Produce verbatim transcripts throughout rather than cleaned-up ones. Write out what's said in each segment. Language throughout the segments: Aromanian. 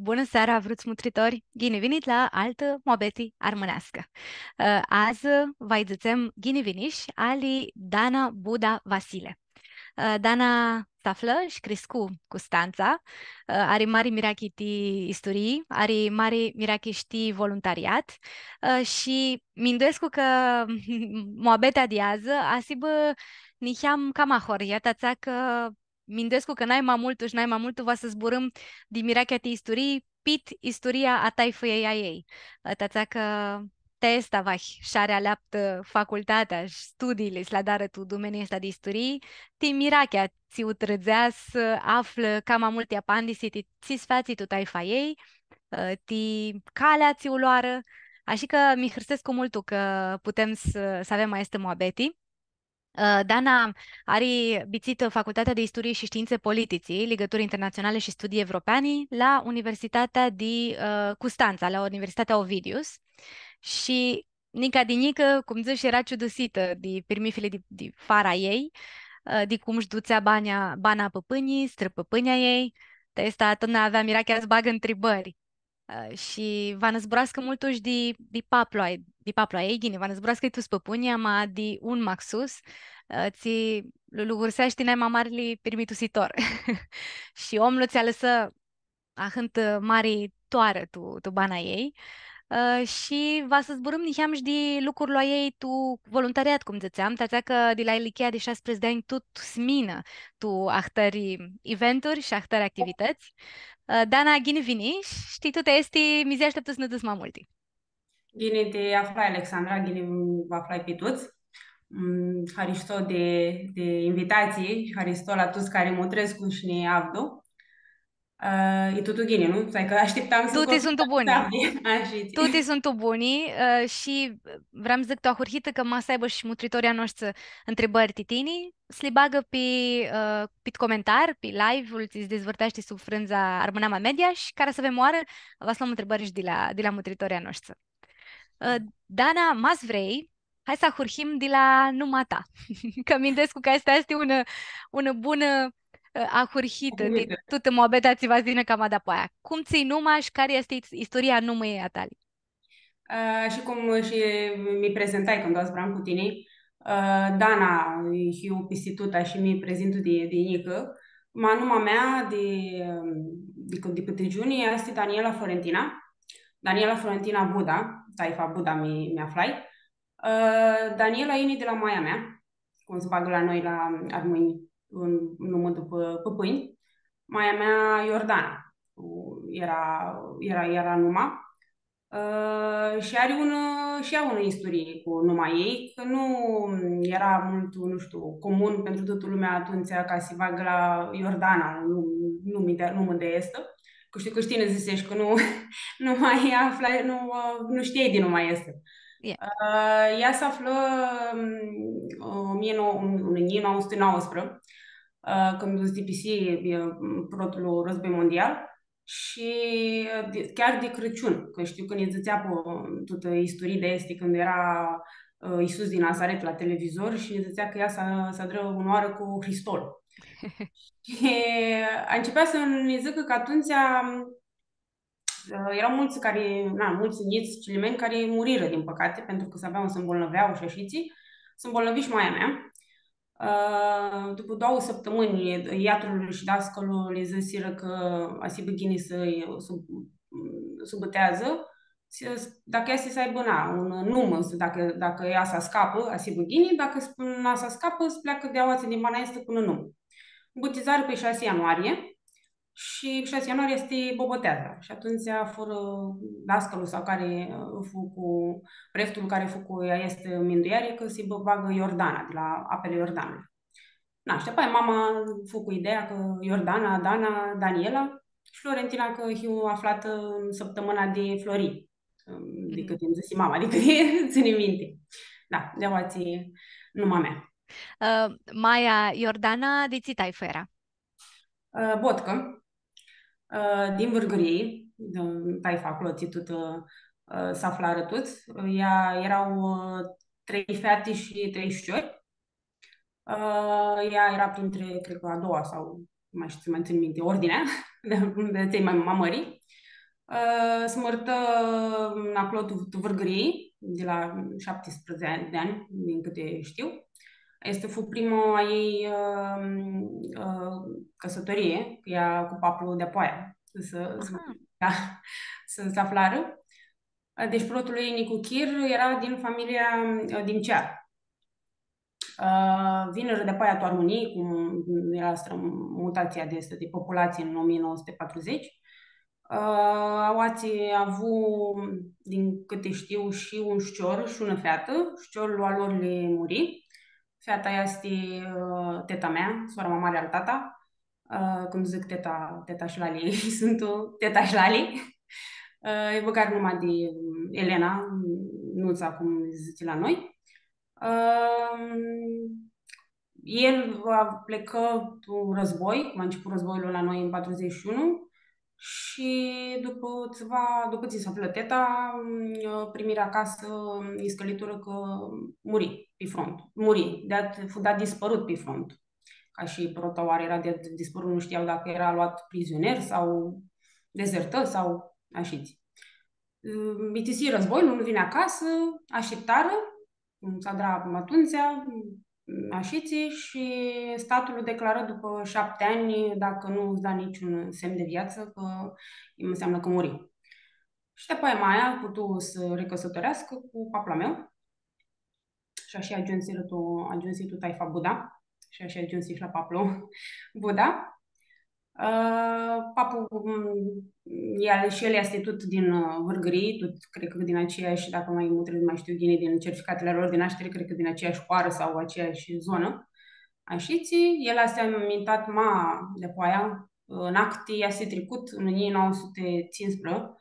Bunã seara, vruts mutritori! Ghini vinit la altã muabeti armãneascã. Ã, adzã va-lj dzãtsem ghini vinish ali Dana Buda Vasile. Ã, Dana s-aflã shi criscu Custantsa, ã, ari mari mirachi ti isturii, ari mari mirachi shi ti voluntariat, ã, shi minduescu cã muabetea di adzã va s-hibã niheam cama ahoryea, ti atsea cã minduescu cã nai ma multu shi nai ma multu va s-zburãm di mirachea ti isturii, pit isturia a taifãljei a ljei. Ti atsea cã ti aestã vahi sh-ari aleaptã facultatea shi studiili s-li adarã tu dumenii aesti di isturii, ti mirachea tsi u trãdzea s-aflã cama multi apandisi ti tsi s-featsi tu taifa a ljei, ã, ti calea tsi u loarã. Ashi cã mi hãrsescu multu cã putem s-, s-avem aestã muabeti. Ã, Dana ari bitisitã Facultatea di Isturii shi Shtiintsi Polititsi, Ligãturi Internatsionali shi Studii Evropeani la Universitatea di, ã, Custantsa, la Universitatea Ovidius. Shi nica di njicã, cum dzãsh, eara ciudusitã di pirmithili di, di fara a ljei, ã, di cum sh-dutsea bana, bana a pãpãnjlji, strãpãpãnjlji a ljei. Ti aestã totna avea mirachea s-bagã ntribãri. Ã, shi va nã zburascã multu shi di, di paplu a, di paplu a ljei, ghini, va nã zburascã di tuts pãpãnjlji, ama di un maxus, ã, tsi lu, lu lugurseashti nai ma marli pirmitusitor. Shi omlu tsi alãsã ahãntã mari toarã tu, tu bana a ljei. Ã, shi va s-zburãm niheam shi di lucrul a ljei tu voluntariat, cum dzãtseam, ti atsea cã di la ilichia di shasprãdzatsi di anj tut s-minã tu ahtãri eventuri shi ahtãri activitãts. Ã, Dana, ghini vinish, shi ti tuti aesti, mizea ashteptu s-nã dzãts ma multi. Ghini ti aflai, Alexandra, ghini vã aflai pi tuts. Mm, haristo di, di invitatsii, haristo la tuts cari mutrescu shi nã avdu. Ã, e tutu ghini, nu? Stai cã ashtiptam s-... Tuti suntu buni. Ashi. Tuti suntu buni, ã, shi vream s-dzãc tu ahurhitã cã ma s-aibã shi mutritorlji a noshtri ntribãri ti tini, s-li bagã pi, ã, pi comentar, pi live-ul tsi s-dizvãrteashti sub frãndza Armãnamea Media shi cara s-avem oarã, va s-lom ntribãri shi di la, di la mutritorlji a noshtri. Ã, Dana, ma s-vrei, hai s-ahurhim di la numa ta. Cã minduescu cã aestã easti unã, unã bunã, ã, ahurhitã di tutã muabetea tsi va s-yinã cama dapoaia. Cum tsãlj numa shi cari easti is-, isturia a numãljei a tali? Ã, shi cum shi mi prezentai cãndu zburam cu tini, ã, Dana, hiu pisti tuta shi mi prezintu di, di njicã. Ma numa mea di, di, di pãtigiuni easti Daniela Florentina. Daniela Florentina Buda, taifa Buda mi, mi aflai. Ã, Daniela yini di la maia mea, cum s-bagã la noi la armãnj, un numã dupã pãpãnj. Maia mea Iordana, u-, eara, eara, eara numa. Ã, shi ari unã, shi ea unã isturii cu numa a ljei, cã nu eara multu, nu shtiu, comun pentru tutã lumea atumtsea ca s-bagã la Iordana, nu, nu mi de, nu mi de aestã. Cã shtiu cã shi tini dzãseshi cã nu, nu ma aflai, nu, nu shtiai di numa aestã. Ie. Ã, ea s-aflã, ãm, o mie nouă, în o mie nouă sute nouăsprezece, ã, cãndu s-dipisi, ã, protlu război mondial shi, ã, di, chiar di Crãciun, cã shtiu cã nã dzãtsea pi tutã isturia di aesti cãndu eara, ã, Isus din Nazaret la televizor shi nã dzãtsea cã ea s-a, s-adrã unã oarã cu Hristol. Shi, ã, începea s-nã dzãcã cã atumtsea, ã, eara multsã cari, na, multsã njits, cilimeanj cari murirã, din păcate, pentru cã s-avea, s-mbolnãvea shi ashitsi, s-mbolnãvi shi maia mea. Ã, dupã doauã sãptãmãnj, iatrul shi dascalul lã dzãsirã cã va s-hibã ghini s-, s-, s-u bãteadzã, s-, dacã easti s-aibã, na, unã numã, s-, dacã, dacã ea s-ascapã, va s-hibã ghini, dacã s-, nu s-ascapã, s-pleacã di aoatsi din bana aestã cu unã numã. Butizarã pi shasi ianuarie shi shasi ianuarie easti boboteadzã. Shi atumtsea furã dascalul sau cari, ã, fu cu, preftul cari fu cu aestã mindueari, cã s-lji bã-, bagã Iordana, di la apele Iordanului. Na, shi apoia mama fu cu ideea cã Iordana, Dana, Daniela shi Florentina, cã hiu aflatã tu sãptãmãna di Flori, ãm, di cãt nji dzãsi mama, di cãt tsãn minti. Da, di aoatsi numa mea. Ã, maia Iordana, di tsi taifã eara? Ã, Botcã, ã, din Vãrgãrii, di taifa aclo, tsi tut, ã, s-aflarã tuts. Ea, eara, ã, trei feati shi trei ficiori. Ã, ea eara printre, cred cã a doua sau, nu mai shtiu, nu mai tsãn minti ordinea, di, di tsi ma, ma mãri. Ã, s-mãrtã aclo tu, tu Vãrgãrii, di la shaptisprãdzatsi di anj, din cãti shtiu. Aestã fu prima a ljei, ã, ã, cãsãtorie, cã ea cu paplu di-apoaia s-, s-, Aha. Da, s-, s-aflarã. Deci, protlu ei nicuchir era din familia, ã, Dimcear. Ã, vinirã di-apoaia tu Armãnii, cum era strã-, mutatsia di aestã di populatsii în o mie nouă sute patruzeci. Ã, aoatsi avu, din cãti shtiu, shi un ficior shi unã featã. Ficiorlu a lor li muri. Feata easti, ã, teta mea, sora ma mari al tata. Ã, cum dzãc, teta, teta shi lali, suntu teta shi lali. Ã, lji bãgarã numa di, ãm, Elena, Nutsa, cum dzãtsi la noi. Ãm, el va-, plecã tu război, cum a început războiul la noi în patruzeci și unu, shi dupã tsiva, dupã tsi s-aflã teta, ãm, primirã acasã iscãliturã cã muri pi front. Muri, dat, fu dat dispărut pi front. Ca shi prota oarã era di, dispãrut, nu shtiau dacã era luat prizonier sau dezertã sau ashitsi. Ãm, bitisi războiul, nu vini acasã, ashtiptarã, cum s-adra atumtsea, ashitsi, shi statul lu declarã dupã shapti anj, dacã nu ts-da niciun semn de viață, cã înseamnã cã muri. Shi dupã aia maia putu s-ricãsãtoreascã cu paplu a meu. Shi ashi agiumsirã tu, agiumsi tu taifa Buda. Shi ashi agiumsi shi la paplu Buda. Ã, paplu, m, el, shi el easti tut din, ã, Vãrgãrii, tut, cred cã din aceeași, dacã ma mutri, ma shtiu ghini, din certificatili a lor di nashtiri, cred cã din aceeași hoarã sau aceeași zonã. Ashitsi, el easti amintat ma di-apoaia, ã, în acti, easti tricut în o mie nouă sute cincisprezece,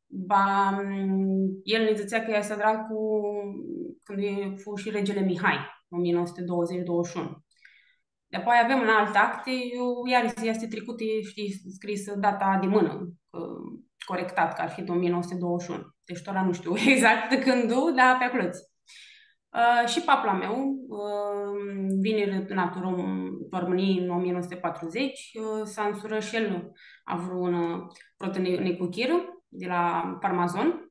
ba, m, el nã dzãtsea cã el s-adra cu, cãndu e, fu shi regele Mihai, o mie nouă sute douăzeci, douăzeci și unu. Dupã aia avem un alt act, eu, iar easti tricut, e, shtii, scris data di mãnã, cã, corectat, cã ar fi o mie nouă sute douăzeci și unu. Deci, tora nu shtiu exact cãndu, dar pi aclo. Ã, shi paplu a meu, ã, vinirã tu, na, tu Rom-, tu Romãnii în o mie nouă sute patruzeci, ã, s-ansurã shi el, avu unã, ã, protã ni-, nicuchirã di la Farmazon.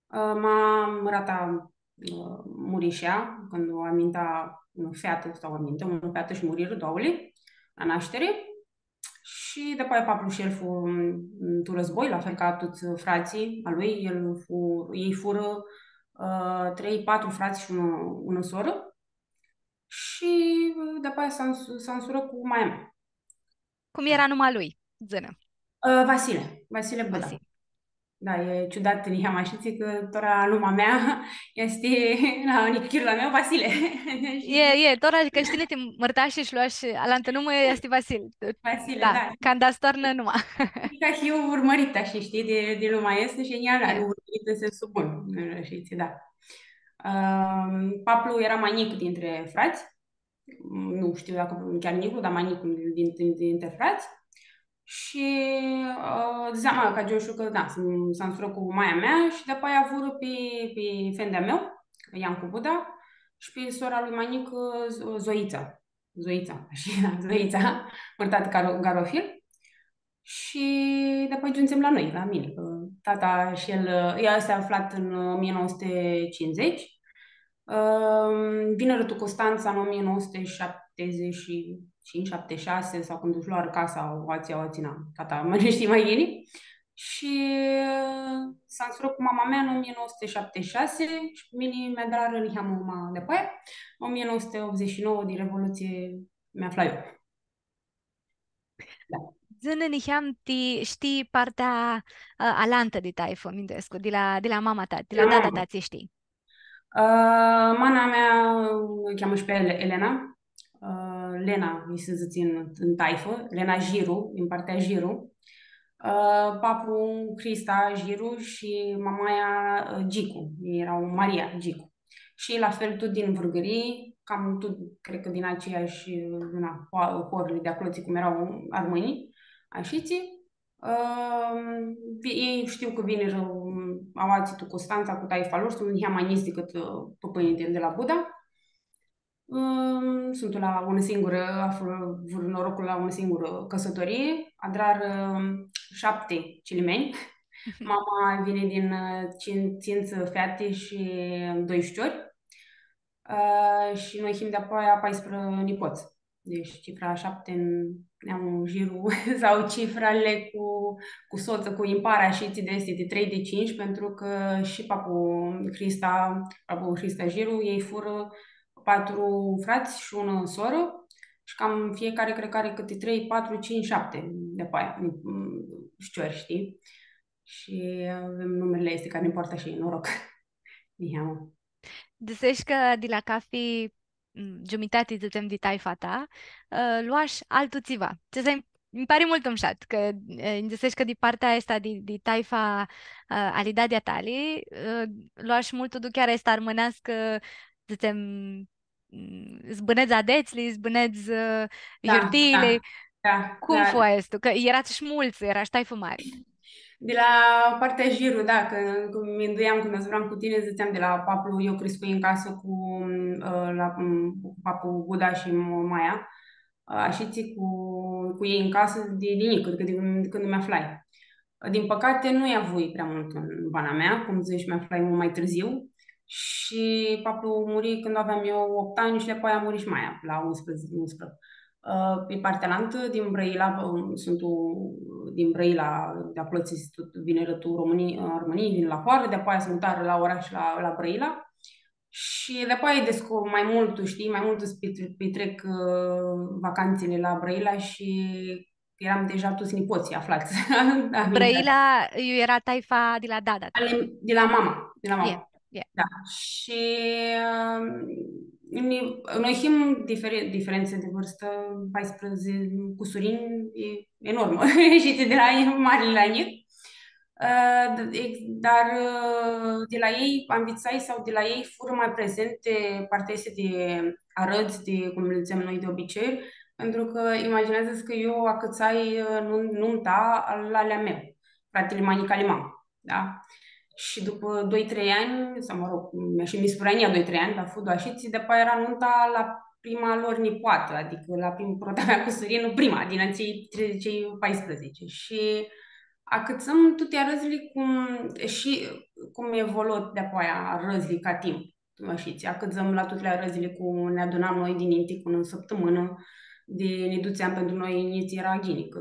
Ã, ma mãrata, ã, muri shi ea, cãndu aminta unã featã, sau aminta unã featã shi murirã doauli la nashtiri. Shi dupã aia paplu shi el fu, m, tu război, la fel ca tuts fratslji a lui, el fu, elj furã, ã, trei, patru fratslji shi unã, unã sorã. Shi, ã, dupã aia s-ans-, s-ansurã cu maia mea. Cum eara numa lui? Dzã-nã. Ã, Vasile, Vasile Buda. Vasile. Da, e ciudat, niheamã ashitsi, cã tora numa mea easti, na, nicuchirlu a meu, Vasile. E, e, tora cã shi tini ti mãrtashi shi loashi alantã numã, easti Vasil. Vasile, da, da. Canda s-toarnã numa. Ca hiu urmãritã, ashi, shtii, di, di lumea aestã shi ea, da, urmãritã în sensul bun, ashitsi, da. Ãm, paplu eara ma njic dintrã fratslji, nu shtiu dacã chiar njiclu, dar ma njic din, din, dintrã fratslji. Shi, ã, dzãtseam, ma, ca Gioșu, cã, da, s-, s-ansurã cu maia mea shi dupã aia avurã pi, pi fendi a meu, Iancu Buda, shi pi sora lui ma njicã, Zo-, Zoitsa. Zoitsa, ashi, da, Zoitsa, mãrtatã, Garo-, Garofil. Shi dupã agiumsim la noi, la mini, cã tata shi el, el s-a aflat în o mie nouă sute cincizeci. Ãm, vinirã tu Constantsa în o mie nouă sute șaptezeci și cinci, șaptezeci și șase, sau cãndu sh-loarã casa, aoatsi, aoatsi, na, tata ma shtii ma ghini. Shi, ã, s-ansurã cu mama mea în o mie nouă sute șaptezeci și șase shi pi mini mi adrarã niheamã ma dupã aia. În o mie nouă sute optzeci și nouă, di Revoluție, mi aflai eu. Da. Dzã-nã niheam ti, shtii, partea, ã, alantã di taifã, minduescu, di la, di la mama ta, di la dada ta, tsi shtii? Ã, mana mea, ã, u cheamã shi pi Ele-, Elena. Ã, Lena, lji s-dzãtsi tu, tu taifã, Lena Jiru, din partea Jiru. Ã, paplu Hrista Jiru shi mamaia, ã, Gicu. Elj eara Maria Gicu. Shi la fel, tut din Vãrgãrii, cam tut, cred cã din aceeashi, na, ho-, horli di aclo, tsi cum eara armãnjlji, ashitsi. Ãm, vi-, elj shtiu cã vinirã, ãm, aoatsi tu Constantsa cu taifa lor, suntu niheamã ma njits dicãt, ã, pãpãnjlji di, di la Buda. Ãm, suntu la unã singurã, avurã noroclu la unã singurã cãsãtorii, adrarã, ãm, shapti cilimeanj. Mama vini din, ã, cin-, tsintsi feati shi doi ficiori. Ã, shi noi him di-apoia paisprãdzatsi nipots. Deci, cifra shapti, n-, am un giru sau cifrele cu, cu soțul, cu impara shi ți de este de trei de cinci, pentru că și papu Hrista, papu Hrista Giru, ei fură patru frați și ună soră și cam fiecare, cred că are câte trei, patru, cinci, șapte de-apoia, mm, ficiori, știi? Și avem numele este care ne poartă și noroc. Niheamă. Dzãseshi cã di la cafi, m, giumitati, dzãtsem, di taifa ta, ã, loashi altu tsiva. Tsi s-, nji pari multu mushat, cã, ã, nji dzãseshi cã di partea aestã di, di taifa, ã, ali dadea tali, ã, loashi multu duchearea aestã armãneascã, dzãtsem, m, s-bãnedz adetsli, s-bãnedz, ã, Da, iurtiili. Da, da, Cum da. fu aestu? Cã earats shi multsã, eara shi taifã mari. De la partea Giru, da, cã, cum minduiam cãndu zburam cu tine, dzãtseam de la paplu, eu crescui în casă cu, ã, la, m, cu paplu Guda și m-, maia. Ã, și ții cu, cu ei în casă de, de mic, adică de, de când mi aflai. Din păcate, nu-i avui prea mult în bana mea, cum zici, mi aflai mult mai târziu. Și paplu muri când aveam eu opt ani și apoi a murit și maia, la unsprezece, unsprezece. Ã, pe partea alantã, din Brăila, ã, sunt u-, din Brăila, de acolo ți tot, vinirã tu România, în România, vin la hoarã, de-apoia s-mutarã la oraș, la, la Brăila. Și de-apoia descu-, mai mult, tu știi, mai mult îți petr-, petrec, ã, vacanțele la Brăila și eram deja toți nipoții aflați. Brăila, iu eara taifa di la dada ta. Ale, de la mama, de la mama. E, e. Da. Și, ã, ne-, noi him difere-, diferențe de vârstă, paisprezece, cusurin, e enormă. Și de la mari la mic. Ã, d-, ex-, dar, ã, de la ei, anvitsai sau de la ei furã mai prezente partea aestã de arãdz, de, cum le zicem noi, de obiceiuri, pentru că imaginează-ți că eu acãtsai, ã, nun-, nunta al, al a meu, fratele ma njic ali mama, da? Și după doi trei ani, sau mă rog, mi-a și mi spunea doi trei ani, dar fu doar și ți, de-apoia era nunta la prima lor nipoatã, adică la prim-, prota mea cusurinã, prima, din acei tre-, cei paisprezece. Și acãtsãm tuti arãdzli cum, shi cum evoluã di-apoia arãdzli ca timp. Ashitsi, acãtsãm la tuti arãdzli cu, ne adunam noi dininti cu unã sãptãmãnã, di nã dutseam, pentru noi njits era ghini, cã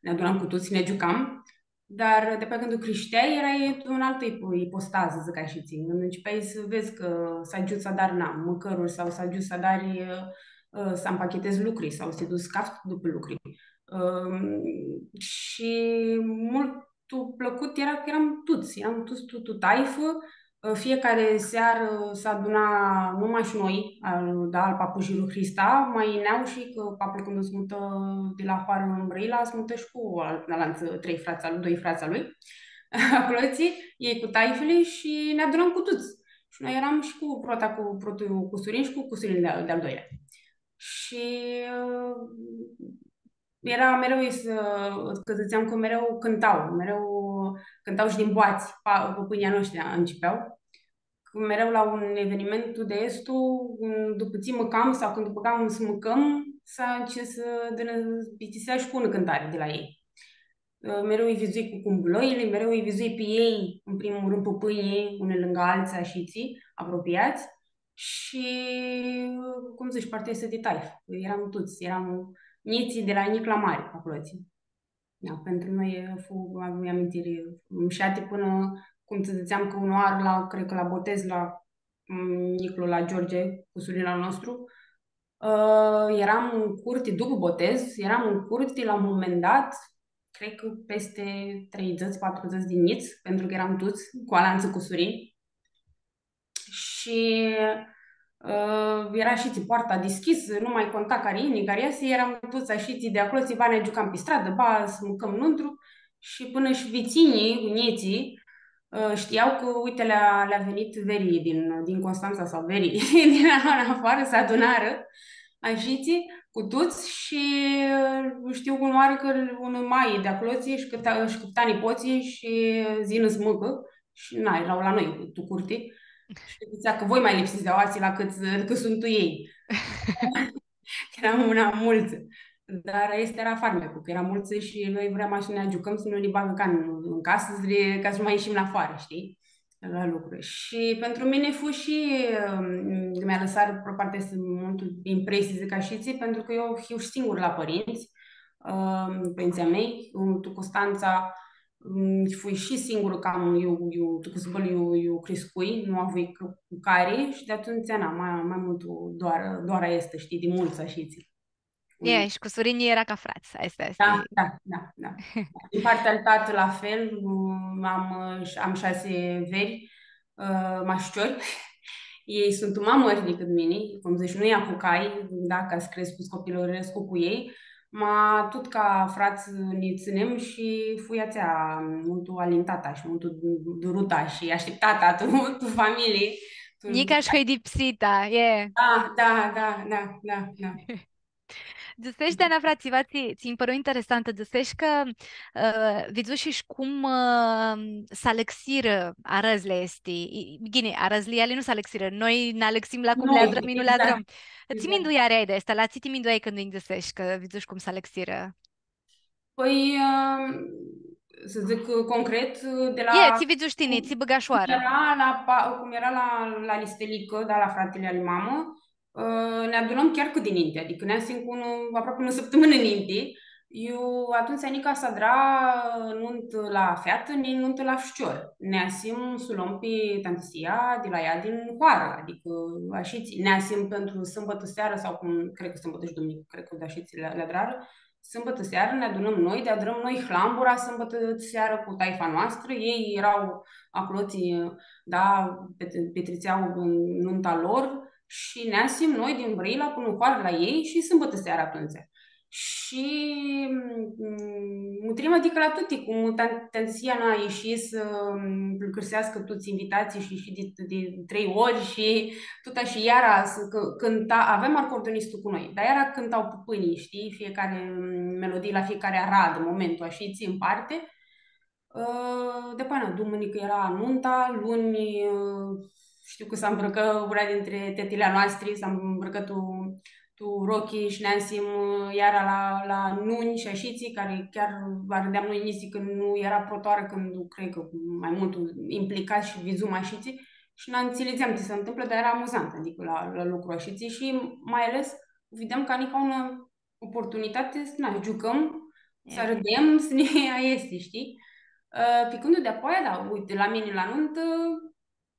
ne adunam cu tuts, ne giucam. Dar di-apoia cãndu crishteai, erai tu unã altã ipo-, ipostazã, dzãc ashitsi. Cãndu începeai s-vedz cã s-agiuts s-adari, na, mãcãruri sau s-agiuts s-adari, ã, ã, s-ampachetedz lucri sau s-ti duts s-cafts dupã lucri. Ãm, shi multu plãcut era cã eram tuts, eram tuts, tu, tu taifã, ã, fiecare searã s-aduna, nu mash noi, al, da, al papu Giru Hrista, ma yinea shi cã paplu cãndu s-mutã di la hoarã tu Brãila, s-mutã shi cu al-, alantsã trei frats al, doi frats a lui, aclotsi, ei cu taifili shi ne adunam cu tuts. Shi noi eram shi cu prota, cu protlu cusurin shi cu cusurinlu di-al, di-al doilea. Shi, ã, era mereu, s-, cã dzãtseam cã mereu cãnta, mereu cãnta shi din boatsi, pa-, pãpãnjlji a noshtri ãncepea. Cã mereu la un eveniment di aestu, dupã tsi mãcam sau cãndu bãgam s-mãcãm, s-, s-, s-bitisea shi cu unã cãntari di la ei. Ã, mereu lji vidzui cu cumbulãili, mereu lji vidzui pi ei, în primul rând, pãpãnjlji, unii lângã alții, ashitsi, apropiați. Shi, cum dzãts, partea aestã di taifã. Eram tuts, eram njitslji di la njic la mari, aclotsi. Da, pentru noi fu, avem amintiri mushati până, cum ți ziceam, că unã oară la, cred că la botez, la, mm, njiclu, la George, cusurinlu a nostru, ã, eram în curte, după botez, eram în curte, la un moment dat, cred că peste treizeci, patruzeci de njits, pentru că eram tuts cu alantsã cusurini. Shi, ã, era shi tsi poarta deschisã, nu mai conta cari yini, cari easi, eram tuts ashitsi di aclo, tsi ba nã giucam pi stradã, ba s-mãcãm nuntru. Shi pãnã shi vitsinjlji, njitslji, ã, shtiau cã, uite, le-a, le-a venit Veri din, din Constanța sau Veri din afarã, s-adunarã ashitsi cu tuts shi, ã, shtiu cum oarã cã unã mai di aclo tsi shi cãfta, shi cãfta nipotslji shi s-yinã s-mãcã. Shi, na, erau la noi, tu curte. Shi dzãtsea cã voi ma lipsits di aoatsi la cãt, cã suntu elj. Eram unã multsã. Dar aestã eara farmeclu, cã earam multsã shi noi vream s-nã giucãm, s-nu nã bagã can tu casã, s-, ca s-nu ma ishim la afoarã, shtii? La lucru. Shi pentru mine fu shi, um, mi alãsarã pe o parte multu impresii, dzãc ashitsi, pentru cã eu hiu shi singurã la pãrintsã, um, pãrintsãlj a mei, um, tu Constantsa, um, fui shi singurã cam, eu, eu, tu cusubãlu, eu, eu criscui, nu avui cu, cu cari shi di atumtsea, na, ma, ma multu doarã, doarã aestã, shtii, di multsã ashitsi. E, shi cusurinjlji eara ca frats, aestã easti. Da, da, da, da. Din partea al tatã, la fel, am, am shasi veri, ã, ma ficiori. Elj suntu ma mãri dicãt mini, cum dzãts, nu-lj apucai, da, ca s-crescu, s-copilãrescu cu elj, ma tut ca frats nã tsãnem shi fui atsea multu alintata shi multu duruta shi ashtiptata tu, tu familii. Tu... Njica shi hãidipsita, e. Da, da, da, da, da, da. Dzãseshi, Ana, frati, tsiva tsi, tsi nji pãru interesantã, dzãseshi cã, ã, vidzushi shi cum, ã, s-alãxirã arãdzli aesti. I, ghini, arãdzli ali nu s-alãxirã, noi nã alãxim la cum li adrãm, exact, i nu li adrãm. Tsi mindueari ai di aestã, la tsi ti mindueai cãndu nji dzãseshi cã vidzushi cum s-alãxirã? Pãi, ã, s-dzãc concret, di la... E, tsi vidzushi tini, tsi bãgash oarã? Cum eara la pa-, cum eara la, la Listelicã, da, la fratili ali mamã, ã, nã adunãm chiar cãt dininti, adicã nã asim cu unã, aproapi unã sãptãmãnã ninti. Eu atumtsea nica s-adra, ã, nuntã la featã, ni nuntã la ficior. Nã asim s-u lom pi tantisea di la ea din hoarã, adicã ashitsi, nã asim pentru sãmbãtã searã sau cum, cred cã sãmbãtã shi dumninicã, cred cã ashitsi li, li adrarã, sãmbãtã searã nã adunãm noi, di adrãm noi hlambura sãmbãtã searã cu taifa noastrã, elj eara aclotsi, da, pet-, pitritsea nunta lor shi nã asim noi din Brãila pãnã tu hoarã la elj shi sãmbãtã searã atumtsea. Shi, mm, mutrim, adicã la tuti, cum tan-, tantisea na ishi s-, mm, lucrãseascã tuts invitatslji shi, shi di, di trei ori shi Tut ashi, iara s-, cã-, cãnta, aveam arcordonistul cu noi, dar iara cãnta pãpãnjlji, shtii, fiecare, mm, melodii la fiecare aradã, momentul, ashi, tsi în parte. Ã, deapoa, na, dumãnicã eara nunta, luni, ã, shtiu cã s-ambrãcã una dintre tetili a noastri, s-ambrãcã tu, tu rochi shi nã asim, ã, iara la, la nunj shi ashitsi, cari chiar arãdeam noi nitsi cã nu eara prota oarã cãndu, cred cã ma multu implicats shi vidzum ashitsi. Shi nã ntsilegeam tsi s-ntãmplã, dar eara amuzant, adicã la, la lucru ashitsi shi mai ales u videam ca nica unã oportunitati s-, na, s-giucãm, s-arãdem, s-nã, aestã, shtii? Ã, pi cãndu deapoaia, da, uite, la mini la nuntã,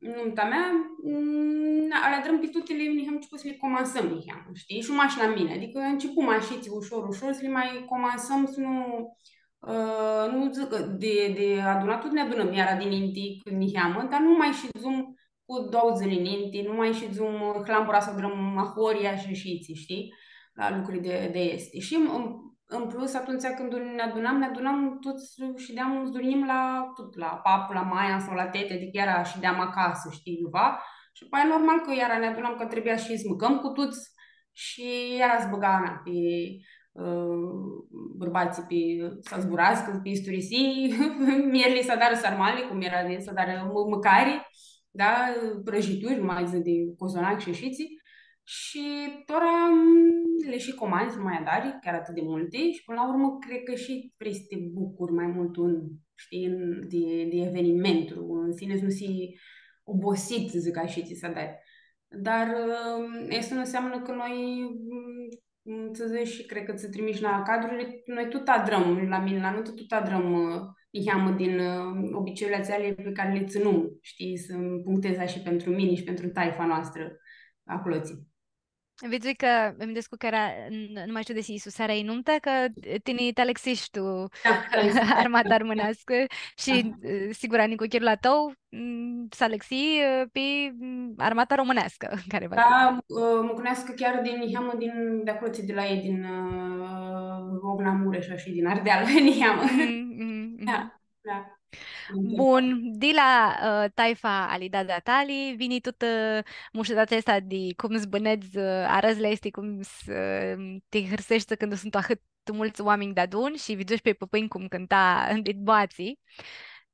nunta mea, mm, na, li adrãm pi tuti, niheam ãncepum s-li comansãm, niheam, shtii? Shi mash la mini, adicã ãncepum ashitsi, ushor, ushor, s-li ma comansãm, s-nu, ã, nu dzãc cã di, di adunat tut nã adunãm iara dininti, cãndu niheamã, dar nu ma shidzum cu doauã dzãli ninti, nu ma shidzum, ã, hlambura s-u adrãm ahoryea shi ashitsi, shtii? La lucri di, di aesti. Shi în, în plus, atumtsea cãndu nã adunam, nã adunam tuts, shideam, s-durnjim la, tut, la papu, la maia sau la teti, adicã iara shideam acasã, shtii, iuva. Shi, pãi, normal cã iara nã adunam, cã trebuia shi s-mãcãm cu tuts, shi iara s-bãga, na, pi, ã, bãrbatslji pi, s-zburascã, pi isturisii, muljerli s-adarã sarmali, cum eara di, s-adarã mã-, mãcari, da, prãjituri, nu ma dzãc di cozonac shi ashitsi, shi tora, mm, li shi comanzi, nu ma adari chiar atât di multi, shi pãnã la urmã cred cã shi vrei s-ti bucuri ma multu un, shtii, un, di, di evenimentul în sine, s-nu s-hii obosit, dzãc, ashitsi s-adari. Dar, ã, aestã nu înseamnã cã noi, mm, mm, tsi dzãts, shi cred cã tsi trimish la cadruri, noi tut adrãm, la mini, la nuntã, tut adrãm, ã, niheamã din, ã, obiceiurli atseali pi cari li tsãnum, shtii, s-punctedz shi pentru mini shi pentru taifa noastrã aclotsi. Vidzui cã mi minduescu cã eara, n-, nu ma shtiu desi isu seara i numta, cã tini ti alãxish tu armata armãneascã shi, ã, sigur, nicuchirlu a tãu, mm, s-alãxi, ã, pi, mm, armata romãneascã, cari va... Da, ã, mucãneascã chiar di niheamã, din, di aclotsi, di la elj, din, ã, Ogna, Mureș shi din Ardeal, niheamã. Mhm, mhm, mhm. Da, da. Bun, di la, ã, taifa ali dada tali, vini tutã, ã, mushudatsa aestã di cum s-bãnedz, ã, arãdzli aesti, cum s-, ã, ti hãrseshti cãndu suntu ahãt multsã oaminj deadun shi vidzush pi pãpãnj cum cãnta dit boatsi.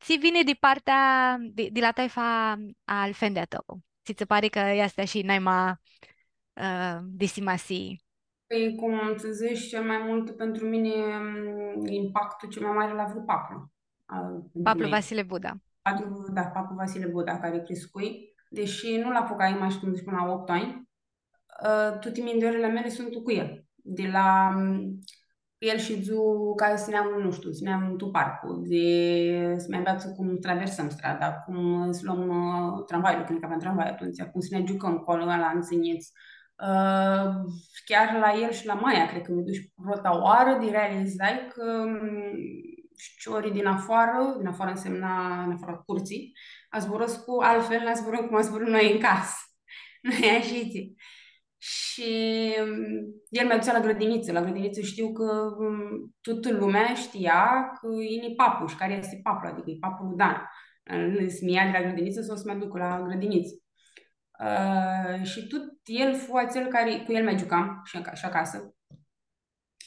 Tsi vini di partea, di, di la taifa al fendi a tãu. Tsi tsã pari cã easti shi naima, ã, di simasii? Păi, cum să zici, cel mai mult pentru mine, mm, impactul cel mai mare l-a avut paplu. A, pentru Paplu mine. Vasile Buda. Paplu, da, paplu Vasile Buda, care crescui, deși nu l-apucai, mai știu cum zici, până la opt ani, ă, toate mindurile mele sunt cu el. De la, mm, cu el shidzu ca s-neam, nu știu, s-neam tu parcu, de, s-mi înveață cum traversăm strada, cum s-luăm, ă, tramvaiul, când aveam tramvai atunci, cum să ne jucăm acolo la înținit. Ă, chiar la el și la maia, cred că mi duci prota oară, de realizai că, mm, ficiorlji din afară, din afară însemna în afara curții, zburãscu altfel, nu zburãm cum zburãm noi în casă. Noi ashitsi. Și, mm, el mi-aducea la grădiniță. La grădiniță știu că, mm, toată lumea știa că e paplu și care este paplu, adică e paplu Dan. Îmi ia de la grădiniță sau să-mi aduc la grădiniță. Ă, și tot el fu atsel cari, cu el mi giucam shi aca-, shi acasã.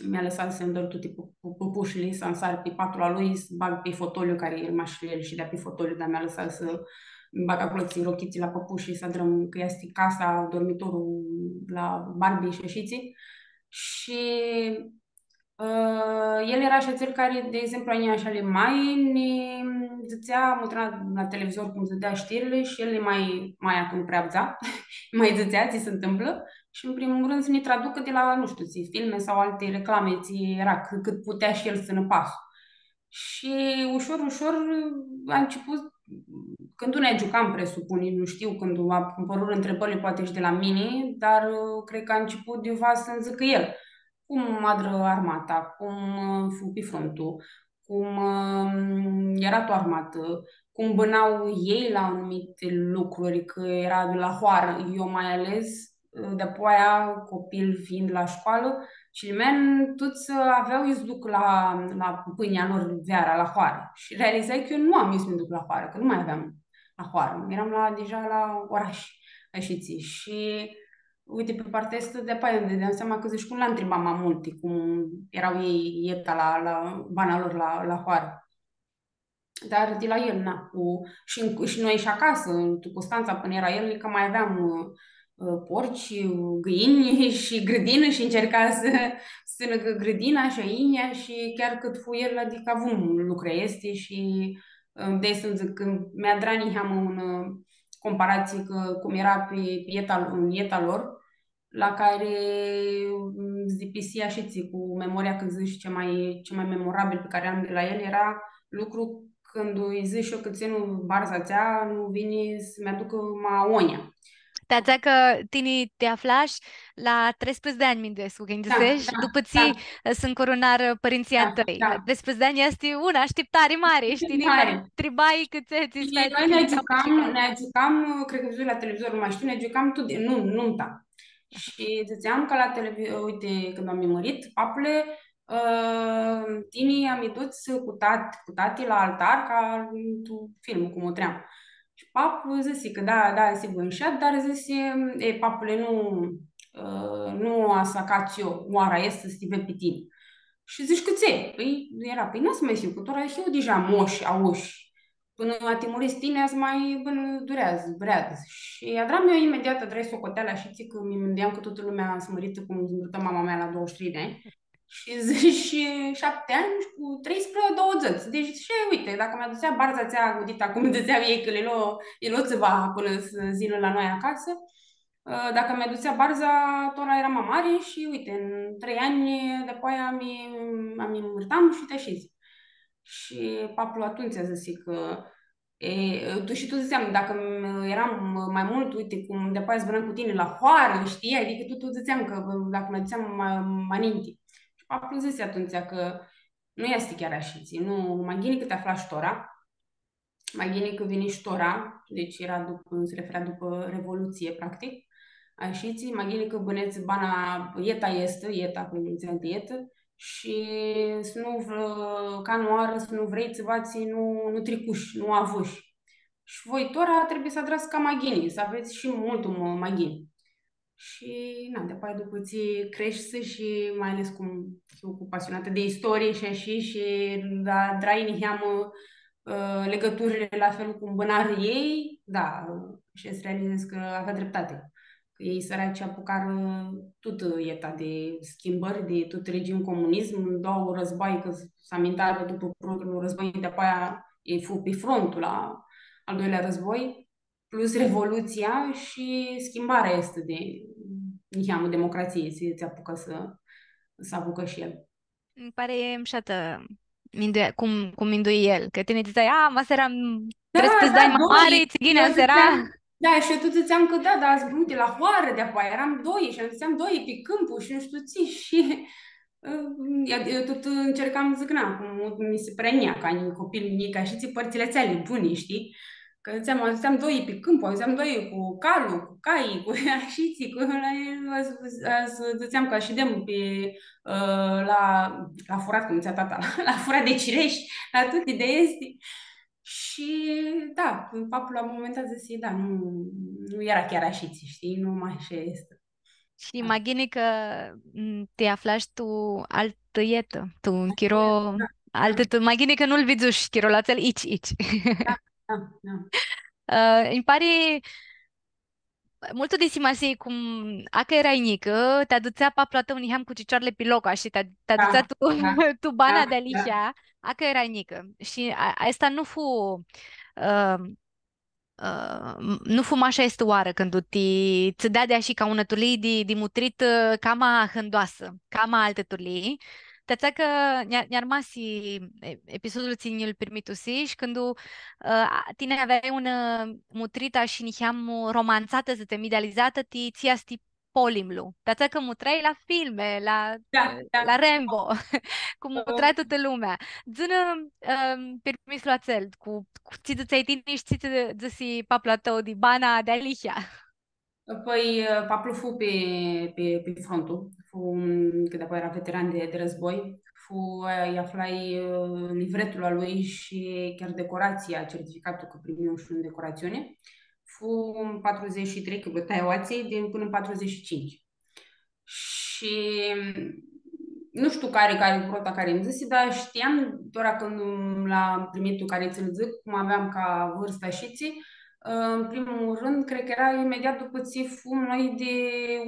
Mi lãsa s-ndor tuti pu-, pu-, pãpushili, s-nsar pi patul a lui, s-bag pi fotoliu, cari el mash el shidea pi fotoliu, dar mi lãsa s-bag aclo tsi rochitsi la pãpushi, s-adrãm, cã easti casa, dormitorul la Barbie shi ashitsi. Shi Ã, el eara shi atsel cari, de exemplu, a njia shi a lui mai, nã dzãtsea, mutrea la televizor cum dãdea shtirli shi el nã mai, mai acum prea avdza, nã dzãtsea tsi s-ntãmplã shi, în primul rând, s-nã traducã de la, nu știu, tsi filme sau alte reclame, tsi eara, cã-, cãt putea shi el s-nã pasã. Shi ușor, ușor a început, cãndu nã giucam, presupun, nu știu, cãndu apãrurã ãntribãrli, poate shi di la mini, dar, ã, cred cã a început di iuva s-nji dzãcã el cum adrã armata, cum, ã, fu pi frontu, cum, ã, eara tu armatã, cum bãna elj la anumite lucruri, cã eara di la hoarã, eu mai ales, ã, di-apoaia, copil fiind la scoalã, cilimeanj, tuts, ã, avea iu s-duc la, la pãnjea lor veara, la hoarã. Shi realizai cã eu nu am iu s-mi duc la hoarã, cã nu mai aveam la hoarã. Eram la, deja la orash, ashitsi. Shi uite, pi partea aestã, di-apoaia nji dãdeam seama cã, dzãc, cum li ntribam ma multi, cum eara elj, eta la, la bana lor la, la hoarã. Dar di la el, na, cu, shi, în, shi noi shi acasã, tu Constantsa, pãnã eara el, nica mai aveam, ã, ã, porci, gãini shi grãdinã shi ncerca s-, s-nã gã-, grãdina shi ainea shi chiar cãt fu el, adicã avum lucri aesti shi, ã, di-aia s-dzãc, cãndu mi adra niheamã un, ã, comparatsii cã cum eara pi, pi eta, în eta lor, la cari, mm, s-dipisi ashitsi cu memoria, cã dzãts, ce mai, ce mai memorabil pe care am de la el era lucru cãndu lji dzãsh eu cã tsi nu, barza atsea nu vini s-mi aducã ma agonja. Ti atsea cã tini ti aflash la treisprãdzatsi di anj, minduescu, cã nji dzãsesh, da, dupã tsi s-ncurunarã pãrintsãlj a tãi. Da, da. La treisprãdzatsi di anj easti unã ashtiptari mari, shtii, mari. Ntribai cã tsi, tsi. Shi noi nã giucam, nã giucam, cred cã vidzui la televizor, nu mai shtiu, nã giucam tut, nu, numta. Shi dzãtseam cã la televi-, uite, cãndu am mãrit, papule, ã, tini mi duts cu tat-, cu tati la altar, ca tu film, cum u tream. Shi paplu dzãsi cã da, da, sigur, nshat, dar dzãsi, e, papule, nu, ã, nu va s-acats eu oara aestã s-ti ved pi tini. Shi dzãsh, cãtse? Pãi, eara, pãi, nu va s-ma hiu, cã tora hiu deja mosh, aush. Pãnã va ti murits tini, va s-ma, bãn, dureadzã, dureadzã. Shi adram eu imediat, adrai socoteala, shtii cã mi minduiam cã tutã lumea s-mãritã cum s-mãritã mama mea la douăzeci și trei de ani. Shi dzãsh, shapti anj shi cu treisprãdzatsi, doauãdzãts. Deci, shi uite, dacã mi adutsea barza atsea agudita, cum dzãtsea elj, cã li lo, li lo tsiva pãnã s-yinã la noi acasã, ã, dacã mi adutsea barza, tora eara ma mari shi, uite, în trei ani, di-apoaia mi, mi mãrtam shi ti ashidz. Shi paplu atumtsea dzãsi cã, e, tu, shi tu dzãtseam, dacã m-, eram ma multu, uite, cum di-apoaia zburam cu tini la hoarã, shtii? Adicã tu, tu dzãtseam cã, dacã mi adutseam ma, ma ninti. Shi paplu dzãsi atumtsea cã nu easti chiar ashitsi, nu, ma ghini cã ti aflash tora, ma ghini cã vinish tora, deci eara dupã, s-refera dupã Revoluție, practic, ashitsi, ma ghini cã bãnedz bana, eta aestã, eta, cum dzãtseam, di eta, shi s-nu vr-, canãoarã, s-nu vrei tsiva tsi nu, nu tricush, nu avush. Shi voi tora trebuie s-adrats cama ghini, s-avets shi multu ma, ma ghini. Shi, na, di-apoaia dupã tsi creshti shi mai ales cum hiu cu pasionatã di istorie shi ashi, shi da, adrai niheamã, ã, ligãturli la felul cum bãnarã elj, da, shi s-realizedz cã avea dreptati. Cã elj sãraci apucarã tutã eta di schimbãri, di tut regimu comunism, doauã rãzboai, cã s-, s-amintarã dupã protlu rãzboi, di-apoaia elj fu pi frontul la al doilea rãzboi, plus Revolutsia shi schimbarea aestã di, niheamã, democratsii, tsi, tsi apucã s-, s-apucã shi el. Nji pari mushatã minduia-, cum, cum mindui el, cã tini dzãtseai, „A, ma s-eara, da, trebuie s-dai da, ma doi, mari, tsi ghini eu s-eara.” Dzãtseam, da, shi eu tut dzãtseam cã da, da, uite, la hoarã di-apoaia, earam doi shi dzãtseam doi pi cãmpu shi nu shtiu tsi shi, ã, eu tut ãncercam, dzãc, na, cum mi si pãrea ca nji copil njic, shi tsi pãrtsãli atseali buni, shtii? Cã dzãtseam, dzãtseam doi pi cãmpu, dzãtseam doi cu calul, cu caii, cu ashitsi, cu, s-, s-, dzãtseam cã shidem pi, ã, la, la furat, cum dzãtsea tata, la, la furat di cireshi, la tuti di aesti. Shi, da, paplu la un moment dat dzãsi, da, nu, nu eara chiar ashitsi, shtii, nu mash ashi easti. Shi ma ghini cã, m, ti aflash tu altã etã, tu un chiro, da, altã, tu, ma ghini cã nu-l vidzush chirolu atsel, ici, ici. Da, da, da. Ã, nji pari multu di simasii cum, acã earai njicã, ti adutsea paplu a tãu niheam cu cicioarli pi loc, ashi, ti, ti adutsea tu, tu bana dealihea, acã earai njicã. Shi a, aestã nu fu, ã, ã, nu fu mash aestã oarã cãndu ti, tsã deadi ashi ca unã turlii di, di mutritã, ã, cama ahãndoasã, cama altã turlii. Ti atsea cã nj-a, nj-armasi e-, episodul tsi nj-lu pirmitusish, cãndu, ã, a, tini aveai unã, ã, mutritã shi niheam romantsatã, s-dzãtsem, idealizatã, ti tsi easti polimlu. Ti atsea cã mutreai la filme, la, da, da, la Rambo, cum mutrea tutã lumea. Dzã-nã, ãm, pirmislu atsel, cu, cu tsi dzãtseai tini shi tsi, tsi dzãsi paplu a tãu di bana dealihea. Apoi, ã, paplu fu pi, pi, pi frontu, fu, ãm, cã dapoaia eara veteran di, di rãzboi, fu, ã, lj-aflai, ã, livretul a lui shi chiar decoratsia, certificatul cã primiu shi unã decoratsiuni. Fu tu patrudzãts shi trei, cã bãtai aoatsi, di, pãnã tu patrudzãts shi tsintsi. Shi nu shtiu cari, cari, prota cari nji dzãsi, dar shtiam, tora cãndu l-am primit, tu cari tsã-l dzãc, cum aveam ca vãrstã shi tsi, ã, în primul rând, cred că era imediat după tsi fum noi di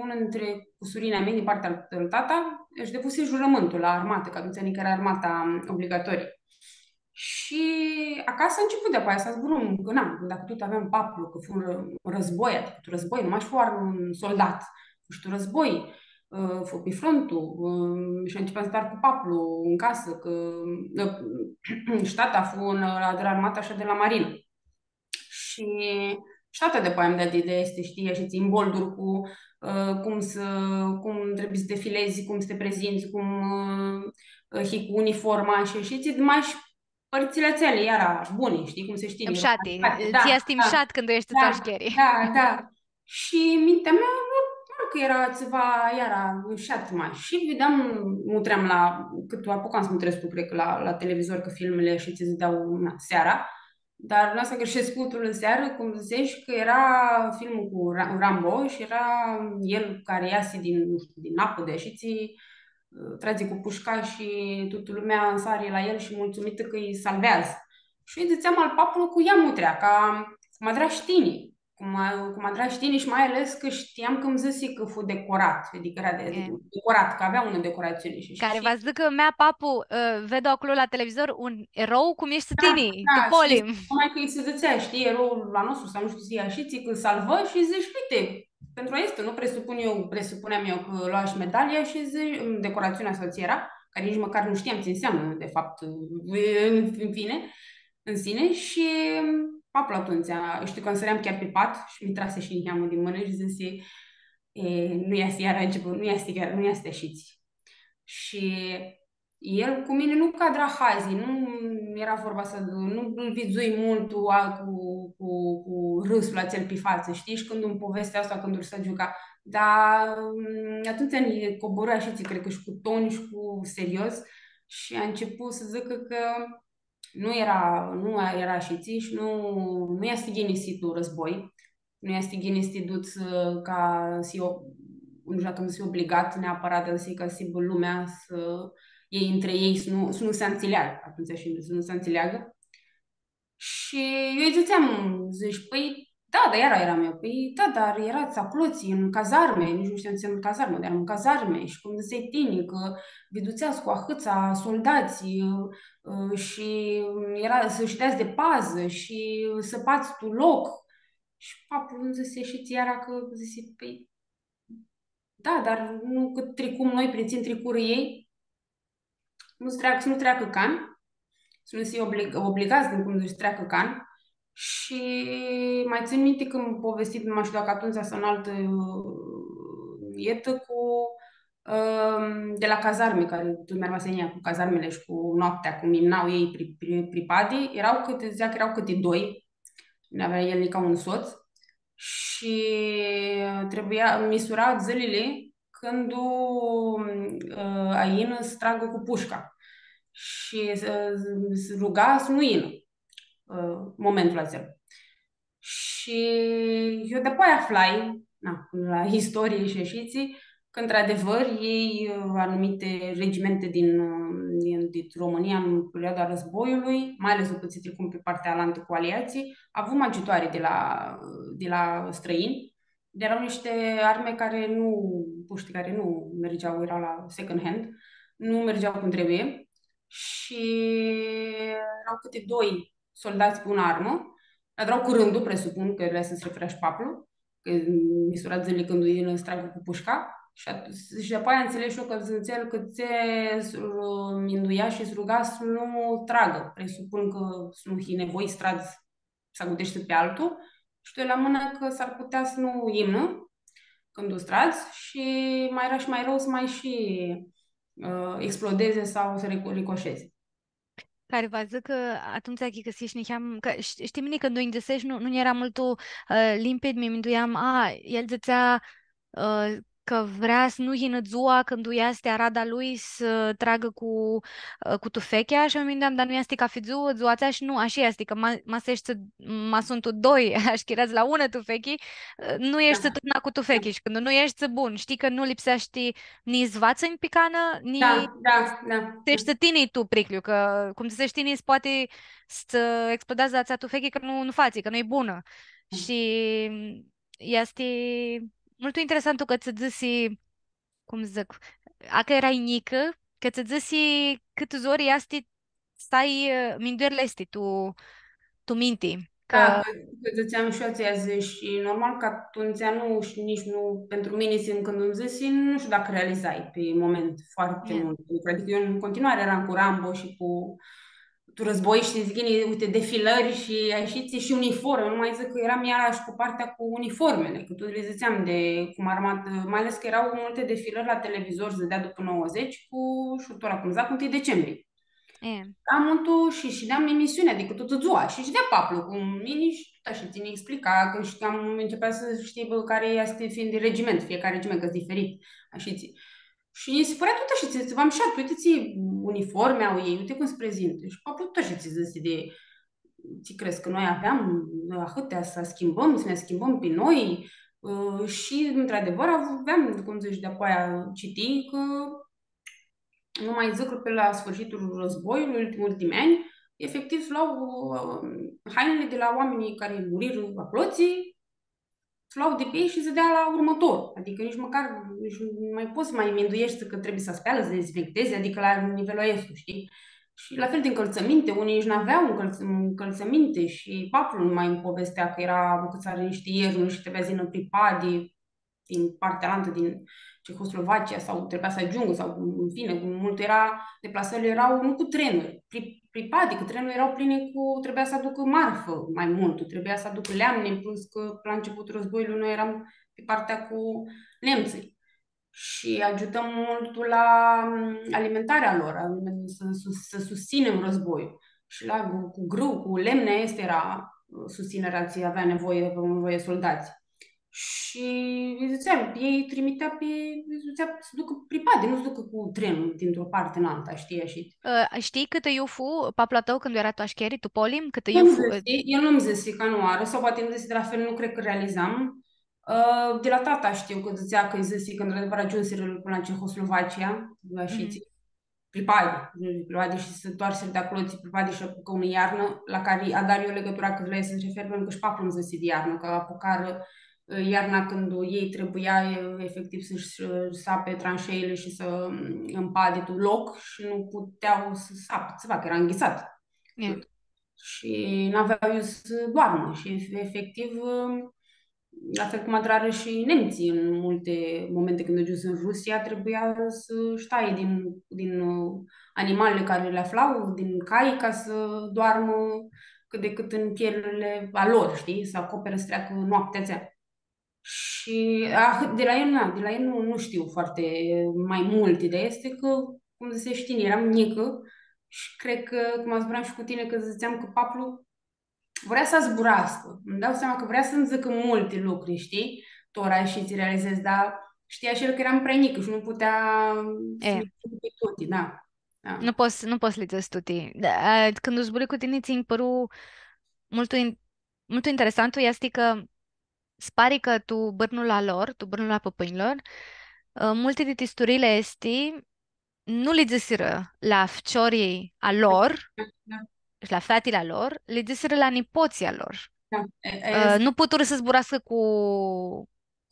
unul dintre cusurinii a mei, din partea al, al tata, își depuse jurământul la armată, că atunci era armata obligatorie. Shi acasã începu di-apoaia s-zburam, cã, na, dacã tut aveam paplu, cã fu un rã-, un război, adicã tu război, nu mash fu un soldat, fu shi tu război, ã, fu pi frontu, ã, shi începeam s-adar cu paplu în casă, cã, ã, shi tata fu în, la, de la armata, așa, de la marină. Shi, shi tata di-apoia ãnj deadi di, di aesti, shtii, ashi, tsi, imbolduri cu, ã, cum s-, cum trebuie să te defilezi, cum să te prezinți, cum, ã, ã, hii cu uniforma shi, shi tsi, mash pãrtsãli atseali eara buni, shtii, cum s-shtii, mshati. Da, tsi easti, da, mshat cãndu eshti tu ashi chiri. Da, da. Shi mintea mea, normal cã eara tsiva, eara mshat mash. Shi videam, mutream la, cãt apucam s-mutrescu, cred cã la, la televizor, cã filmili shi tsi s-dau, na, seara. Dar nu s-agãrshescu, tu searã, cum dzãtseai, cã eara filmul cu Ra-, Rambo shi eara el cari easi din, nu shtiu, din apã, di ashi, tsi, ã, tragi cu pushca shi tutã lumea sari la el shi mulțumită cã lji salvează. Shi eu dzãtseam al paplu cã ia mutrea, ca cum adrash tini, cum a-, cum adrash tini shi mai ales cã shtiam cã nji dzãsi cã fu decorat, adicã eara de-, decorat, cã avea unã decoratsiuni shi, shi, cari va s-dzãcã, mea, papu, ã, ved aclo la televizor un erou, cum eshti tini, da, tu polim. Shi numai cã lji s-dzãtsea, shtii, eroul a nostru, sau nu shtiu, tsi, ashi, tsi, cã salvã shi dzãts, „Uite, pentru aestã, nu presupun eu, presupuneam eu cã loash medalia shi dzãts, decoratsiunea sau tsi eara, cari nici mãcar nu shtiam tsi înseamnă, de fapt, în, în fine, în sine.” Shi paplu atumtsea, shtiu cã ãnj sãream chiar pi pat shi mi trasi shi niheamã di mãnã shi dzãsi, „E, nu easti iara, nu easti chiar, nu easti ashitsi.” Shi el cu mini nu cã adra hazi, nu eara vorba s-, nu-l vidzui multu a-, cu, cu, cu rãsul atsel pi fatsã, shtii? Shi cãndu tu povestea aestã, cãndu s-a giucat, dar, mm, atumtsea nji coborã ashitsi, cred cã shi cu ton shi cu serios, shi a început s-dzãcã cã nu eara, nu eara ashitsi shi nu, nu easti ghini s-hii tu război, nu easti ghini s-ti duts, ã, ca s-hii o-, nu shtiu dacã s-hii obligat neapãrat, dar s-hii ca s-hibã lumea, s-ljei ntrã elj, s-nu, s-nu s-ntsileagã, atumtsea shi s-nu s-ntsileagã. Shi eu lji dzãtseam, dzãc, „Pãi, Da, da, iara, iara mea. Păi, da, dar erați aclo, în cazarme, nici nu știam ce înseamnă cazarmă, dar în cazarme și cum ziceai tini, că vă duceați cu ahâția soldați, ă, și era să ședeați de pază și să bați tu loc. Și paplu îmi zise, și ți iara că, zise, păi, da, dar nu că trecum noi prin ce trecură ei? Nu s-treac-, s-nu treacã can, s-nu s-hii oblig-, obligat din cum s-treacã can. Și mai țin minte când povestit, nu mai știu dacă atunci sau în altă, ă, etã cu, ă, de la cazarme, care tu mi-armase cu cazarmele și cu noaptea, cum imnau ei pri-, pri-, pripadi, erau câte, zicea că erau câte doi, nu avea el nica un soț, și trebuia, misura zilele cãndu, ã, a inã s-tragã cu pushca. Shi, ã, s-ruga s-nu inã, ã, momentul atsel. Shi eu dapoaia aflai, na, la istorie shi ashitsi, cã, într-adevăr, ei, ã, anumite regimente din, ã, din, din România, în perioada războiului, mai ales după ce trecum pe partea alantă cu aliații, avum ajutoare de la, de la străini, Erau niște arme care nu, puști care nu mergeau, erau la second hand, nu mergeau cum trebuie și erau câte doi soldați pe unã armã, adrau cu rândul, presupun că vrea să se referea și paplu, că mi s-ura zilele cãndu el s-tragã cu pushca, shi at-, shi dapoaia înțeleg și eu că zice el că tse s-, minduia shi s-ruga s-nu tragã, presupun că s-nu hii nevoi s-tradz s-aguteshti pi altu, shi tu la mãnã cã s-ar putea s-nu imnã cãndu s-tradz shi ma eara shi ma rãu s-ma shi, ã, explodeze sau s-rico-, ricosheze. Cari va dzãcã cã atumtsea achicãsish niheam, cã sh-, shtii mini, cãndu nj-dzãsesh, nu, nu nj-eara multu, ã, limpidi, mi minduiam, a, el dzãtsea, ã, cã vrea s-nu yinã dzua cãndu easti arada lui s-tragã cu, ã, cu tufechea, shi mi minduiam, dar nu easti cafi dzuã, dzua atsea, shi nu, ashi easti, cã ma, ma s-eshti, ma suntu doi ashchirats la unã tufechi, ã, nu eshti totna cu tufechi, shi cãndu nu eshti bun, shtii cã nu lipseashti ni s-va tsãnj pi canã, ni s-eshti tini tu priclju, cã, cum dzãsesh tini, poati s-explodeadzã atsea tufechi, cã nu, nu fatsi, cã nu-i bunã. Shi easti multu interesantu cã tsã dzãsi, cum dzãc, a cã earai njicã, cã tsã dzãsi cãt zori easti s-ai, ã, minduerli aesti tu, tu minti. Da, cã, cã dzãtseam shi eu atsea zi shi normal cã atumtsea nu, shi nitsi nu, pentru mine, simt, cãndu nj-dzãsi, nu shtiu dacã realizai pe moment foarte mult. Adicã eu în continuare eram cu Rambo shi cu tu război, shtii, dzãc, ghini, uite, defilări shi ashitsi shi uniforme, nu mai dzãc cã eram iarã shi cu partea cu uniformele, cã tu li dzãtseam de cum armat, mai ales cã eara multi defilări la televizor, s-dãdea dupã nouăzeci cu, shi tora cum dzãc, întâi decembrie. E. Am multu shi, shi shideam emisiunea, adicã tutã dzua, shi shidea paplu cu mini shi tut ashi, tsi nj-explica, cã shtiam, începea s-shtii, bã, cari easti, fiind de regiment, fiecare regiment, cã-s diferit, ashitsi. Shi nji si pãrea tut ashi, tsi, tsi, v-am shtiut, uite tsi uniforme au ei, uite cum se prezintă. Shi paplu tut ashi tsi dzãsi di, tsi crezi cã noi aveam ahãtea, s-li schimbãm, s-nã schimbãm pi noi? Ã, shi, într-adevăr, aveam, cum dzãts, dapoaia citii cã, nu mai dzãc cã pe la sfârșitul războiului, ultimul, ultimii ani, efectiv, s-lua, ã, hainele de la oamenii care muriră aclo, tsi, s-lua di pi elj shi s-dea la urmãtor. Adicã nitsi mãcar, nitsi nu mai pots s-mai mindueshti cã trebuie s-spealã, s-dezinfecteze, adicã la nivelul aestu, shtii? Shi la fel di ncãltsãminte, unii nitsi n-avea ncãlts-, ncãltsãminte shi paplu nj-mai povestea cã eara acãtsarã nishti iernuri shi trebuia s-yinã pripadi din partea alantã, din Cehoslovacia, sau trebuia s-agiungã, sau, în fine, cum multu eara, deplasările erau nu cu trenuri, pri-, pripadi, cã trenurile erau pline cu, trebuia s-aducã marfã mai multu, trebuia s-aducã leamne, în plus cã la începutul războiului noi eram pe partea cu nemții. Shi agiutãm multu la, mm, alimentarea lor, să, să, să susținem războiul. Shi la, cu grâu, cu lemne, aestã eara, ã, susținerea tsi avea nevoie, avea nevoie soldați. Shi lji dzãtsea, elj trimitea pi, lji dzãtsea s-ducã pripadi, nu s-ducã cu trenul dintr-o parte în alta, shtii, ashi. Ã, shtii cãtã iu fu paplu a tãu cãndu eara tu ashcheri, tu polim, cãtã iu fu? El nu-nj dzãsi, el nu-nj dzãsi canãoarã, sau poati nj-dzãsi, dar la fel nu cred cã realizam. Ã, di la tata shtiu cã dzãtsea cã lji dzãsi cã, într-adevăr, agiumsirã pãnã la Cehoslovacia, la, mhm, shtii, pripadi, pripadi shi s-toarsirã di aclo, tsi pripadi shi apucã unã iarnã, la cari adar eu ligãtura cã vrei s-ti referi, pentru cã shi paplu nji dzãsi di iarnã, cã apucarã, ã, iarna cãndu elj trebuia, ã, efectiv s-shi, ã, sapi transheili shi s-, ã, mpadi tu loc shi nu putea s-sapã, tsiva, cã eara nghițat. E. Shi n-avea iu s-doarmã shi, efectiv, ã, la fel cum adrarã shi nemtsii în multe momente când ajuns în Rusia, trebuia să-și taie din, din, ă, animalele care le aflau, din cai, ca să doarmă cât de cât în pielurile a lor, știi? Să acopere, să treacă noaptea atsea. Și, ah, de la el, na, de la el nu, nu știu foarte mai multe, dar este că, cum ziceai, știi, eram mică și cred că, cum am zburam și cu tine, că ziceam că paplu vrea să zburască. Îmi dau seama că vrea să-mi zică multe lucruri, știi? Tora și ți realizezi, dar știa și el că eram prea mică și nu putea să le zic pe toate, da. Da. Nu pots, nu pots s-li dzãts tuti. Da, a, cãndu zburãi cu tini, tsi-nj pãru multu in-, multu interesantu easti cã s-pari cã tu bãrnul a lor, tu bãrnul a pãpãnjlor, ã, multi di isturiili aesti nu li dzãsirã la ficiorlji a lor, da, shi la fratili a lor, li dzãsirã la nipotslji a lor. Da, e, e, ã, nu puturã s-zburascã cu,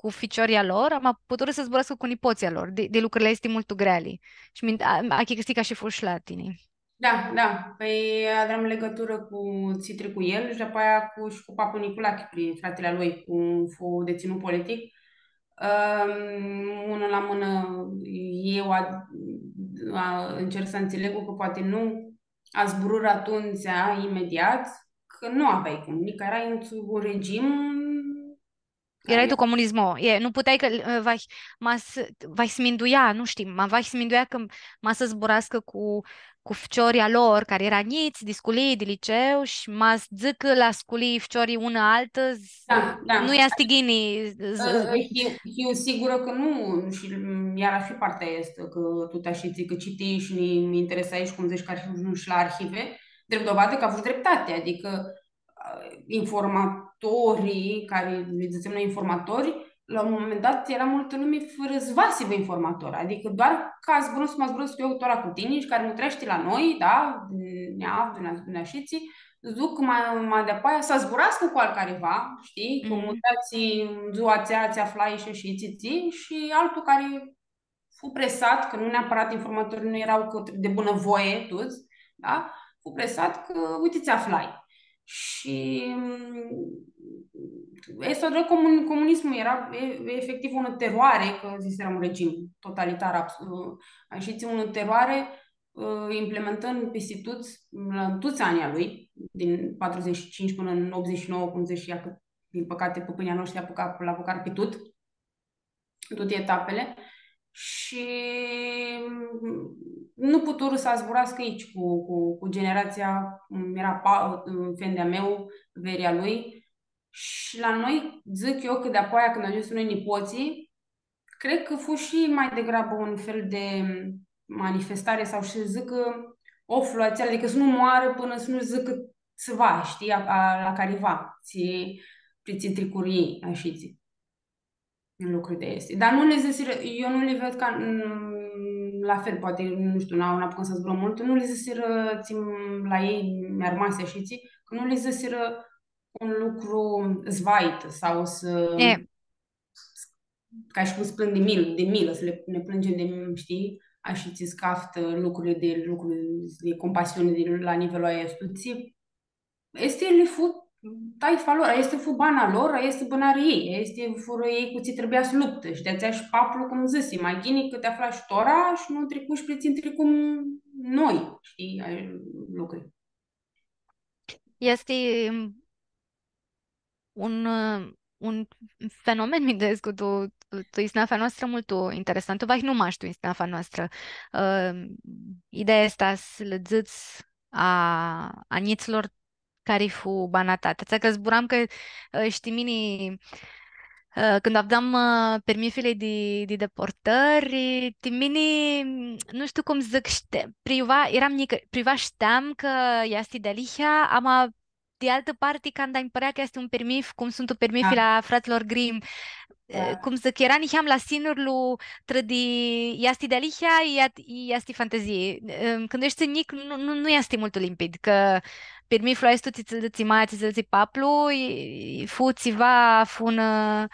cu ficiorlji a lor, ama puturã s-zburascã cu nipotslji a lor, di, di lucrurli aesti multu greali. Shi mi, a, achicãsii cã ashi fu shi la tini. Da, da. Păi, aveam legătură cu tsi tricu el și după aia cu, și cu paplu Niculache, prin fratele a lui, cum fu deținut politic. Ãm, unã la mână, eu a, a, încerc să înțeleg că poate nu a zbururã atumtsea, imediat, că nu aveai cum, nica erai într-un regim Erai tu comunismu, e, nu puteai cã, ã, vahi, ma s-, vahi s-minduia, nu shtiu, ma vahi s-minduia cã ma s-zburascã cu, cu ficiorlji a lor, cari eara njits, di sculii, di liceu, shi ma s-dzãcã la sculii ficiorlji unã altã, z-, da, da, nu easti ghini, z-, ã, hiu, hiu sigurã cã nu, shi, mm, iar ar fi partea aestã, cã tu ti ashitsi, cã citii shi nã, nã interesai shi, cum dzãts, cã ar fi ajuns shi la arhive, drept dovadã cã avush dreptate, adicã ã, informatorii, cari li dzãtsem noi informatori, la un moment dat eara multã lumi fãrã s-va s-hibã informator. Adicã doar cã zburãscu cum zburãscu eu tora cu tini shi cari mutreashti la noi, da, nã avdu, nã, nã ashitsi, dzãc cã ma, ma di-apoaia s-zburascã cu altu cariva, shtii, cã mutreatsi tu dzua atsea, tsi aflai shi ashitsi, tsi, shi altu cari fu presat, cã nu neapărat informatorii nu eara cã de bunăvoie tuts, da? Fu presat cã, uite, tsi aflai. Shi, mm, aestã, comun-, comunismul eara e-, efectiv unã teroare, cã dzãts, eara un regim totalitar, abs-, ã, shi unã teroare, ã, implementând pisti tuts, la, în tuts anii a lui, din patruzeci și cinci până în optzeci și nouă, cum dzãts, ia cã, din păcate, pãpãnjlji a noshtri apuca-, l-apucarã pi tut. Tuti etapele shi, mm, nu puturã s-zburascã aoatsi cu, cu, cu generația, cum eara pa-, mm, fendi a meu, verii a lui. Shi la noi, dzãc eu, cã di-apoaia cãndu agiumsirã noi nipotslji, cred cã fu shi mai degrabã un fel de manifestare sau, shtii, s-dzãcã, oflu atsel, adicã s-nu moarã pãnã s-nu dzãcã tsiva, shtii, a, a, la cariva, tsi, pri tsi tricurã elj, ashitsi. Lucruri di aesti. Dar nu li dzãsirã, eu nu li ved ca, mm, la fel, poati, nu shtiu, n-am, n-apucãm s-zburãm multu, nu li dzãsirã, tsi, la elj mi-armasi ashitsi, cã nu li dzãsirã un lucru s-vaitã sau s-, e, ca shi cum s-plãndzem di mil-, di milã, s-li, nã plãndzem di, shtii, ashitsi s-caftã lucruri di, lucruri di compasiuni di, la nivelul aestu, tsi, aestã li fu taifa lor, aestã fu bana lor, aestã bãnarã elj, aestã furã elj cu tsi trebuia s-luptã. Shi di-atsea shi paplu, cum dzãsi, ma ghini cã ti aflash tora shi nu tricush pri tsi tricum noi, shtii, ai, lucruri. Easti un, un fenomen, minduescu, tu, tu, tu isnafa noastrã multu interesantu, vahi nu mash tu isnafa noastrã. Ã, ideea aestã s-lã dzãts a, a njitslor cari fu bana ta. Atsea cã zburam cã, ã, shi ti mini, ã, cãndu avdam, ã, pirmithili di, di deportãri, ti mini, nu shtiu cum s-dzãc, shti-, priva, eram njicã, priva, shteam cã easti dealihea, ama di altã parti, canda nji pãrea cã easti un pirmith, cum suntu pirmithi la fratslor Grimm, eh, cum dzãc, eara niheam la sinurlu trã di easti dealihea, i at-, i easti fantezii. Em, cãndu eshti njic, nu, nu, nu easti multu limpid, cã pirmithlu aestu tsi, tsi, tsi maia, tsi, tsi paplu, i, i fu tsiva, fu unã,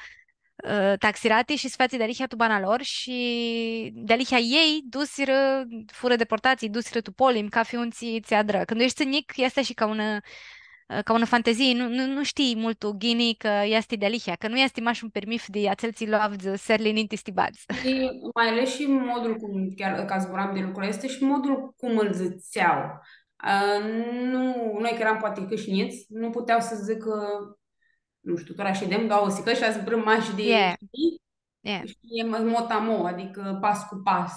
eh, taxirati shi s-featsi dealihea tu bana lor shi dealihea elj dusirã, furã deportats, dusirã tu polim, cafi un tsi, tsi adrã. Cãndu eshti njic, easti shi ca unã, eh, ca unã fantezii, nu, nu, nu shtii multu ghini cã easti dealihea, cã nu easti mash un pirmith di atsel tsi lu avdz serli ninti s-ti badz. Shi mai ales shi modul cum, chiar ca zburam di lucru, easti shi modul cum ãl dzãtsea. Eh, nu, noi cã earam poati cãshnits, nu putea s-dzãcã, nu shtiu, tora shidem doauã sticlã shi zburãm mash di, yeah, shtii? Yeah. Shi e motamo, adicã pas cu pas.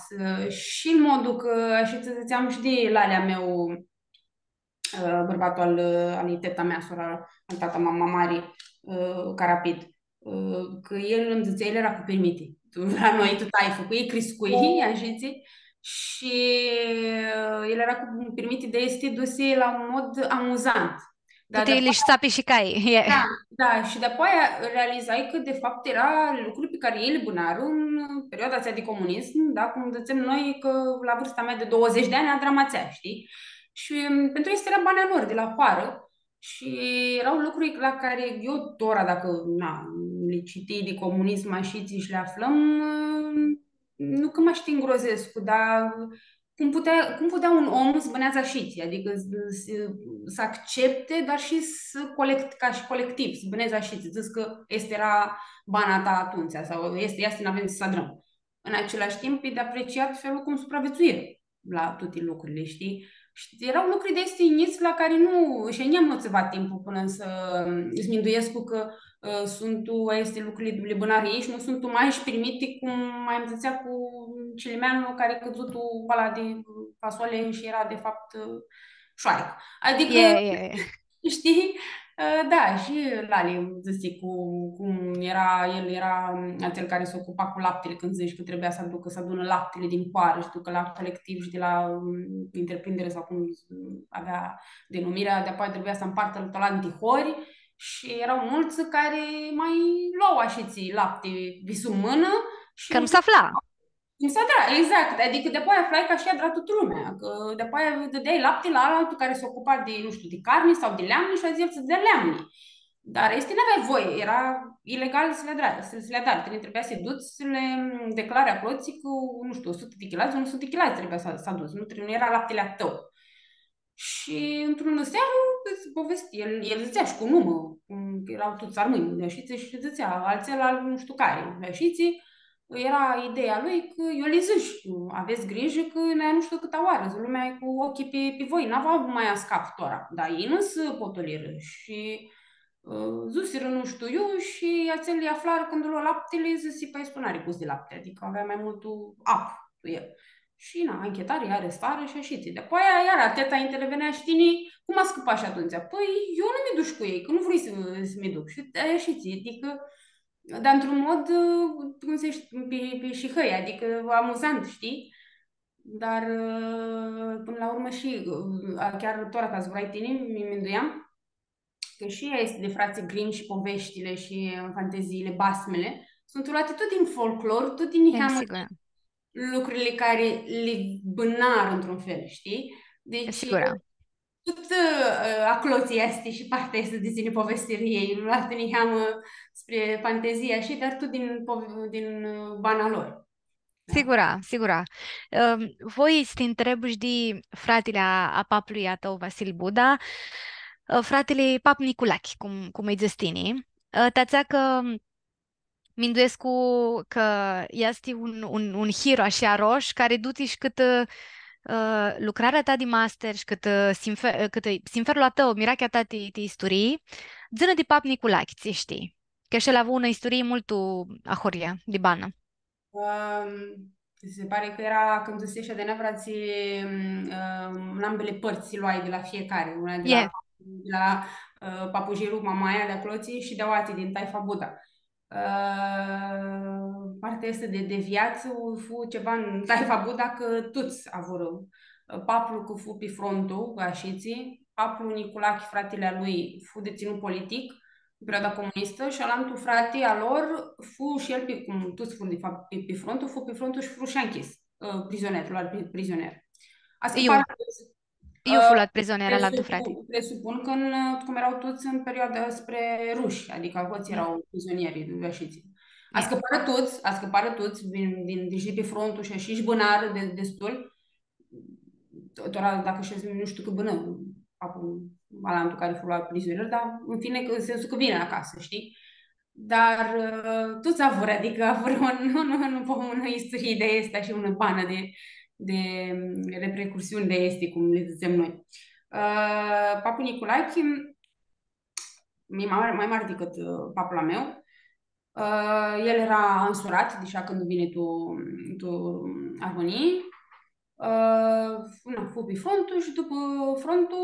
Shi modul cã, shi tsi dzãtseam shi di lalea a meu, ã, bãrbatlu al, ã, ali teta mea, sora al tata, mama mari, ã, Carapid, ã, cã el ãnj dzãtsea, el eara cu pirmithi. Tu, la noi, tu taifã, cu elj criscui, ashitsi, shi, ã, el eara cu pirmithi di aesti dusi la un mod amuzant. Dar ti li shtapi shi cai. Da, da, shi dapoaia realizai cã, de fapt, eara lucri pi cari elj li bãnarã tu perioada atsea di comunism, da, cum dzãtsem noi, cã la vãrsta mea di doauãdzãts di anj adram atsea, shtii? Shi, m, pentru elj eara bana lor di la hoarã shi eara lucri la cari eu tora, dacã, na, li citii di comunism, ashitsi, shi li aflãm, m, nu cã mash ti ngrozescu, dar cum putea, cum putea un om s-bãneadzã ashitsi, adicã s-, s-, s-accepte, dar shi s-colect-, ca shi colectiv, s-bãneadzã ashitsi, dzãts cã aestã eara bana ta atumtsea, sau aestã, ia s-nã avem s-adrãm. În același timp, e de apreciat felul cum supraviețuirã la tuti lucrili, shtii? Shi eara lucri di aesti njits la cari nu, shi a njia nu tsiva timpu pãnã s-, s-minduescu cã ã, suntu aesti lucri li bãnarã elj shi nu suntu mash pirmithi cum ma dzãtsea cu cilimeanlu cari cãdzu tu bala di fasole shi eara, de fapt, ã, shoaricã. Adicã, e, e, e, shtii? Ã, da, shi lali, dzãtsi, cu, cum eara, el eara atsel cari s-ocupa cu laptili, cãndu dzãts cã trebuia s-aducã, s-adunã laptili din hoarã shi ducã la colectiv shi di la, ãm, întreprindere sau cum avea denumirea, dapoaia trebuia s-ampartã la antihori, shi eara multsã cari ma lua ashitsi lapti di sum mãnã shi... Cã nu s-afla. Nu s-afla, exact. Adicã dapoaia aflai cã ashi adra tutã lumea, cã dapoaia dãdeai lapti la alaltu cari s-ocupa di, nu shtiu, di carni sau di leamni shi atsel tsã dãdea leamni. Dar aesti n-aveai voie, eara ilegal s-li adari, s-li, s-li adari. Tini trebuia s-li duts, s-li declari aclotsi cã, nu shtiu, o sutã di chiladz, un sutã di chiladz trebuia s-, s-aduts, nu tre-, nu eara laptili a tãu. Shi într-unã searã, povesti, el, el dzãtsea shi cu numã, cum eara tuts armãnj, di ashitsi, shi dzãtsea, atsel al nu shtiu cari, di ashitsi, eara ideea lui cã eu li dzãsh, avets grijã cã noi nu shtiu cãtã oarã, lumea e cu ocljilj pi, pi voi, n-avea ma s-scap tora, dar elj nu s-potolirã shi, ã, dzusirã nu shtiu iu shi atsel li aflarã cãndu lo laptili, dzãsi, pãi, aestu n-ari gust di lapti, adicã avea ma multu apã tu el. Shi, na, anchetarã, lj-arestarã shi ashitsi. Dapoaia, iara, teta intervenea shi tini, cum ascãpash atumtsea? Pãi, eu nu mi dush cu elj, cã nu vrui s-, s-mi duc. Shi, e, ashitsi, adicã, dar într-un mod, ã, cum s-dzãc, pi, pi shihãi, adicã amuzant, shtii? Dar, ã, pãnã la urmã shi, ã, chiar tora ca zburai tini, mi minduiam, cã shi aesti di fratslji Grimm shi poveștile shi, ã, fanteziile, basmele, suntu loati tut din folclor, tut din... E, niheamã sigur. Lucrurli cari li bãnarã într-un fel, shtii? Deci, sigur, tut, ã, aclotsi easti shi partea aestã di tsi nã povestirã elj, nu loati niheamã spre fantezia shi, dar tut din pov-, din, ã, bana lor. Da. Sigura, sigura. Ãm, voi s-ti ntreb shi di fratili a, a paplui a tãu, Vasil Buda, ã, fratili Pap Niculachi, cum, cum lji dzãts tini. Ã, ti atsea cã minduescu cã easti un, un, un hiro ashi arosh, cari dutsi shi cãtã, ã, lucrarea ta di master shi cãtã sinfe-, cãtã sinferlu a tãu, mirachea ta ti, ti isturii, dzã-nã di Pap Niculachi, tsi shtii. Cã shi el avu unã isturii multu ahoryea di banã. Ãm, mi si pari cã eara, cãndu dzãsesh di nãfratsi, ãm, în ambele părți loai di la fiecare, una di la, di la, ã, papujilu, mamaia di aclotsi shi di aoatsi din taifa Buda. Ã, partea aestã di, di viatsã fu tsiva în taifa Buda, cã tuts avurã. Ã, paplu cã fu pi frontu, ashitsi, paplu Niculachi, fratili a lui, fu deținut politic în perioada comunistă și alantu frati a lor fu și el, pe, cum tuts fu, de fapt, pe, pe frontul, fu pe frontul și fu și închis, ă, prizonier, luat pri-, prizonier. A scăpat. Iu, iu fu luat prizonier alantu frati? Presupun, presupun că în, cum erau toți în perioada spre ruși, adică toți erau prizonieri, nu știu. A scăpat toți, a scăpat toți din, din, deci de pe frontul și așa, și bănară de, destul. Tora, dacă și nu știu că bănă, acum, alantu care fu luat prizonier, dar în fine, că, în sensul că vine acasă, știi? Dar, ă, tuts avurã, adică avurã un, nu, nu, nu pot, unã isturii di aestã shi unã banã di, di, ã, repercusiuni di aesti, cum li dzãtsem noi. Ã, paplu Niculachi, e mai mari, mai mari dicãt, ã, paplu a meu. Ã, el eara ãnsurat, deci cãndu vini tu, tu Armãnii. Ã, na, fu pi frontu shi dupã frontu,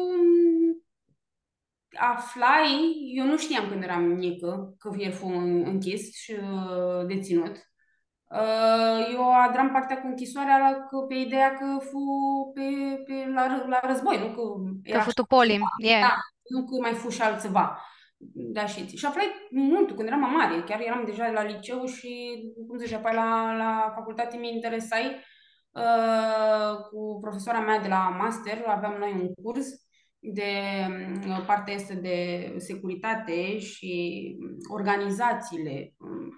aflai, eu nu știam cãndu eram njicã, cã el fu în-, închis shi, ã, deținut. Ã, eu adram partea cu închisoarea la, cã pe ideea cã fu pe, pe, la rã-, la război, nu cã... Cã era fu tu polim, e. Da, nu cã mai fu shi altsiva. Da, shi, shi aflai multu, cãndu eram ma mari, chiar eram deja la liceu shi, cum dzãts, apoi la, la facultate mi interesai, ã, cu profesoara mea de la master, aveam noi un curs de, mm, partea asta de securitate și, mm, organizațiile, mm,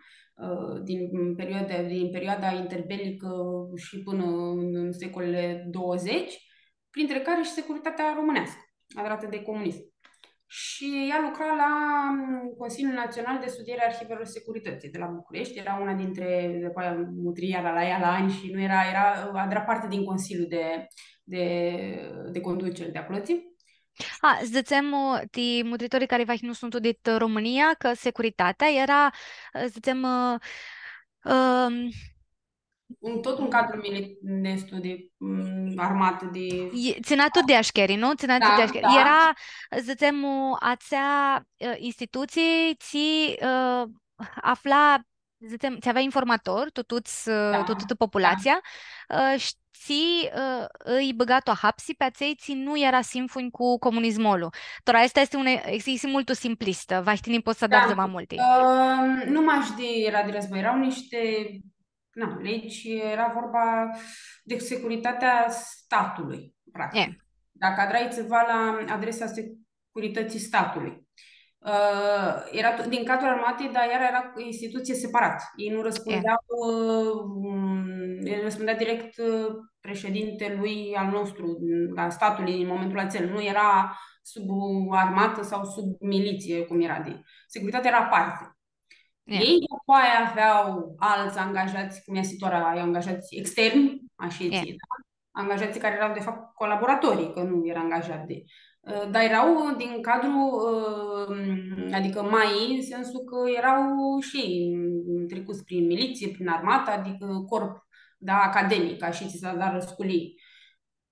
ă, din perioada, din perioada interbelicã și până în, în secolele douăzeci, printre care și securitatea românească, adratã de comunism. Și ea lucra la, mm, Consiliul Național de Studiere a Arhivelor Securității de la București. Era una dintre, după aia, mutrii iara la ea la ani și nu era, era, adra parte din Consiliul de, de, de Conducere de acolo. A, dzãtsem, ã, ti mutritorlji cari vahi nu suntu dit Romãnia, cã securitatea eara, ã, dzãtsem, ã, ãm, un, tot un cadru mili-, de studii, mm, armatã, de... E, tsãnea tut di ashcheri, nu? Tsãnea tut di ashcheri. Da. Eara, dzãtsem, ã, atsea, ã, institutsii, tsi, ã, afla, dzãtsem, tsi avea informatori, tu tuts, ã, tu tutã populatsia, ã, shi tsi, ã, ãlj bãga tu ahapsi pi atselj tsi nu eara sinfunj cu comunismolu. Tora, aestã easti un, easti multu simplistã, vahi tini pots s-adari ma multi. Ã, nu mash di, era di război, erau niște, na, legi, era vorba de securitatea statului, practic. E. Dacă adrai ceva la adresa securității statului. Ã, era to-, din cadrul armatei, dar iar era instituție separat. Ei nu răspundeau, ã, mm, el răspundea direct, ã, președintelui al nostru, a statului în momentul acel. Nu era sub o armatã sau sub miliție, cum era de... Securitatea era aparte. Ei după aia aveau alți angajați, cum este ora, angajați externi, așa, da? Angajații care erau, de fapt, colaboratori, că nu era angajat de, ă, dar erau din cadrul, ă, adică mai, în sensul că erau și ei trecuți prin miliție, prin armată, adică corp, da, academic, așa, ți s-adarã sculii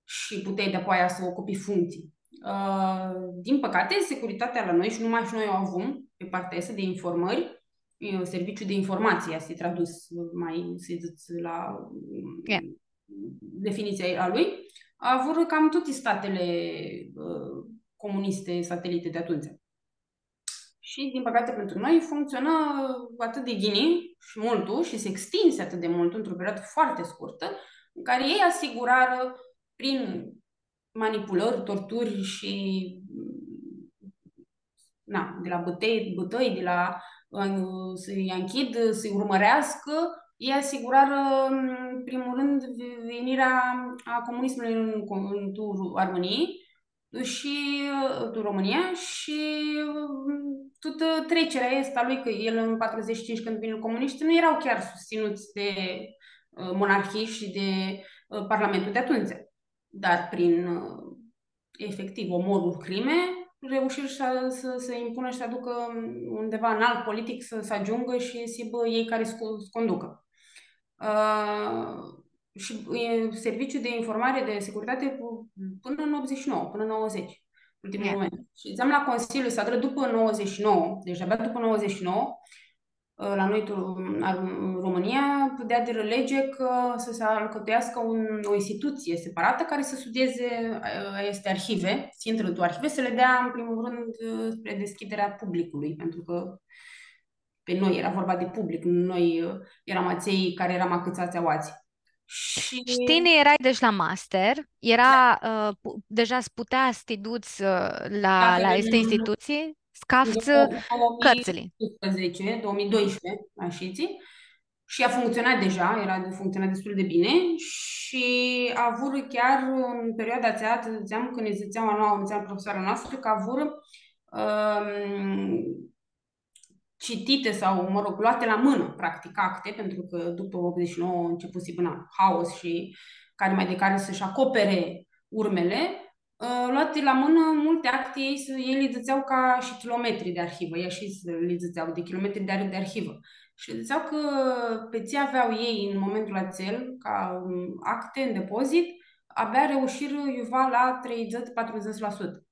și puteai de-apoaia să ocupi funcții. Ă, din păcate, securitatea la noi, și numai și noi o avem, pe partea asta de informări, e, serviciul de informații, asta e tradus mai, să zic, la, definiția a lui, avurã cam toate statele, ă, comuniste satelite de atunci. Și, din păcate pentru noi, funcționă atât de ghini și multu și se extinse atât de mult într-o perioadă foarte scurtă, în care ei asigurară, prin manipulări, torturi și, na, de la bătăi, bătăi, de la, ă, să-i închid, să-i urmărească, ei asigurară, în primul rând, vi-, venirea a comunismului în, în Armânie și, ă, în România și, ă, toată trecerea asta a lui, că el în patruzeci și cinci, când vin comuniștii, nu erau chiar susținuți de, ă, monarhii și de, ă, Parlamentul de atunci. Dar prin, ă, efectiv, omorul, crime, reușiră să, să, să impună și să aducă undeva în alt politic să, să ajungă și să aibă ei care să, să conducă. Ă, și, e, serviciul de informare, de securitate cu, până în optzeci și nouă, până în nouăzeci, ultimul moment. Și ziceam la Consiliu, s-adră după nouăzeci și nouă, deci abia după nouăzeci și nouă, ã, la noi, tu, în România, putea de lege că să se alcătuiască un, o instituție separată care să studieze, ã, aceste arhive, să intră în arhive, să le dea, în primul rând, ã, spre deschiderea publicului, pentru că pe noi era vorba de public, noi, ã, eram aței care eram acătsați aoatsi. Shi tini erai, deci, la master, era, ã, pu-, deja s-putea s-ti duts, ã, la, la aestã institutsii, s-cafts cãrtsãli. În două mii unsprezece, două mii doisprezece, ashitsi, și ea funcționa deja, era, funcționa destul de bine și avură chiar în perioada atsea, dzãtseam, cãndu nã dzãtsea a noua, nã dzãtsea profesoara noastră, că avură, ãm, citite sau, mă rog, luate la mână, practic, acte, pentru că după optzeci și nouă a început să pună haos și care mai de care să-și acopere urmele, ã, luate la mână multe acte, ei, s- ei le dădeau ca și kilometri de arhivă, ea și s- le dădeau de kilometri de, ar- de arhivă. Și dădeau că pe ce aveau ei în momentul acel, ca um, acte în depozit, abia reușiră iuva la treizeci, patruzeci la sută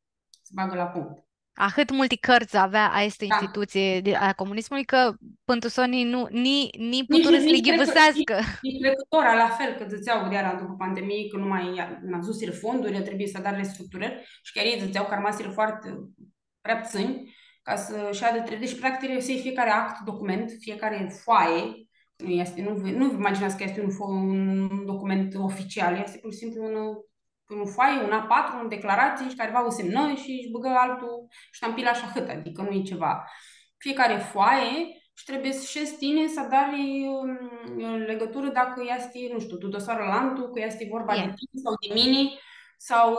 să bagă la punct. Ahãt multi cãrtsã avea aestã institutsii di, a comunismului, cã pãn tu soni nu, ni, ni puturã s-li ghivãseascã. Nici trecătora, la fel, că dădeau iara după pandemie, că nu mai ia- n-aduseră fonduri, trebuie să dar restructurări și chiar ei dădeau că rămasiră foarte prea puțini ca să-și ia de trecut. Deci, practic, trebuie să iei fiecare act, document, fiecare foaie, nu este, nu vă, nu vă imaginați că este un, fo- un document oficial, este pur și simplu un, un foaie, un A patru, o declarație și careva o semnă și își băgă altul ștampila și ahât, adică nu e ceva. Fiecare foaie și trebuie să șezi tine să adari um, legătură dacă este, nu știu, tu dosarul la altul, că este vorba de tine sau de mine sau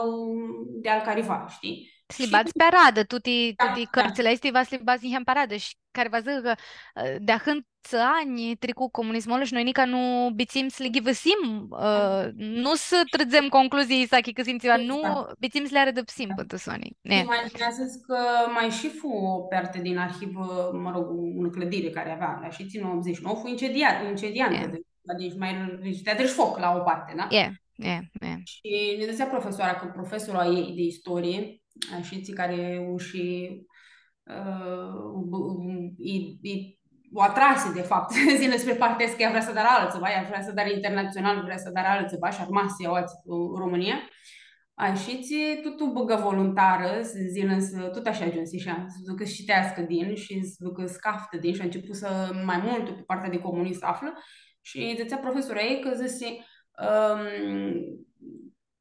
de al careva, știi? S-li badz pi aradã, tuti, tuti cãrtsãli aesti, va s-li badz niheam pi aradã. Shi cari va dzãcã cã, ã, di ahãntsã anj tricu comunismul shi noi nica nu bitsim s-li ghivãsim, ã, nu s-trãdzem concluzii, s-achicãsim tsiva, nu bitsim s-li arãdãpsim pãn tu soni. Imaginează-ți că mai și fu o parte din arhivă, mă rog, unã clădire care avea, dar și țin optzeci și nouă, fu incendiat, incendiat, deci mai, deci te-a foc la o parte, da? E, e, e. Shi nã dzãtsea profesoara cã profesorlu a ljei di istorie, ashitsi cari u shi, ã, u, u, i, i, u atrasi, de fapt, s-yinã spre partea aestã, cã ea vrea s-adarã altsiva, ea vrea s-adarã internatsional, vrea s-adarã altsiva shi armasi aoatsi tu Romãnia. Ashitsi, tut u bãgã voluntarã, s-yinã, s-, tut ashi agiumsi shi ea, s-ducã s-citeascã din shi s-ducã s-caftã din shi a început s-, mai multu pi partea di comunism s-aflã. Shi dzãtsea profesorlu a ljei cã dzãsi, ãm,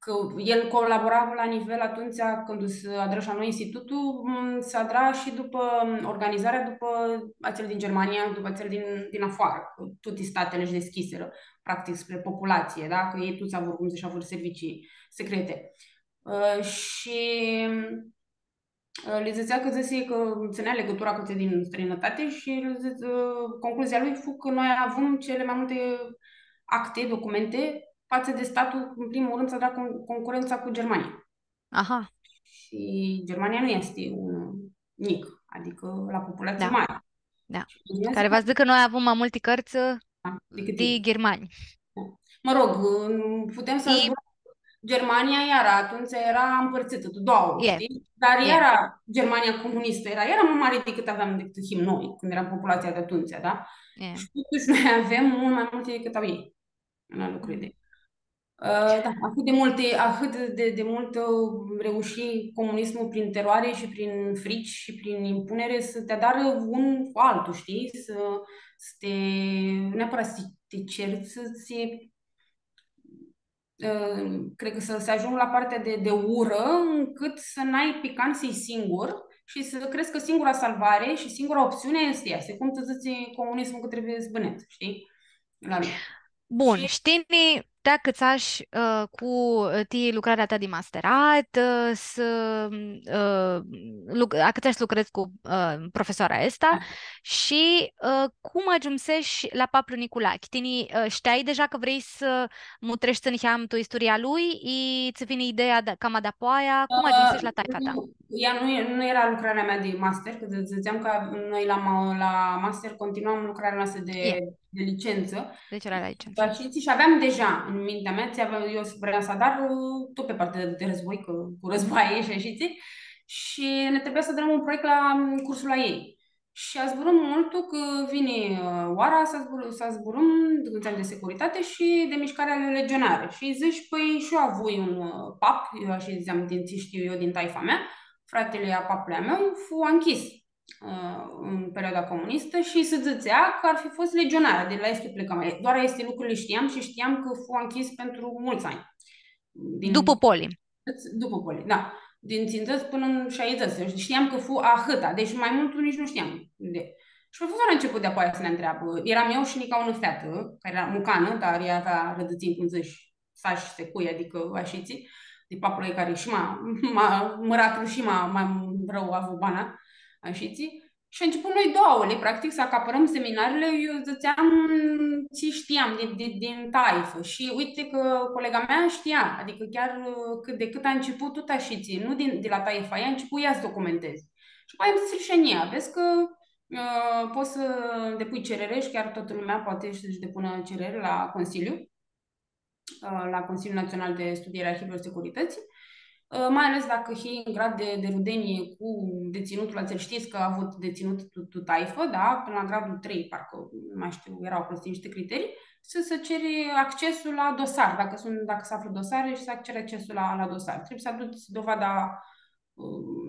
cã el colabora la nivel atumtsea cãndu s-adrã shi la noi institutul, m, s-adrã shi dupã, m, organizarea dupã atsel din Germania, dupã atsel din, din afarã, cã tuti statele își deschisirã, practic, spre populație, da? Cã ei tuts avurã, cum dzãts, avurã servicii secrete. Ã, shi Ã, li dzãtsea cã dzãsi cã tsãnea legãtura cu atselj din strãinãtati shi, ã, concluzia lui fu cã noi avum cele mai multe acte, documente, față de statul, în primul rând, s-adrã con-, concurența cu Germania. Aha. Shi Germania nu este un mic, adică la populație mare. Da. Shi Germania... Cari va s-dzãcã cã noi avum ma multi cãrtsã, da, di ghirmani. Mă rog, putem să zburăm. Germania, iara, atumtsea eara mpãrtsitã tu doauã, shtii? Dar iara Germania comunistă era, era mai mare decât aveam, decât him noi, când eram populația de atunci, da? Shi totuși noi avem mult mai multe decât au ei în lucruri de... Ã, da, ahãt di multi, ahãt di, di multu reushi comunismul prin teroare și prin frici și prin impunere să te adară un cu altul, știi? Să, să te, neapărat să te ceri, să ți, ã, cred că să, să ajung la partea de, de ură încât să n-ai pe cam să-i singur și să crezi că singura salvare și singura opțiune este ea. Este cum tu zici comunismul că trebuie să bănesc, știi? La noi. Bun, shi tini ti acãtsash, ã, cu, ã, ti lucrarea ta di masterat, ã, s-, ã, luc-, acãtsash s-lucredz cu, ã, profesoara aestã shi, ã, cum agiumsesh la paplu Niculachi? Tini, ã, shteai deja cã vrei s-mutreshti niheam tu istoria lui, i tsã vini ideea cama dapoaia? Cum agiumsesh la taifa ta? Ea nu e, nu era lucrarea mea de master, cã dzãtseam cã noi la ma-, la master continuam lucrarea noastră de, de licență. Deci era la licență. Dar și, și aveam deja în mintea mea, ți aveam, eu vream să adar, ã, tot pe partea de război, că cu războaie și așa, știi? Și ne trebuia să dăm un proiect la, ãm, cursul la ei. Shi azburãm multu cã vini, ã, oara s-azbur-, s-azburãm, di Consiliul de Securitate shi di Mișcarea Legionară. Shi dzãsh, păi, shi eu avui un, ã, pap, eu ashi dzãtseam, din tsi shtiu eu, din taifa mea, fratili a paplui a meu fu anchis, ã, în perioada comunistă și se dzãtsea că ar fi fost legionar, de la aestã plecam. Doar aesti lucruri le știam și știam că fu închis pentru mulți ani. Din Dupã poli. Dupã poli, da. Din tsincãts pãnã în șaizeci. Știam că fu ahãta, deci mai mult nici nu știam. De... Și profesorul a început de-apoaia să ne întreabă. Eram eu și nica unã featã, care era mucanã, dar ea avea rădățini, cum zici, sash secui, adică ashitsi, di paplu ei care shi ma, ma, mãratlu shi ma, ma rău avu bana, ashitsi. Shi începum noi doauãli, practic, s-acapãrãm seminariile, eu dzãtseam tsi shtiam din, din, din taifã. Shi uite că colega mea știa, adică chiar, ã, cât de cât a început tot ashitsi, nu din, de la taifa ei, a început ea să documenteze. Și apoi am zis, Rishenia, vezi că, ã, poți să depui cerere și chiar toată lumea poate să-și depună cerere la Consiliu, ã, la Consiliul Național de Studiere, Arhivele și Securități, ã, mai ales dacă hii în grad de, de rudenie cu deținutul atsel, știți că a avut deținut tu, tu taifă, da? Până la gradul trei, parcă, nu mai știu, erau acolo niște criterii, să, să ceri accesul la dosar, dacă sunt, dacă se află dosare și să ceri accesul la, la dosar. Trebuie să aduci dovada, ã,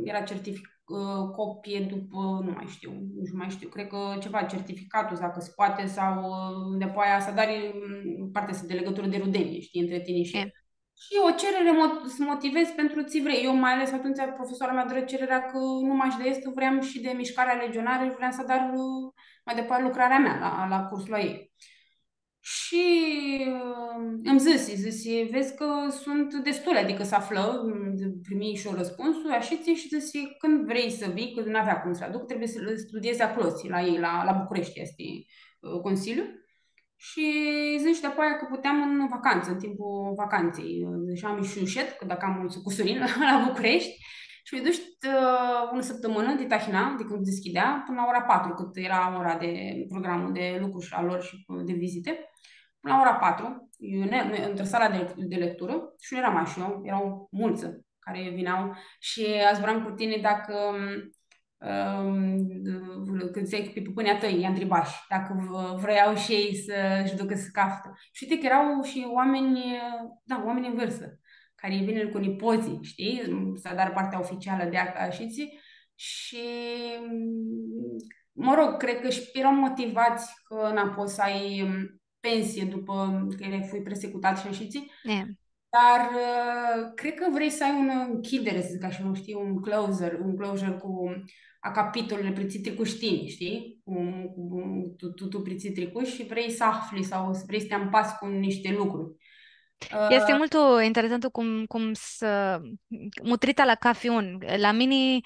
era certific-, ã, copie după, nu mai știu, nici nu mai știu, cred că ceva, certificatul, dacă se poate, sau, ã, de-apoaia să dai, ã, partea asta de legătură de rudenie, știi, între tine și E. Și o cerere mo-, să motivezi pentru tsi vrei. Eu, mai ales atunci, profesoara mea dădea cererea că nu mash di aestã, vream și de Mișcarea Legionară și vream să dar, ã, mai departe lucrarea mea la, la cursul ei. Și, ã, îmi zisi, zisi, vezi că sunt destule, adică se află, ã, primii și răspunsul, așa, și zisi, când vrei să vii, că n-avea cum să aduc, trebuie să le studiezi acolo, la ei, la, la București este, ã, Consiliul. Și zici, de-apoaia că puteam în vacanță, în timpul vacanței, ziceam, și eu șed, că dacă am mulți cusurini la București, și mi duci, ă, unã sãptãmãnã di tahina, di cãndu s-dishcljidea, pãnã la ora patru, cãt era ora de programul de lucru și a lor și de vizite, pãnã la ora patru, eu ne, ne, într-o sala de, de lectură și nu eram mash eu, erau mulți care vineau și zburam cu tine dacă, ã, cãndu dzãtseai pi pãpãnjlji a tãi, lji ntribash, dacă v-, vreau și ei să-și ducă să caftă. Și uite că erau și oameni, da, oameni în vârstă, care vin cu nipoții, știi, să adară partea oficială de acasă, și, mă rog, cred că și erau motivați că, na, poți să ai, pensie după că fui persecutat și așa, E. Dar, ã, cred că vrei să ai un închidere, să zic așa, nu știu, un closer, un closure cu, a capitolului pri tsi tricush tini, știi? Cu, cu, tu, tu, tu pri tsi tricush și vrei să afli sau vrei să te împaci cu niște lucruri. Ã, Este multu interesant cum, cum s-, mutrita la cafi un. La mini,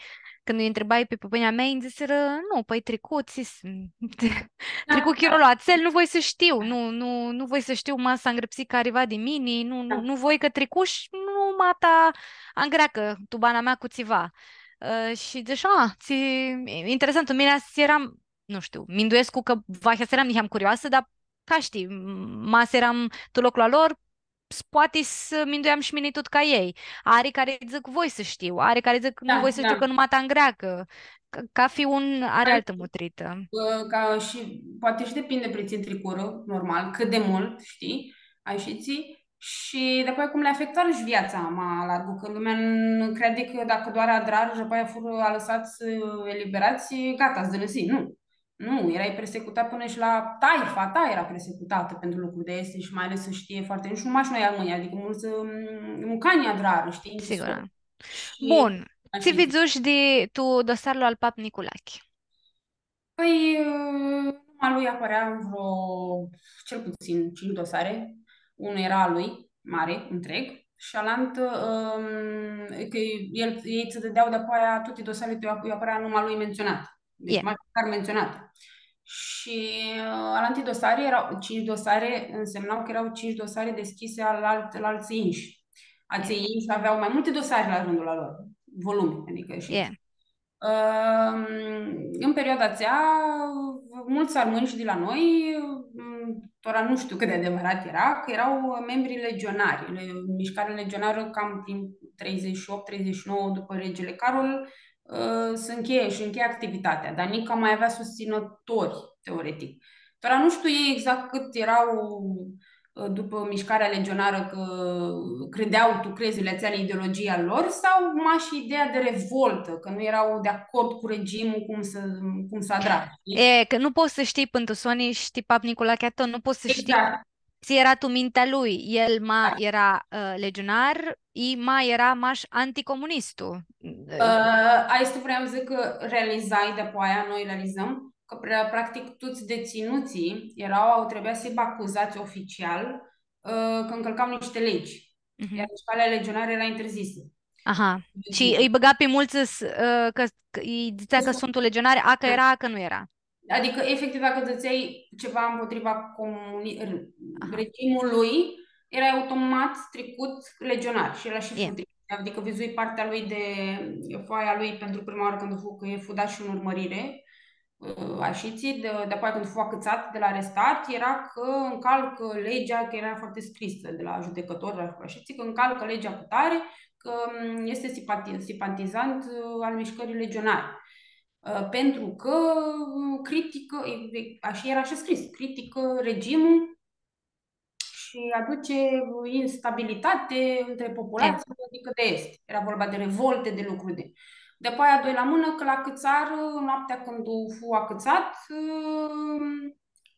cãndu lji ntribai pi pãpãnjlji a mei, nji dzãsirã, „Nu, pãi tricu, tsi s-, Da, tricu da. chirolu atsel, nu voi să știu, nu, nu, nu voi să știu, ma s-angrãpsi cariva di mini, nu, nu, Da. nu voi cã tricu shi nu ma ta angreacã tu bana mea cu tsiva.” Ã, shi dzãsh, „A, tsi, interesant, mini s-eram, nu știu, minduescu cã vahi s-eram niheam curioasã, dar ca shtii, ma s-eram tu loclu a lor, s-, poati s-minduiam shi mini tut ca elj. Ari cari dzãc, voi să știu, ari cari dzãc, nu Da, voi să știu da. cã nu ma ta angreacã.” Ca, cafi un ari Ai altã mutritã. Ã, ca și, poate și depinde pri tsi tricurã, normal, cât de mult, știi, ai și ți, și după cum le afectarã shi viața ma largu, cã lumea nu crede cã dacã doar adrarã shi dupã aia furã alãsats, ã, eliberats, gata, s-dãnãsi. Nu. Nu, erai persecutat până și la taifa ta era persecutată pentru lucruri de este și mai ales să știe foarte, nu știu, numai și noi armânii, adică mulți, ă, mucani adrarã, știi, Sigur, da. Bun. Tsi vidzushi di tu dosarlu al pap Niculachi? Păi, ă, numa lui apărea în vreo, cel puțin cinci dosare. Unul era a lui, mare, întreg, și alantă, ă, că el, ei ți dădeau de-apoaia toate dosarele, te apărea numa lui menționat. Deci, E. măcar menționat. Și, ă, alanti dosare erau, cinci dosare, însemnau că erau cinci dosare deschise al alt, la alții inși. Alții E. inși aveau mai multe dosare la rândul lor, volume, adică și E. Ă, în perioada atsea, mulți armâni și de la noi, tora nu știu cât de adevărat era, că erau membri legionari. Le-, mișcarea legionară cam prin treizeci și opt, treizeci și nouă după regele Carol, ã, s-ncheie, sh-ncheie activitatea, dar nica ma avea susținători, teoretic. Tora nu shtiu ei exact cãt eara, ã, dupã mishcarea legionarã, cã credea tu crezili atseali, ideologia lor, sau mash ideea di revoltã, cã nu eara di acord cu regimul cum s-, cum s-adra, shtii? E, cã nu pots s-shtii pãn tu soni, shtii, pap Niculache, tu nu pots s-shtii. Exact. Tsi eara tu mintea lui, el ma eara, ã, legionar, i ma eara mash anticomunistu. Ã, aestã vream s-dzãc cã realizai, dapoaia noi realizãm cã, pra-, practic, tuts deținutslji eara, au, trebuia s-hibã acuzats oficial, ã, cã încălcau niște legi. Mhm. Iar mișcarea legionară era interzisă. Aha. Deci, shi ãlj bãga pi multsã s-, ã, cã, cã ãlj dzãtsea cã suntu legionari, a cã eara, a cã nu eara. Adicã, efectiv, dacã dzãtseai ceva împotriva comuni-, r-, regimului, erai automat tricut legionar shi el a shi fudit. Adicã vidzui partea lui di, foaia lui pentru prima oară când fu, cã e fudat shi în urmărire, ã, ashitsi, di, dapoaia cãndu fu acãtsat di la arestat, eara cã încalcã legea, cã eara foarte scrisã di la judecător, ashitsi, cã încalcã legea cu tare, cã, mm, este simpati-, simpatizant, ã, al mișcării legionare. Ã, pentru cã, mm, criticã, e, e, ashi eara shi scris, criticã regimul, shi aduce instabilitate între populație, adică de este. Era vorba de revolte, de lucruri de... Dapoaia, doi la mână, cã l-acãtsarã, noaptea cãndu fu acãtsat, ã,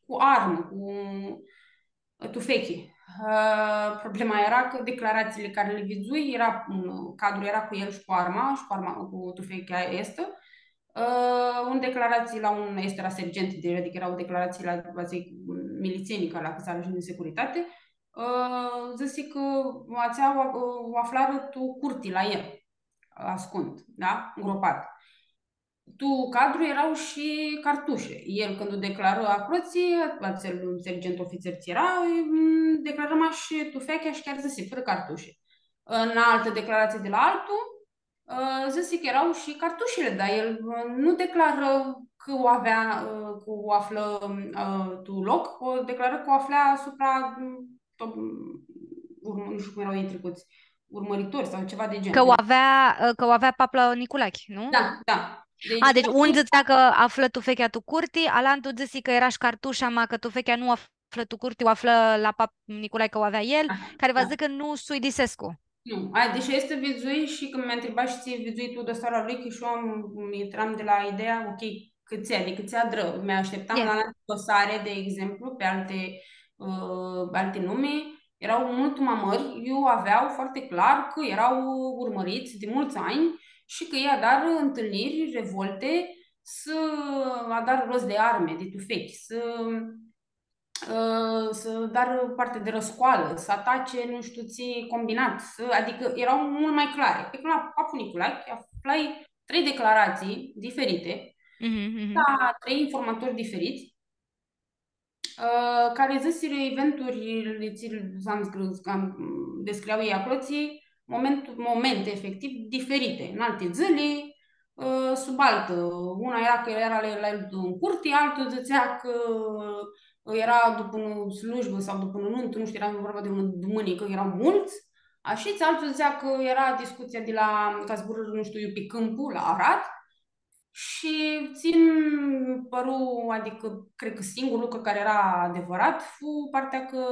cu armã, cu tufechi. Ã, problema era cã declarațiile care le vidzui, era un cadru, era cu el și cu arma, și cu arma, cu tufechea aestã, ã, un declarații la un, este la sergent, de, adică erau declarații la, va zic, milițienii care l-acãtsarã shi din securitate, ã, dzãsi cã atsea u, u aflarã tu curti la el, ascuns, da? Îngropat. Tu cadru erau shi cartușe. El, cãndu declarã aclotsi, atsel sergent ofițer tsi era, mm, declarã mash tufechea shi chiar dzãsi, fărã cartușe. În altă declarație de la altul, ã, dzãsi cã erau shi cartushili, dar el, ã, nu declarã cã u avea, ã, cã u aflã, ã, tu loc, u declarã cã u afla asupra, m, to-, urmã-, nu știu cum erau ei trecuți, urmăritori sau ceva de gen. Cã u avea, ã, cã u avea pap la Niculachi, nu? Da, da. Deci, a, deci un dzãtsea cã aflã tufechea tu curti, alantu dzãsi cã era shi cartusha, ma cã tufechea nu aflã tu curti, u aflã la pap Niculachi cã u avea el, cari va s-dzãcã cã nu s-uidisescu. Nu, a, deci este vidzui shi cãndu mi ntribash tsi vidzui tu dosarul lui, cã shi eu am, intram di la ideea, ok, cãtse, adicã tsi adrã, mi ashteptam la alti dosare, de exemplu, pe alte, ã, alte nume, erau mult mai mari, eu aveau foarte clar cã erau urmărits de mulți ani și că ei adară întâlniri, revolte, să adară rost de arme, de tufechi, să ã, să dar parte de răscoală, să atace nu știu ce combinat, să, adică erau mult mai clare. Pe la Papul Nicolae aflai trei declarații diferite, mhm, mhm, la trei informatori diferiți, ã, care zisirã eventuri, le țin, am scris, am, descriau ei acolo, ți, moment, momente efectiv diferite, în alte zile, ã, sub altă. Una era că era la, la el în curte, altul zicea că era după o slujbă sau după o nuntă, nu știu, era vorba de un duminică, erau mulți, așa, altul zicea că era discuția de la, ca zburârã, nu știu, eu pe Câmpul, la Arad, și țin păru, adică, cred că singurul lucru care era adevărat fu partea că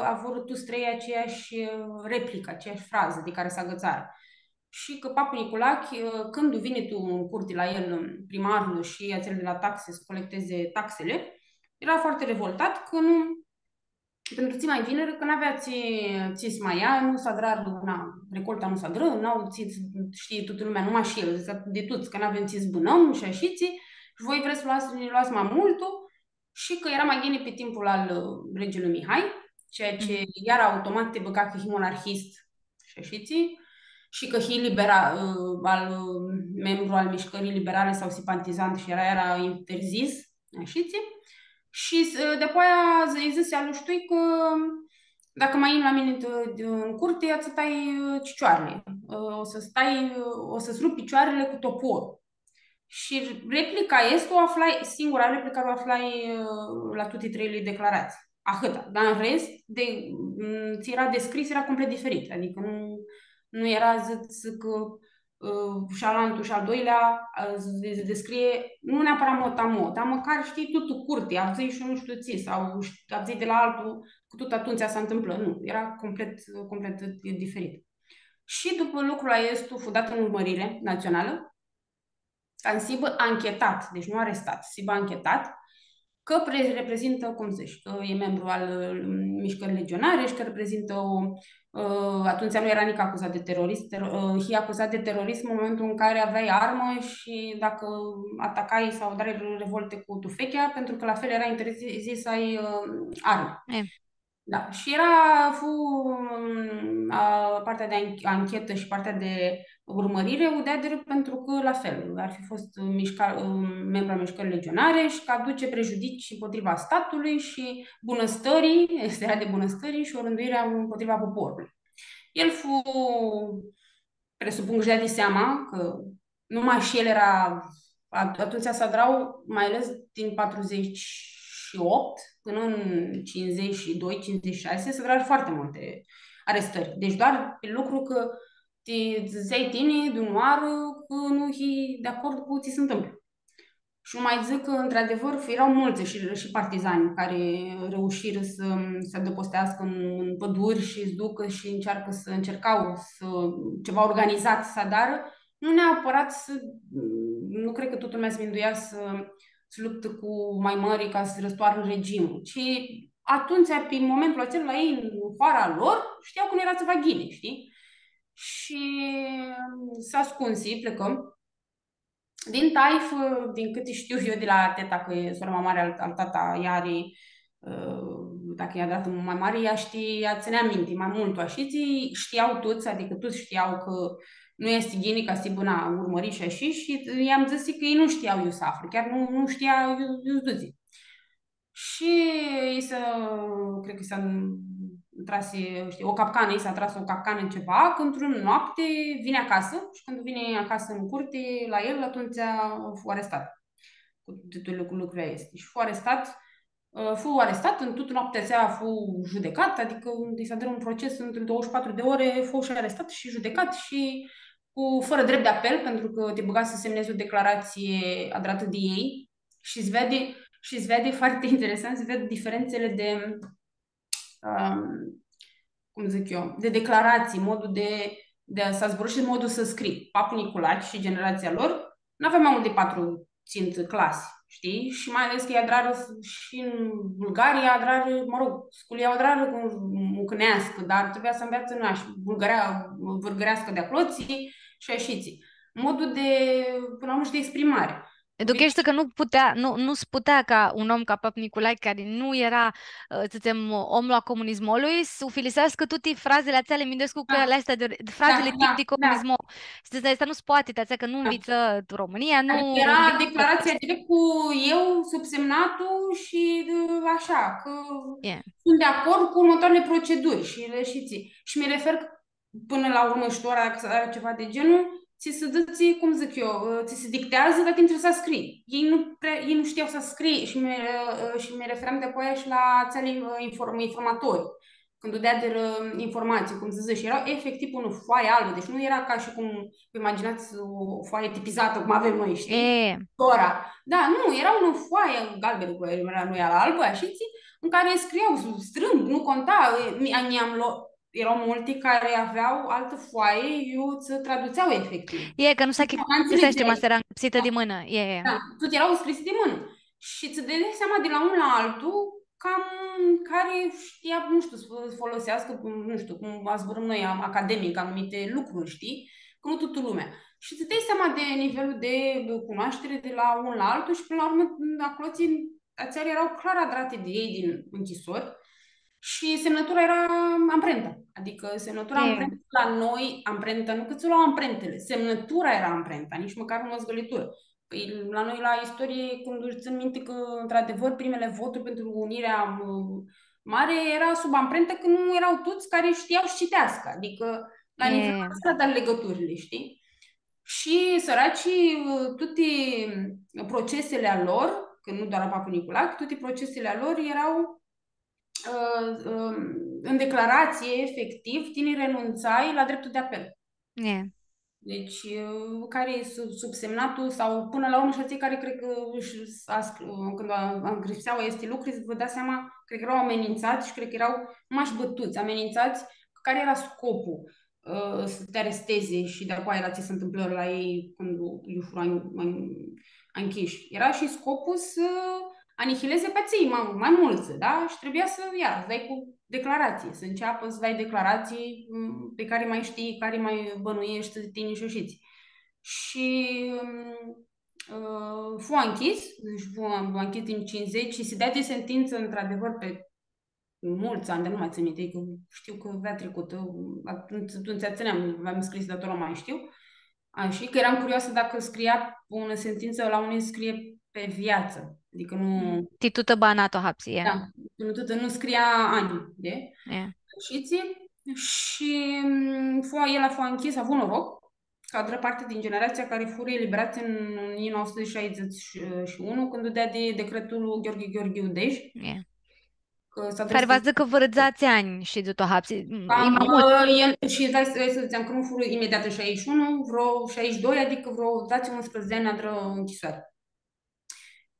avurã tuts trei aceeași replică, aceeași frază de care s-agățarã. Și că Papul Niculache, ã, cãndu vini tu în curte la el, primarul și atsel de la taxe, să colecteze taxele, era foarte revoltat că nu, pentru tsi mai vinirã, că n-avea tsi, tsi s-mai ia, nu s-adra, na, recolta nu s-adrã, n-au tsi, știe toată lumea, numai și el, zicea, de tuts, că n-avem tsi s-bãnãm și ashitsi, și voi vreți să luați, ne luați mai multul, și că era mai ghini pe timpul al, ã, regelui Mihai, ceea ce iar automat te băga că e monarhist și ashitsi, și că e libera-, ã, al, ã, membru al mișcării liberale sau simpatizant și era, era interzis, ashitsi. Și, ã, dapoaia z-, îi zise al lui Ștui că dacă mai in la mine în, în curte, ia ți tai, ã, cicioarele. Ã, o să-ți tai, ã, o să-ți rup picioarele cu topor. Shi replica aestã u aflai, singura replicã u aflai, ã, la tuti treili declaratsii. Ahãta. Dar în rest, de, m, tsi era descris, era complet diferit. Adică nu, nu era, dzãc, cã ã, shi alantu shi al doilea, ã, se, se descrie, nu neapărat motamo, dar măcar, știi, tutã curtea, avdzãi shi nu știu tsi, sau, știi, avdzãi de la altul, că tot atunci se întâmplă. Nu, era complet, complet diferit. Și după lucrul acesta fu dat în urmărire națională, ca s-hibã anchetat, deci nu arestat, s-hibã anchetat, că pre-, reprezintă, cum zici, că e membru al, ă, Mișcării Legionare și că reprezintă o, ă, atunci nu era nici acuzat de terorist, tero-, ă, e acuzat de terorism în momentul în care aveai armă și dacă atacai sau dai revolte cu tufechea, pentru că la fel era interzis să ai, ă, armă. E. Da, și era, fu, ã, partea de anch-, anchetã și partea de urmărire, u deadirã pentru că, la fel, ar fi fost mișca-, ã, membru al Mișcării Legionare și că aduce prejudicii împotriva statului și bunăstării, este de bunăstării și orânduirea împotriva poporului. El fu, presupun că își dădea seama că numai și el era, at-, atunci s-adrau, mai ales din patruzeci și opt până în cincizeci și doi, cincizeci și șase, s-adrau foarte multe arestări. Deci doar pe lucru că te ziceai tine, de unã oară, că nu e de acord cu ce se întâmplă. Și nu mai zic că, într-adevăr, erau mulți și, și partizani care reușiră să se adăpostească în, în păduri și se ducă și încearcă să, încercau să, ceva organizat să adară, nu neapărat să, nu cred că toată lumea se minduia să, să luptă cu mai mari ca să răstoarnă regimul, ci atunci, pe momentul acela, la ei, în hoara lor, știau că nu era ceva ghini, știi? Și s-ascunsi, plecăm. Din taifã, din câte știu eu de la teta, că e sora mai mare al, al tata, ea are, ã, dacă e adratã mai mare, ea știe, ea ținea minte mai mult, ashitsi, știau toți, adică toți știau că nu este ghini ca să-i bână urmărit și așa, și i-am zis că ei nu știau eu să aflu, chiar nu, nu știa eu, eu duzi. Și i se, cred că i se trase, știi, o capcană, i s-a tras o capcană în ceva, că într-o noapte vine acasă și când vine acasă în curte, la el, atunci fu arestat cu, de toate lucru-, lucrurile astea. Și fu arestat, ã, fu arestat, în toată noaptea aia fu judecat, adică i s-a dat un proces între douăzeci și patru de ore, fu și arestat și judecat și cu, fără drept de apel, pentru că te băga să semnezi o declarație adratã de ei și îți vede, și îți vede foarte interesant, îți vede diferențele de, um, cum zic eu, de declarații, modul de, de să zburăști și modul să scrii. Papul Niculaci și generația lor nu avea mai mult de patru, cinci clase, știi? Și mai ales că ei adrarã s-, și în Bulgaria adrarã, mă rog, sculia adrarã cu mucãneascã, dar trebuia să înveață, nu, și bulgărea-, vârgăreascã de aclo, ți-, și așa, ți-. Modul de, până la urmă, și de exprimare. Ducheshti cã nu putea, nu, nu s-putea ca un om ca Pap Nicolae, cari nu eara, ã, s-dzãtsem, omlu a comunismolui, s-ufiliseascã tuti frazili atseali, minduescu cã eara aesti di, di frazili tip di comunismo. S-dzãtsea, aestã nu s-poati, ti atsea cã nu nvitsã Romãnia, nu... Adică era declarația direct cu eu, subsemnatul și, ă, așa, că sunt de acord cu următoarele proceduri și le și ți-, și mi refer până la urmă și tu, dacă s-adrã ceva de genul, ți se dă, ți, cum zic eu, ți se dictează, dar tine trebuie să scrii. Ei nu prea, ei nu știau să scrie și mi, ă, și mi referam de apoia și la atseali, ă, inform-, informatori. Când dădea de, ă, informații, cum să zic, și era efectiv o foaie albă, deci nu era ca și cum, vă imaginați o foaie tipizată, cum avem noi, știi? E. Tora. Da, nu, era o foaie galbenă, cu era, nu era albă, așa, în care scriau strâmb, nu conta, mi, mi am lo-, erau multi care aveau altã foaie, iu ts-tradutsea efectiv. E, cã nu s-achi-, nu s-achi-, ma s-eara ncãpsitã di mãnã. E, e. Da, tuti erau scrise di mãnã. Shi ts-dãdeai seama di la un la altu, cam cari shtia, nu shtiu, s-foloseascã, nu shtiu, cum zburãm noi, am-, academic, anumite lucruri, shtii? Cã nu tutã lumea. Shi ts-dai seama di nivelul di cunoaștere di la un la altu shi, pãnã la urmã, aclo ts-, atseali erau clar adrati di elj din nchisori shi semnãtura era amprenta. Adicã semnãtura, amprenta la noi, amprenta, nu cã ts-u lua amprentele, semnãtura era amprenta, nitsi mãcar nu mãzgãliturã. Pãi, la noi, la istorie, cãndu tsãn minti cã, într-adevăr, primele voturi pentru Unirea, ã, Mare era sub amprentã, cã nu erau tuts cari shtiau s-citeascã, adicã la nivelul ăsta, dar legăturile, știi? Shi săracii, ã, tuti procesele a lor, cã nu doar a Papui Nicolae, tuti procesele a lor erau, ã, ã, în declarație, efectiv, tini renunțai la dreptul de apel. E. Deci, ã, cari e sub-, subsemnatul sau până la urmă și atselj cari cred cã își, a sc-, ã, cãndu a, a, îngripsea aesti lucri, vă dați seama, cred cã eara amenintsats shi cred cã eara mash bãtuts, amenintsats, cari eara scopul, ã, s-ti aresteze shi di-apoaia eara tsi s-ntãmplã la elj cãndu iu furã an-, an-, anchish. Eara shi scopul s-anihileze pi atselj ma, ma multsã, da? Shi trebuia s-, ia, s-dai cu declaratsii, s-nceapã s-dai declaratsii, m, pi cari ma shtii, cari ma bãnueshti tini shi ashitsi. Shi, m, ã, fu anchis, deci fu, fu anchis în cincizeci shi si deadi sentintsã, într-adevăr, pe multsã anj, dar nu mai tsãn minti, cã shtiu cã avea tricutã, atumtsea, atumtsea tsãneam, aveam scris, dar tora nu mai shtiu. Ashi cã eram curioasã dacã scria unã sentintsã la unã, scrie pe viață, adicã nu... Mm. Ti tutã bana tu hapsi, e. Da, nu tutã, nu scria anj, e? E. Ashitsi, shi, mm, fu, el a fost închis, a avut noroc, cã adrã parti din generația cari furã eliberats în o mie nouă sute șaizeci și unu, cãndu deadi decretul Gheorghe Gheorghiu Dej. E. Cã s-a... Cari va s-dzãcã vãrã dzatsi anj shi di tu hapsi, e ma multu. Ã, el, shi hai s-, hai s-dzãtsem cã nu furã imediat în șaizeci și unu, vreo șaizeci și doi, adicã vreo dzatsi, unsprãdzatsi anj adrã închisoare.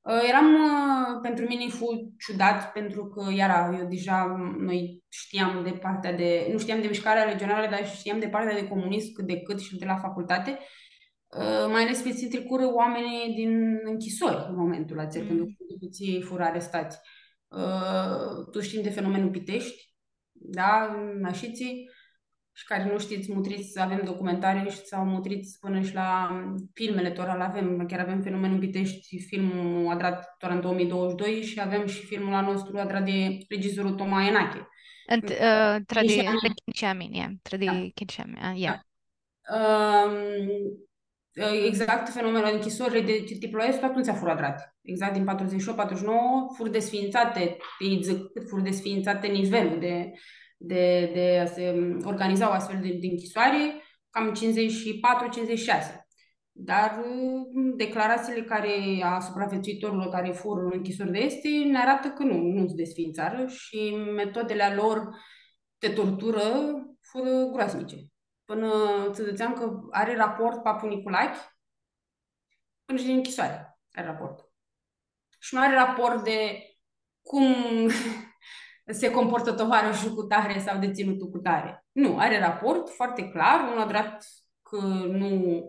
Ã, eram, ã, pentru mine fu ciudat, pentru că, iara, eu deja, noi știam de partea de, nu știam de mișcarea legionară, dar știam de partea de comunism cât de cât și de la facultate, ã, mai ales pe tsi tricurã oamenii din închisori în momentul acel, când, mm, furã arestați. Ã, tu shtim de fenomenul Pitești, da, ashitsi, shi cari nu shtits, mutrits, avem documentare shi, sau mutrits pãnã shi la filmele, tora li avem, chiar avem Fenomenul Pitești, filmul adrat tora în două mii douăzeci și doi shi avem shi filmul a nostru adrat de regizorul Toma Enache. Ãn, ã, tra di, di Chinshi Amin, e, tra di Chinshi Amin, a, e. Da. Ãm, exact fenomenul, închisorile de tipul ăsta atumtsea furã adrati. Exact din patruzeci și opt, patruzeci și nouă, furã desființate, îi zic, cât furã desființate nivelul de, de, de a se organiza o astfel de, de închisoare, cam cincizeci și patru, cincizeci și șase. Dar, ã, declarațiile care a supraviețuitorilor care fură în închisori de este ne arată că nu, nu se desființară și metodele a lor de tortură fură groaznice. Pãnã tsã dzãtseam cã ari raport Papu Niculachi, pãnã shi din închisoare ari raport. Shi nu ari raport de cum se comportă tovarășul cu tare sau deținut cu tare. Nu, ari raport foarte clar, un adrat cã nu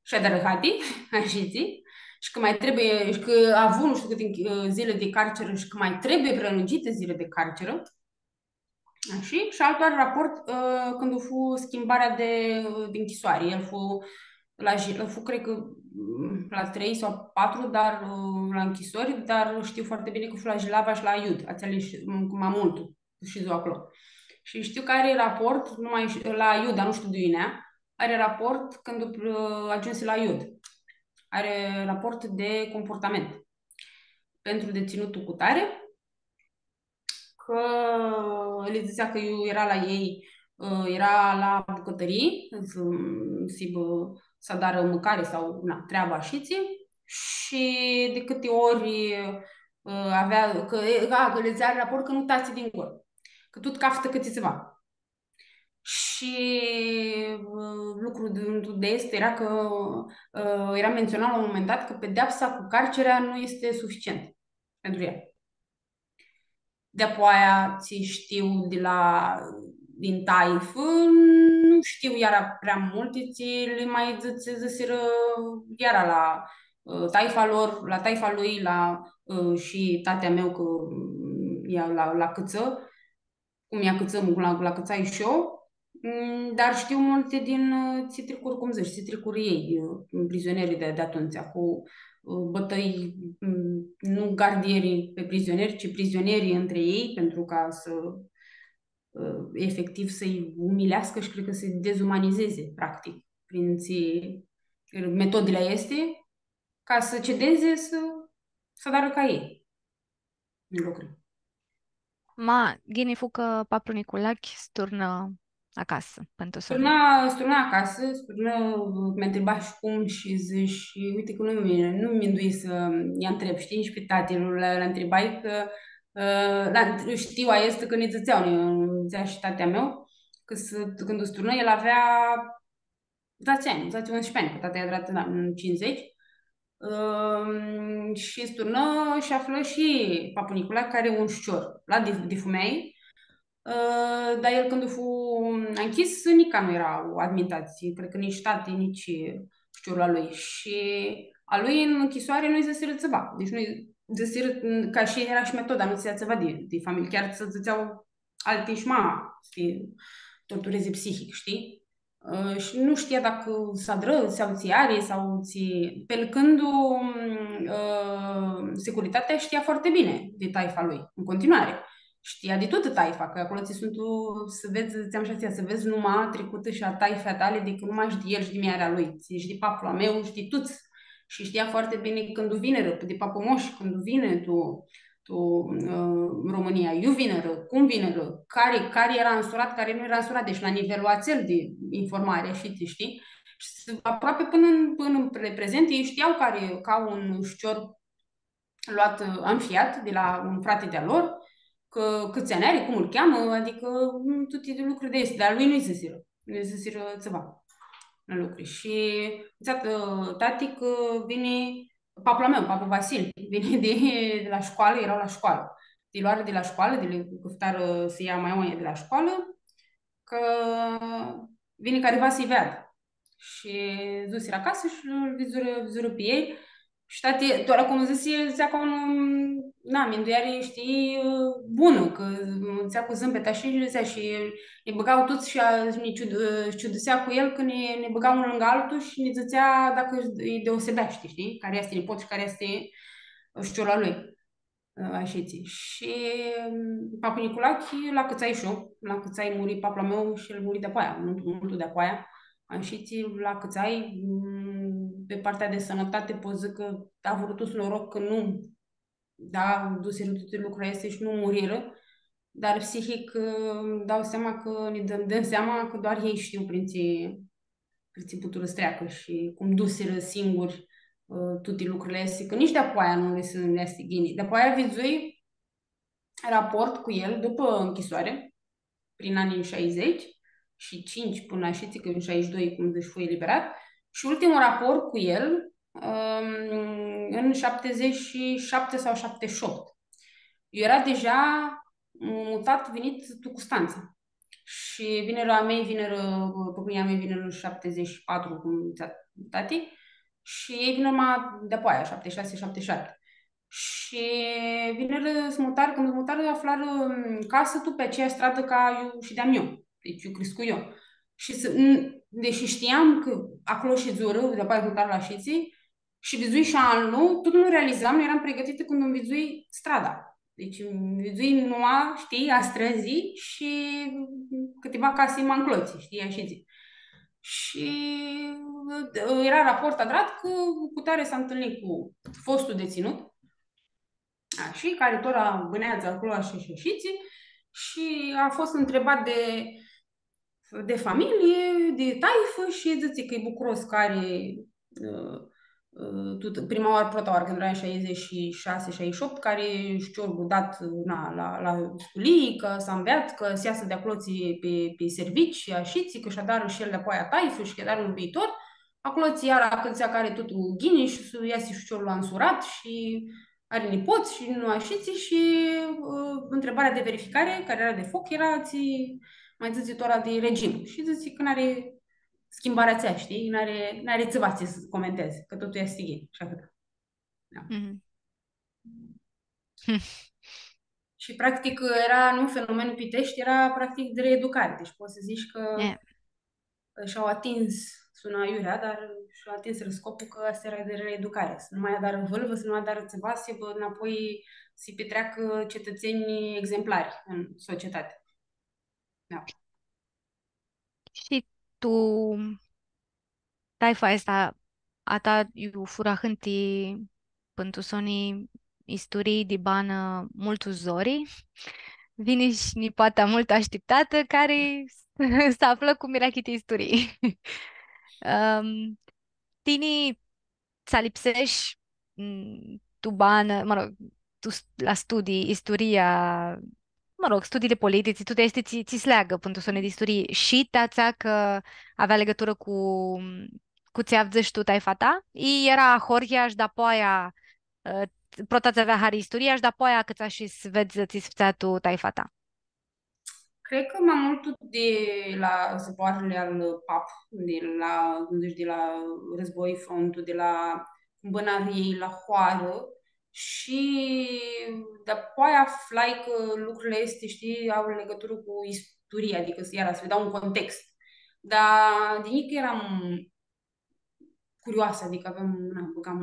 shi-a dat răhati, ashitsi, shi cã mai trebuie, shi cã a avut nu știu câte închi-, zile de carceră și că mai trebuie prelungite zile de carceră. Shi, shi altu ari raport, ã, cãndu fu schimbarea de, de închisoare. El fu la Ji-, fu, cred că, m, la trei sau patru, dar, ã, la închisori, dar știu foarte bine că fu la Jilava și la Aiud, atseali shi, m, ma multu, shidzea aclo. Shi shtiu cã ari raport, nu mai sh-, la Aiud, dar nu shtiu di iu, ari raport cãndu, ã, agiumsi la Aiud. Ari raport de comportament pentru deținutul cu tare, cã li dzãtsea cã iu eara la elj, ã, eara la bucãtãrii, s-, s-aibã, s-adarã mãcari sau, na, treabã ashitsi, shi di cãti ori, ã, avea, cã, e, da, cã li dzãtsea raport cã nu tatsi din gurã, cã tut caftã cãti tsiva. Shi, ã, lucru di, di aestu eara cã, ã, eara menționat la un moment dat că pedeapsa cu carcerea nu este suficient pentru el. Di-apoaia tsi shtiu di la, din taifã, nu shtiu iara prea multi, tsi li ma dzã-, dzãsirã iara la, ã, taifa lor, la taifa lui, la, ã, shi tatã-meu, cã, mm, ea la, la cãtsã, cum i-acãtsãm, cum la, la cãtsai shi eu, mm, dar shtiu multi din, ã, tsi tricurã, cum dzãts, tsi tricurã elj, ã, prizonieri di, di atumtsea, cu, ã, bãtãlj, mm, nu gardieri pe prizonieri, ci prizonieri între ei, pentru ca să, ã, efectiv să-i umilească și cred că să-i dezumanizeze, practic, prin tsi-, metodele aesti, ca să cedeze, să, să adarã ca ei. Lucru. Ma, ghini fu cã Paplu Niculachi s-turnã acasã, pãn tu soni. S-turnã, s-turnã acasã, s-turnã, mi ntriba shi cum shi dzãsh, uite cã nu mi, nu mi minduii s-lji ntreb, shtii, nitsi pi tati, nu l-, l-ntribai cã, ã, da, shtiu, aestã cã nji dzãtsea, nji dzãtsea shi tatã-meu, cã s-, cãndu s-turnã, el avea dzatsi anj, dzatsi, unsprãdzatsi anj, cã tata e adrat tu cincizeci. Ãm, shi s-turnã shi aflã shi papu Nicula, cari ari un ficior, la di, di fumealji, ã, dar el cãndu fu anchis, nica nu eara admintat, cred cã nitsi tati, nitsi ficiorlu a lui. Shi a lui tu nchisoari nu-lj dzãsirã tsiva. Deci nu-lj dzãsirã, ca shi eara shi metoda, nu dzãtsea tsiva di, di familie. Chiar tsã dzãtsea alti shi ma, shtii, torturezi psihic, shtii? Ã, shi nu shtia dacã s-adrã, sau tsi ari, sau tsi... Pe el cãndu, ã, securitatea shtia foarte bine de taifa lui, în continuare. Shtia di tutã taifa, cã aclo tsi suntu, s-vedz, dzãtseam shi atsea, s-vedz numa tricutã shi a taifei a tali, dicã nu mash di el shi di muljarea lui, tsi shi di paplu a meu shi di tuts. Shi shtia foarte bine cãndu vinirã, di papu Mosh, cãndu vini tu, tu, ã, Romãnia, iu vinirã, cum vinirã, cari, cari eara nsurat, cari nu eara nsurat, deci la nivelul atsel di informare, shi tsi, shtii? Shi s-, aproapi pãnã tu, pãnã tu pre-, prezent, elj shtia cari, cã au un ficior luat, ã, anfiat di la un frati di-a lor, cã, cãts anj ari, cum lu cheamã, adicã, mm, tuti lucri di aesti, dar a lui nu-lj dzãsirã, nu-lj dzãsirã tsiva la lucri. Shi dzãtsea, ã, tati cã vini paplu a meu, papu Vasil, vini di, di la scoalã, eara la scoalã. Di loarã di la scoalã, di li cãftarã s-lja maia di la scoalã, cã vini cariva s-lji veadã. Shi s-dusirã acasã shi lu vidzurã, vidzurã pi elj. Shi tati, tora cum dzãsi, dzãtsea ca un, na, mindueari, shtii, bunã, cã dzãtsea cu zãmbet ashi shi dzãtsea shi nã bãga tuts shi a, shi nã ciud-, shi ciudusea cu el cã nã, nã bãga un lãngã altu shi nã dzãtsea dacã lji deosebeashti, shtii? Cari easti nipot shi cari easti ficiorlu a lui. Ã, ashitsi. Shi, mm, papu Niculachi, lu acãtsai shi eu, lu acãtsai, muri paplu a meu shi el muri di-apoaia, multu, multu di-apoaia. Ashitsi, lu acãtsai, mm, pi partea di sãnãtati, pot s-dzãc cã a avut noroc cã nu, da, dusirã tuti lucrurli aesti shi nu murirã, dar psihic, ã, dau seama cã nã dãm, dãm seama cã doar elj shtiu prin tsi, prin tsi puturã s-treacã shi cum dusirã singuri, ã, tuti lucrurli aesti, cã nitsi di-apoaia nu lã s-, lã easti ghini. Di-apoaia vidzui raport cu el dupã nchisoari, prin anii șaizeci și cinci până la, shtii, cã în șaizeci și doi, cum dzãts, fu eliberat, și ultimul raport cu el, ãm, în șaptezeci și șapte sau șaptezeci și opt. Era deja mutat, vinit tu Constanța. Shi vinirã a mei, vinirã, pãpãnjlji a mei vinirã în șaptezeci și patru, cum dzãtsea tati, shi elj vinirã ma di-apoaia, șaptezeci și șase, șaptezeci și șapte. Shi vinirã s-mutarã, cãndu s-mutarã, aflarã, mm, casã tu pi atsea stradã ca iu shideam eu, deci iu criscui eu. Shi s-, n-, deshi shtiam cã aclo shidzurã, di-apoaia s-mutarã la Shitsi, shi vidzui shi anlu, tut nu realizam, nu eram pregãtitã cãndu nj-vidzui strada. Deci nj-vidzui numa, shtii, a strãzii shi cãtiva casi ma nclotsi, shtii, ashitsi. Shi, ã, eara raport adrat cã cu tari s-ãntãlni cu fostul deținut, a, shi cari tora bãneadzã aclo, ashi, shi ashitsi, shi a fost întrebat de, de familie, de taifã shi dzãtsi cã e bucuros cã ari, ã, ã, tut, prima oarã, prota oarã, cãndu eara în șaizeci și șase, șaizeci și opt, cã ari ficiorlu dat, na, la, la sculii, ca s-anveatsã, ca s-easã di aclo tsi pi, pi servici, ashitsi, cã sh-adarã shi el di-apoaia taifã shi cã adarã un viitor, aclo tsi iara cãndu dzãtsea cã ari totul ghini shi s-easi ficiorlu ansurat shi ari nipots shi nu ashitsi shi, ã, întrebarea de verificare, cari eara di foc, eara tsi ma dzãtsi tora di regim. Shi dzãtsi cã n-ari schimbarea atsea, shtii? N-ari, n-ari tsiva tsi s-comentedz, cã totul easti ghini shi ahãt. Da. Mhm. Shi, practic, eara, nu, fenomenul Pitești eara, practic, di reeducare. Deci pots s-dzãts cã shi-au atins, sunã aiurea, dar shi-au atins scopul cã aestã eara di reeducare. S-nu ma adarã vãlvã, s-nu ma adarã tsiva, s-hibã nãpoi, s-pitreacã cetãtsenj exemplari tu societati. Da. Shi tu taifa aestã a ta iu furã ahãnti pãn tu soni isturii di banã multu zori, vini shi nipoata multu ashtiptatã, cari s-aflã cu mirachiti isturii. Ãm, tini s-alipsesh, mm, tu banã, mă rog, tu s-, la studii, isturia mă rog, studiile politice, tuti aesti tsi, tsi s-leagã pãn tu soni di isturii shi ti atsea cã avea ligãturã cu, cu tsi avdzãsh tu taifa ta, i eara ahoryea shi dapoaia, ã, prota tsã avea hari isturia shi dapoaia cã tsi ashi s-vedz tsi s-fãtsea tu taifa ta. Cred cã ma multu di la zboarãli al pap, di la, cum dzãts, di la Război, frontul, di la cum bãnarã elj la hoarã, shi dapoaia aflai cã lucrurli aesti, shtii, au ligãturã cu isturia, adicã s-, iara, s-lji dau un context. Dar di njicã eram curioasã, adicã aveam, na, bãgam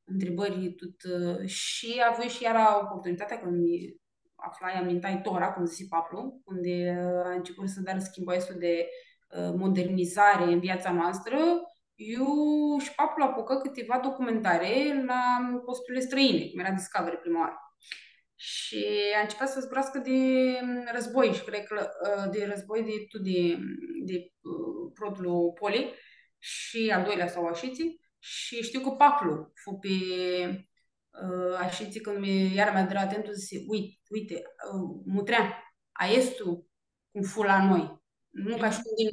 ãntribãri, tut, ã, shi avui shi iara oportunitatea, cãndu mi aflai, amintai tora, cum dzãsi paplu, cãndu, ã, a început s-adarã schimbul aestu di, ã, modernizare în viața noastră, eu shi paplu apucã cãtiva documentare la posturli strãini, cum eara Discovery prima oarã. Shi a început s-zburascã di, mm, Război shi cred cã, ã, di Război, di, tu, di, di, ã, protlu Poli shi al doilea sau ashitsi. Shi shtiu cã paplu fu pi, ã, ashitsi, cãndu mi, iara mi adrã atentu, dzãsi, „Uite, uite, ã, mutrea, aestu cum fu la noi.” Nu ca shi cum din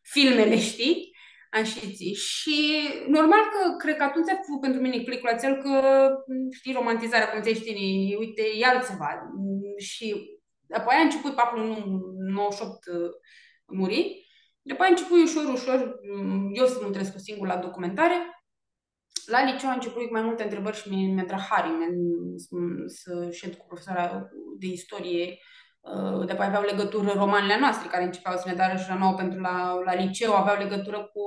filmele, shtii? Ashitsi. Shi normal cã cred cã atumtsea fu pentru mine clicul atsel cã, shtii, romantizarea, cum dzãts tini, uite, e altceva. Shi apoi a început, paplu nu, nouăzeci și opt, ã, muri. Dupã aia a început ușor, ușor, m, eu s-mutrescu singur la documentare. La liceu a început cu mai multe întrebări și mi, mi-adrã hari, mi, s-, s-shed cu profesoara de istorie. Ã, dupã aia aveau legătură romanele noastre, care începea s-mi adarã shi la nouă pentru la, la liceu, aveau legătură cu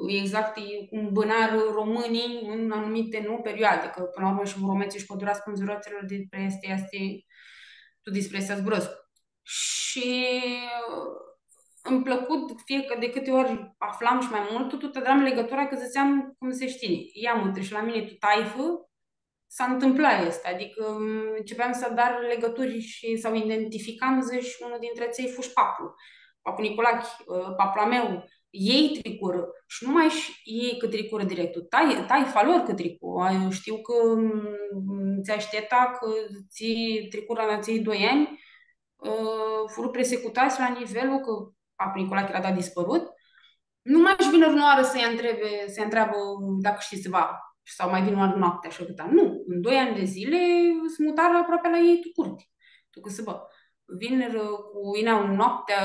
exact, e, cum bãnarã românii în anumite, nu, perioade, cã până la urmã shi romãnjlji shi pãdurats pãn dzua di atsea, despre asta este, tu despre asta zburãscu. Shi, ã, îmi plăcut, fie că de câte ori aflam și mai mult, tot, tot aveam legătura, că ziceam, cum se știe, ia mă, deci la mine tu taifă s-întâmpla asta, adică, m, începeam să adar legături și sau identificam, zici, unul dintre ței fu și paplu, paplu Nicolache, ã, paplu a meu, ei tricurã, și nu mai și ei că tricură direct, tai, taifa lor că tricu. A, eu știu că, m, ți-ai șteta că ți tricură la ței doi ani, ã, furã presecutats la nivelul, cã paplu Nicolache era dat dispărut, nu mai vine unã oară să-i întrebe, să-i întreabă dacă știi ceva, sau mai vin oară noaptea și atâta. Nu, în doi ani de zile se mutară aproape la ei tu curte, tu cãsãbã. Vinirã cu, vinea noaptea,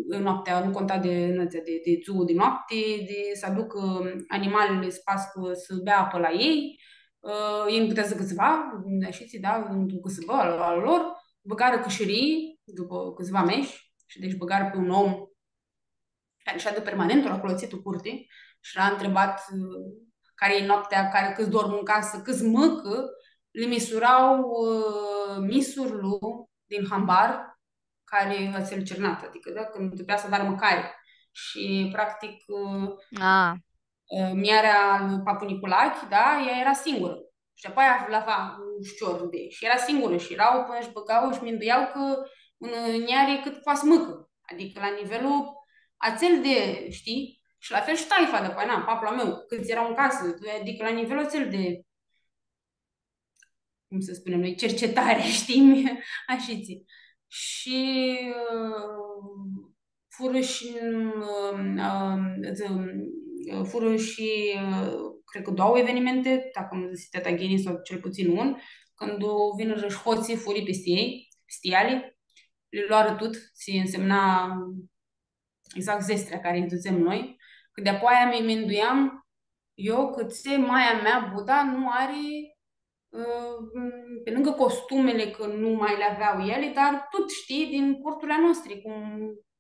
noaptea, nu conta de înălțime, de, de ziua, de noapte, de să aducă animalele, să pască, să bea apă la ei. Ã, ei nu putea să zică ceva, și ți da, într-un cãsãbã al, al lor, bãgarã cãshirii dupã cãtsiva mesh shi deci bãgarã pi un om cari shadã permanent aclo, tsi tu curti, shi l-a întrebat, ã, cari e noaptea, cari, cãts dormu în casă, cãts mãcã, li misura, ã, misurlu din hambar, cari atsel cirnat, adicã, da, cãndu trebuia s-adarã mãcari. Shi, practic, ã, A. ã, muljarea lui paplu Nicolache, da, ea era singurã. Shi apoi avea un ficior di, shi era singurã shi erau pãnã shi bãgau shi minduiau cã unã muljari cãt poati s-mãcã. Adicã la nivelul atsel di, știi? Shi la fel shi taifa, dupã, na, paplu a meu, cãts erau în casă, adicã la nivelul atsel di, cum să spunem noi, cercetare, știi? Ashitsi. Shi, ã, furã shi, ã, ã, ã, furã shi, ã, cred cã doauã evenimente, dacã nu dzãsi teta Gheni, sau cel puțin un, cãndu vinirã shi hotsãlj, furã pisti elj, pisti eali, li loarã tut, tsi însemna exact zestrea cari lji dutsem noi, cã di-apoaia mi minduiam eu cã tsi maia mea, Buda, nu ari, ã, pe lângă costumele cã nu mai li avea eali, dar tut, știi, din corturile noastre, cum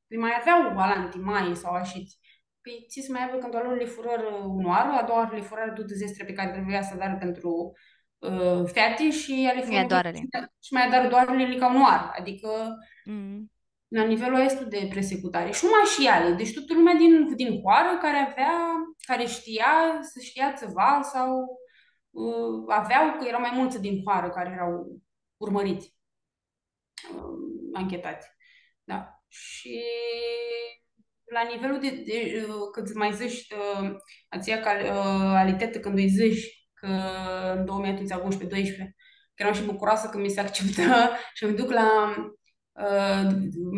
li mai avea alanti mai sau ashitsi. Păi, tsi s-mai avea cãndu a lor li furarã unã oarã, a doua oarã li furarã tutã zestrea pe care trebuia s-u adarã pentru, ã, feati shi eali furarã doarãli. Shi mai adarã doarãli ca unã oarã, adicã Mm. la nivelul aestu di persecutare. Shi nu mash eali, deci toată lumea din, din hoarã care avea, care știa, să știa ceva sau, ã, aveau, că erau mai mulți din hoarã care erau urmăriți, ã, anchetați. Da. Shi la nivelul di, di, ã, cãndu ma dzãts, ã, atsea cal-, ã, calitate, cãndu lji dzãts cã în două mii unsprezece, doisprezece, Eram shi bucuroasã cã mi se acceptã shi mi duc la, ã,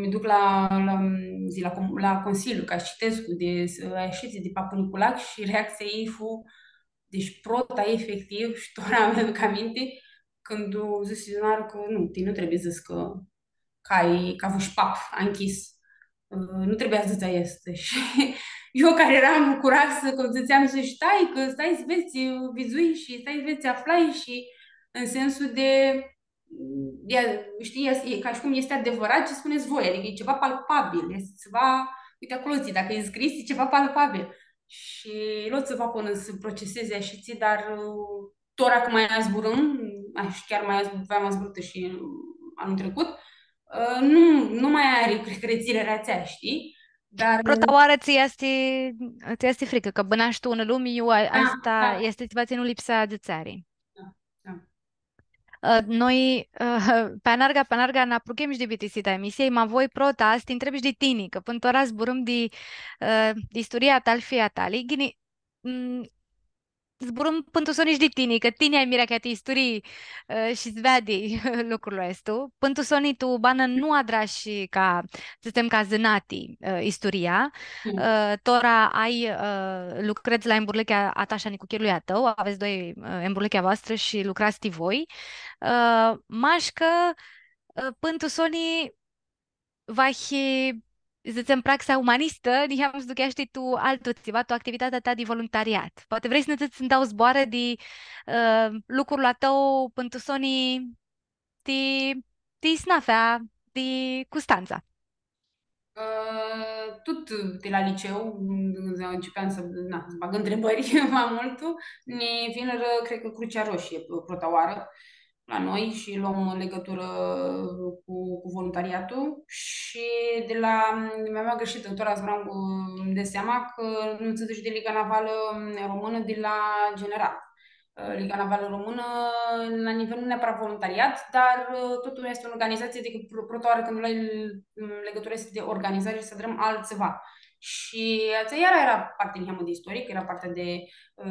mi duc la, la, zi, la com-, la Consiliu, ca s-citescu di, ã, ashitsi di Paplu Niculac shi reactsia ei fu, deci, prota, efectiv, shi tora mi-aduc aminti, cãndu dzãsi Ioana cã nu, tini nu trebuie s-dzãts cã, cã ai, cã avushi pap anchis. Ã, nu trebuia s-dzãts aestã. Shi eu cari eram bucuroasã, cum dzãtseam, s-, stai, cã stai s-vedz, vidzui shi stai s-vedz, aflai shi în sensul de, e, știi, e, e ca și cum este adevărat ce spuneți voi, adică e ceva palpabil, este ceva, uite, acolo zi, dacă e scris, e ceva palpabil. Shi el o s-va pãnã s-procesezi ashitsi, dar, ã, tora cã ma zburãm, a, shi chiar ma zbu-, aveam zburãtã shi anul trecut, ã, nu, nu ma ari cre-, cretzirea atsea, știi? Dar, ã, prota oarã tsã easti, tsã easti fricã, cã bãnash tu unã lumi, iu a-, da, asta da, easti tsiva tsi nu lipsea di tsãri. Da, da. Ã, noi, ã, pi anarga, pi anarga nã apruchem shi di bitisita a emisiei, ma voi prota s-ti ntreb shi di tini, cã pãnã tora zburãm di, ã, di isturia a ta, al filjei a tali, ghini, mm, zburãm pãn tu soni shi di tini, cã tini ai mirachea ti isturii, ã, shi s-veadi lucrul aestu. Pãn tu soni tu banã nu adrashi ca, s-dzãtsem, ca zãnati, ã, isturia. Mm. Ã, tora ai, ã, lucredz la emburlãchea a ta shi a nicuchirlui a tãu, avets doi, ã, emburlãchi a voastrã shi lucrats ti voi. Ã, mash cã, ã, pãn tu soni vahi, dzãtsem, praxea umanistã, niheam s-ducheashti tu altu tsiva, tu activitatea ta di voluntariat. Poati vrei s-nã dzãts ndauã zboarã di, ã, lucrul a tãu pãn tu soni ti, ti Isnafea, ti Custantsa. Ã, tut di la liceu, ãncepeam s-, na, s-bag ãntribãri ma multu, nji vinirã, cred cã Crucea Roshie, prota oarã, la noi shi loam ligãturã cu, cu voluntariatul shi di la, mi-am greșit, tora zburam cu, îmi dau seama cã nu tsã dzãsh di Liga Navalã Românã di la General. Ã, Liga Navalã Românã, la nivel nu neapărat voluntariat, dar, ã, totul este o organizație, adică pr-, prota oară când luai, m, legătura este de organizare și să adrăm altceva. Și atsea iar era partea niheamã de istoric, era partea de ã,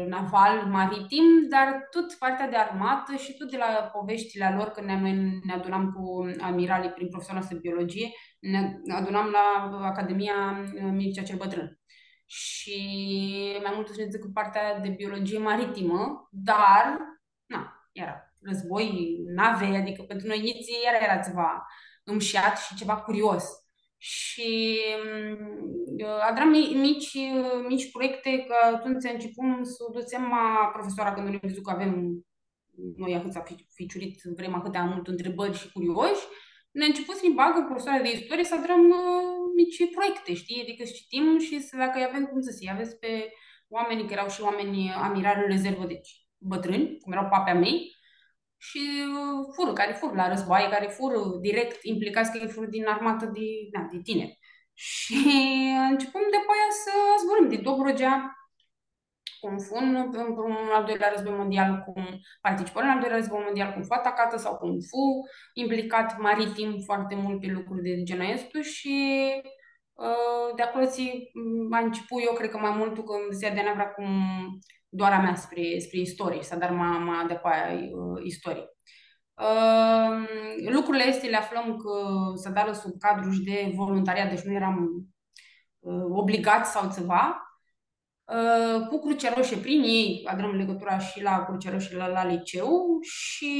naval, maritim, dar tot partea de armatã shi tot di la poveștile a lor, cãndu noi nã adunam cu amiralii prin profesorul nostru de biologie, nã adunam la Academia, ã, Mircea cel Bătrân. Shi ma multu s-nã dzãcã partea de biologie maritimã, dar, na, era război, nave, adică pentru noi njitslji iar era ceva îmșiat și ceva curios. Shi, mm, adrãm mi-, mici, mici proiecte, cã atumtsea ncepum s-u dutsem ma profesoara, cãndu nã vidzui cã avem noi ahãtã fi-, ficiurit, vrem ahãtea multu ãntribãri shi curioshi, nã ncepu s-nã bagã profesoara di istorie s-adrãm, ã, mici proiecte, shtii? Adicã s-citim shi s-, dacã lj-avem, cum dzãts, lj-avets pi oaminj, cã eara shi oaminj, amirali în rezervă, deci bãtrãnj, cum eara papii a mei, shi, ã, furã, cari furã la războaie, cari furã direct implicats, cã elj furã din armatã di, da, di tiniri. Shi ncepum dapoaia s-zburãm di Dobrogea, cum fu în, în, în al doilea război mondial, cum participă în al doilea război mondial, cum fu atacatã sau cum fu implicat maritim foarte mult pe lucruri de genul ăsta și, ă, de acolo tsi, m, a început, eu cred că mai mult tu, când se adună vrea cum doar a mea spre, spre istorie, s-adarã ma, ma dapoaia, ă, istorie. Ă, lucrurile astea le aflăm că s-adară sub cadru și de voluntariat, deci nu eram, ă, obligați sau ceva. Ã, cu Crucea Roșie, prin ei, adrãm legătura și la Crucea Roșie, la, la liceu și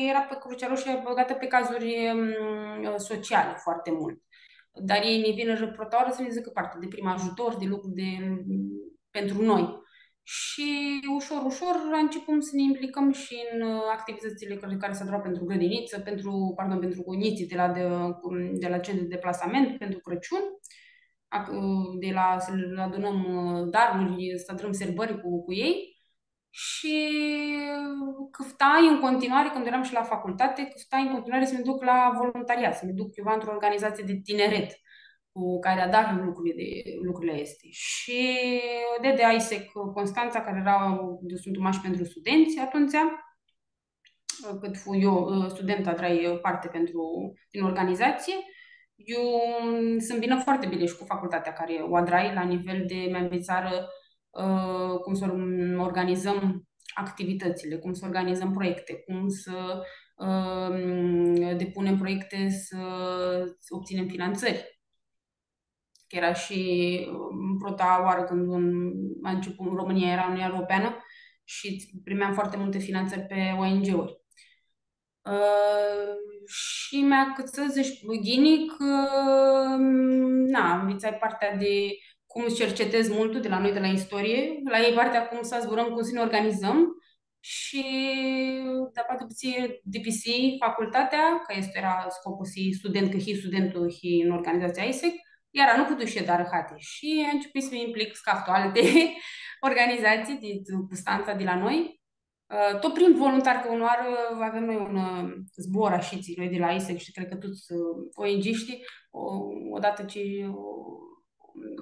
era pe Crucea Roșie băgată pe cazuri, ãm, sociale foarte mult. Dar ei ne vin în repertoriu să ne zică partea de prim ajutor, de lucru de, pentru noi. Și ușor, ușor începem să ne implicăm și în, ã, activitățile care, care se adună pentru grădiniță, pentru, pardon, pentru cu njitslji de la, de, cu, de la centru de plasament pentru Crăciun. Ac-, de la, să le adunăm, ã, daruri, să adunăm sărbări cu, cu ei. Și căftai în continuare, când eram și la facultate, căftai în continuare să mă duc la voluntariat, să mă duc cumva într-o organizație de tineret cu care adar lucrurile de, lucrurile astea. Și de, de AIESEC Constanța, care era, sunt mash pentru studenți atunci, cãt fu eu, ã, studentã, adrai, ã, parte pentru, din organizație. Eu, m, s-mbinã foarte bine și cu facultatea care o adrai la nivel de, mi nvitsarã, ã, cum să organizăm activitățile, cum să organizăm proiecte, cum să, ă, depunem proiecte, să obținem finanțări. Cã eara shi, ã, prota oarã cãndu am, am început în România, era Uniunea Europeană și primeam foarte multe finanțări pe O N G-uri. Ã, shi mi-acãtsã, dzãc, ghini cã, na, nvitsai partea di cum cercetez multu di la noi, di la istorie, la ei partea cum s-zburãm, cum s-nã organizãm. Shi dapoaia dupã tsi dipisii facultatea, cã aestu eara scoplu, s-hii student, cã hii studentu, hii tu organizatsia AIESEC, iara nu putu s-shedz arãhati. Shi am început s-mi implic, s-caftu alti organizatsii di Custantsa, di la noi. Ã, tot prin voluntari, cã unãoarã avem noi un, ã, zbor, ashitsi, noi di la AIESEC shi cred cã tuts, ã, O N G-shtii, o, odată ce, o,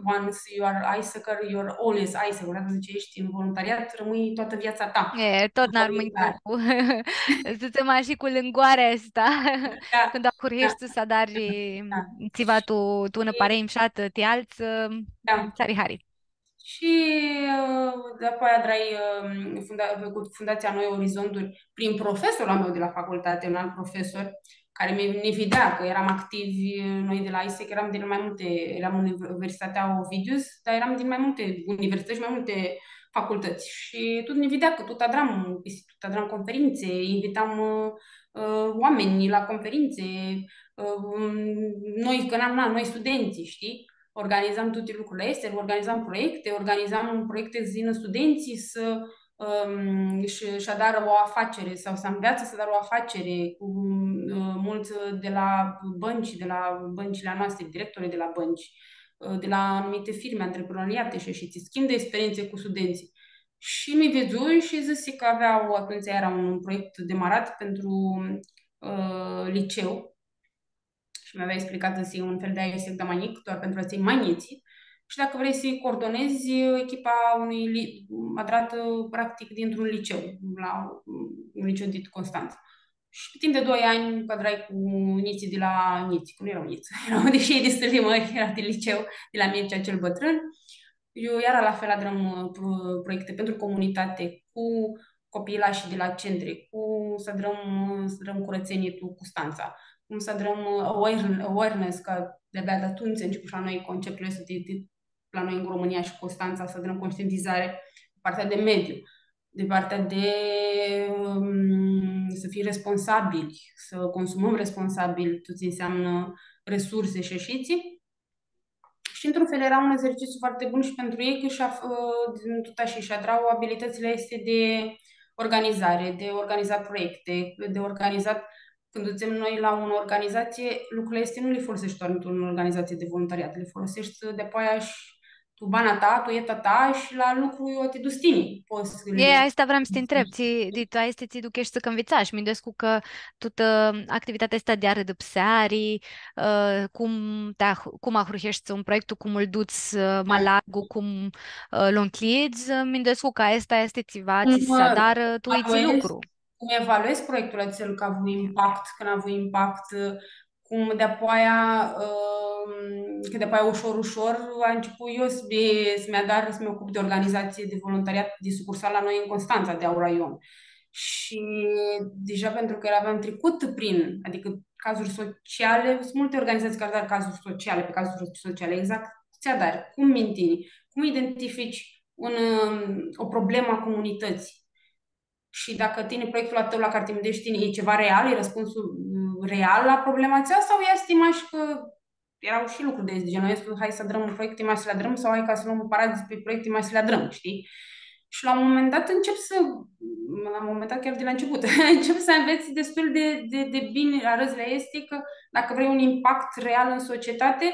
once you are AIESEC-er, you're always AIESEC-er. Odată ce ești în voluntariat, rămâi toată viața ta. E, tot n-armãnj voluntar. Cu, dzãtsem ashi, cu lãngoarea aestã. Da, cãndu ahurheshti s-adari, da, tsiva tu, tu unã parei mushatã ti altsã, da, ts-ari hari. Shi, ã, dapoaia adrai, ã, funda-, cu Fundația Noi Orizonturi, prin profesorul meu de la facultate, un alt profesor, care mi, ne vedea cã eram activi, noi de la AIESEC, eram din mai multe, eram în Universitatea Ovidius, dar eram din mai multe universități și mai multe facultăți. Și tot ne vedea cã tot adram, tot adram conferințe, invitam, ã, ã, oameni la conferințe, ã, noi, cã eram, na, noi studenții, știi? Organizam toate lucrurile astea, organizam proiecte, organizam proiecte s-yinã studenții să, ãm, își, își adară o afacere sau să înveață să adară o afacere cu, ã, mulți, ã, de la bănci, de la băncile noastre, directorii de la bănci, ã, de la anumite firme, antreprenoriate și, și schimb de experiențe cu studenții. Și mi vedzu și dzãsi cã avea, atumtsea era un proiect demarat pentru, ã, liceu, shi mi avea explicat s-hii un fel di AIESEC, dar ma njic, doar pentru atselj ma njits. Shi dacã vrei s-coordonezi echipa unui li-, adratã, practic, dintr-un liceu, la un liceu dit Constanța. Shi pe timp de doi ani adrai cu njitslji di la, njits, cã nu erau njits, erau di shei di stãlimãri, era di liceu, di la Mircea cel Bătrân. Eu iara la fel adrãm, ã, pro-, proiecte pentru comunitate, cu copiilashii di la centri, cum s-adrãm, s-adrãm curățenie tu Custantsa, cum s-adrãm, ã, aware-, awareness, cã de-abia di atumtsea a început shi la noi conceptul ăsta de, de, la noi în România și Constanța, s-adrãm conștientizare pe partea de mediu, de partea de, ãm, să fim responsabili, să consumăm responsabil tot ce înseamnă resurse și ashitsi. Shi, într-un fel, era un exercițiu foarte bun și pentru ei, cã shi-, ã, din tot ashi, shi-adra abilitățile astea de organizare, de organizat proiecte, de organizat, cãndu dutsem noi la unã organizație, lucrurile astea nu le folosești doar într-o organizație de voluntariat, le folosești dapoaia shi tu bana ta, tu eta ta shi la lucru iu ti duts tini. Pots s-li... E, aestã vream s-ti ntreb, tsi, di tu aesti tsi ducheshti cã nvitsash, minduescu cã tutã activitatea aestã di arãdãpseari, ã, cum ti ah-, cum ahurheshti un proiectu, cum lu duts, ã, ma largu, cum, ã, lu ncljidz, ã, minduescu cã aestã easti tsiva tsi s-adarã tu itsi lucru. Cum evaluez proiectul atsel cã a avut impact, cã n-a avut impact, ã, cum dapoaia, ãm, cã dapoaia ușor, ușor, a început eu s-, s-mi adar, s-mi ocup de organizație de voluntariat de sucursal la noi în Constanța, de Auraion. Shi deja pentru cã aveam tricut prin, adică cazuri sociale, sunt multe organizații care adarã cazuri sociale, pe cazuri sociale, exact ce adari, cum mențini, cum identifici un, um, o problemă a comunității. Shi dacã tini, proiectul a tãu la cari ti mindueshti tini, e ceva real, e răspunsul, mm, real la problema atsea, sau easti mash cã eara shi lucruri di genul aestu, hai s-adrãm un proiect, mash s-lu adrãm, sau hai ca s-lom un paradz pi proiect, mash s-lu adrãm, shtii? Shi la un moment dat începi să, la un moment dat, chiar de la început, începi să înveți destul de, de, de bine arãdzli aesti, cã dacã vrei un impact real în societate,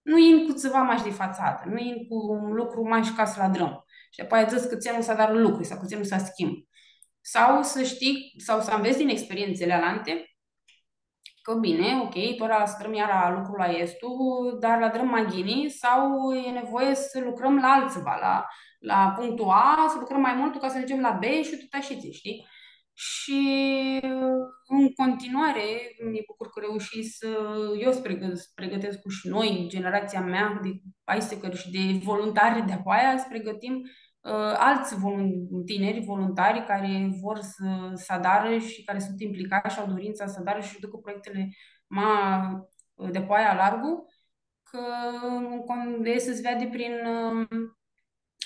nu yin cu tsiva mash di fatsadã, nu yin cu un lucru mash ca s-lu adrãm. Shi apoia dzãts cã tsi nu s-adarã lucru sau cã tsi nu s-schimb. Sau s-shtii, sau s-anvets din experientsãli alanti, cã bine, ok, tora s-adrãm iara lucrul aestu, dar lu adrãm ma ghini sau e nevoie s-lucrãm la altsiva, la, la punctul A, s-lucrãm ma multu ca s-agiungem la B shi tut ashitsi, shtii? Shi în continuare, mi bucur cã reușii s-, eu s-pregã-, s-pregãtescu shi noi, generația mea de AIESEC-eri shi de voluntari dapoaia, s-pregãtim ã, alți volun-, tineri, voluntari care vor să, să adară și care sunt implicați și au dorința să adară și ducă proiectele ma, ã, de poaia largu, că în con-, e să se vede prin, ã,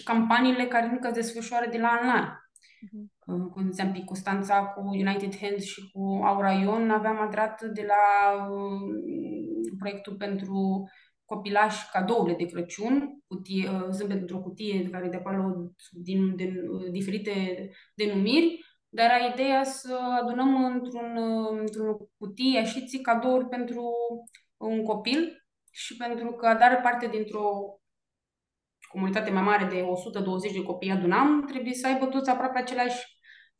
campaniile care încă se desfășoară de la an la an. Mhm. Ã, cum ziceam, pe Constanța cu United Hands și cu Aura Ion aveam adrat de la, ã, proiectul pentru copilași cadourile de Crăciun, cutie, ă, zâmbet într-o cutie, care de acolo sunt din, din, ă, diferite denumiri, dar era ideea să adunăm într-un, ă, într-o cutie, așa, ți cadouri pentru un copil și pentru că adară parte dintr-o comunitate mai mare de o sută douăzeci de copii adunam, trebuie să aibă toți aproape aceleași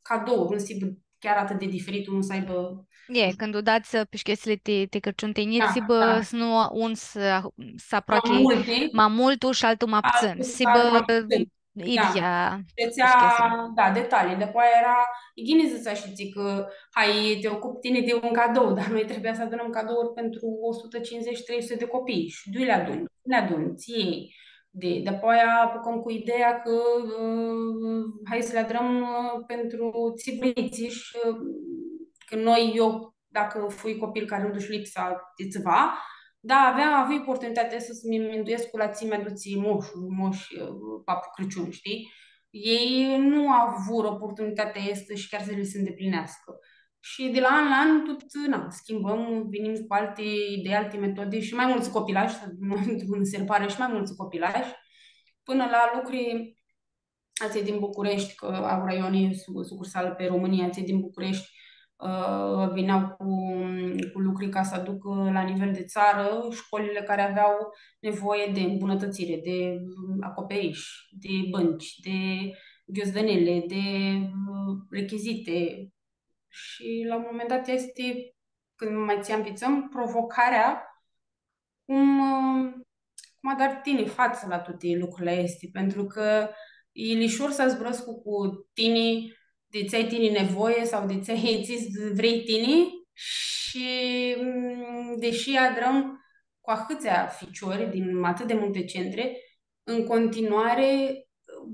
cadouri, nu să aibă chiar atât de diferit, nu să aibă E, cãndu u dats, ã, pi chestiile ti, ti Crãciun ti njits, Da, s-hibã da. s-nu un s-, s-aproachi Ma multi. ma multu shi altu ma ptsãn. Altu S-hibã s-aibã ma ptsãn. Da. idyea Deci, pi chestiile. a, da, detalii. După aia era, e ghini s-dzãts ashi, tsi, cã, hai, te ocupi tine de un cadou, dar noi trebuia să adunăm cadouri pentru o sută cincizeci, trei sute de copii. Și tu le aduni, le aduni, ți iei. De, după aia apucăm cu ideea că, ă, hai să le adunăm, ă, pentru tsi vrei tsi și, ă, că noi, eu, dacă fui copil care nu duci lipsa de ceva, da, avea, avui oportunitatea să mi minduescu la tsi mi-aduci moșul, moș, ă, papul Crăciun, știi? Ei nu avură oportunitatea asta și chiar să li se îndeplinească. Și de la an la an tot, na, schimbăm, venim cu alte idei, alte metode și mai mulți copilași, nu, nu se pare, și mai mulți copilași, până la lucruri, atselj din București, că au raioane su-, sucursală pe România, atselj din București, ă, vineau cu, cu lucruri ca să aducă la nivel de țară școlile care aveau nevoie de îmbunătățire, de, ă, acoperiș, de bănci, de ghiozdănele, de, ă, rechizite. Și la un moment dat este, când mai ți învățăm, provocarea cum, ã, cum adari tini fatsã la tuti lucrurli aesti, pentru cã e lishor s-zburãscu cu tini di tsi ai tini nevoie sau di tsi ai tsi vrei tini shi, mm, deși adrãm cu ahãtsea ficiori din atât de multe centre, în continuare,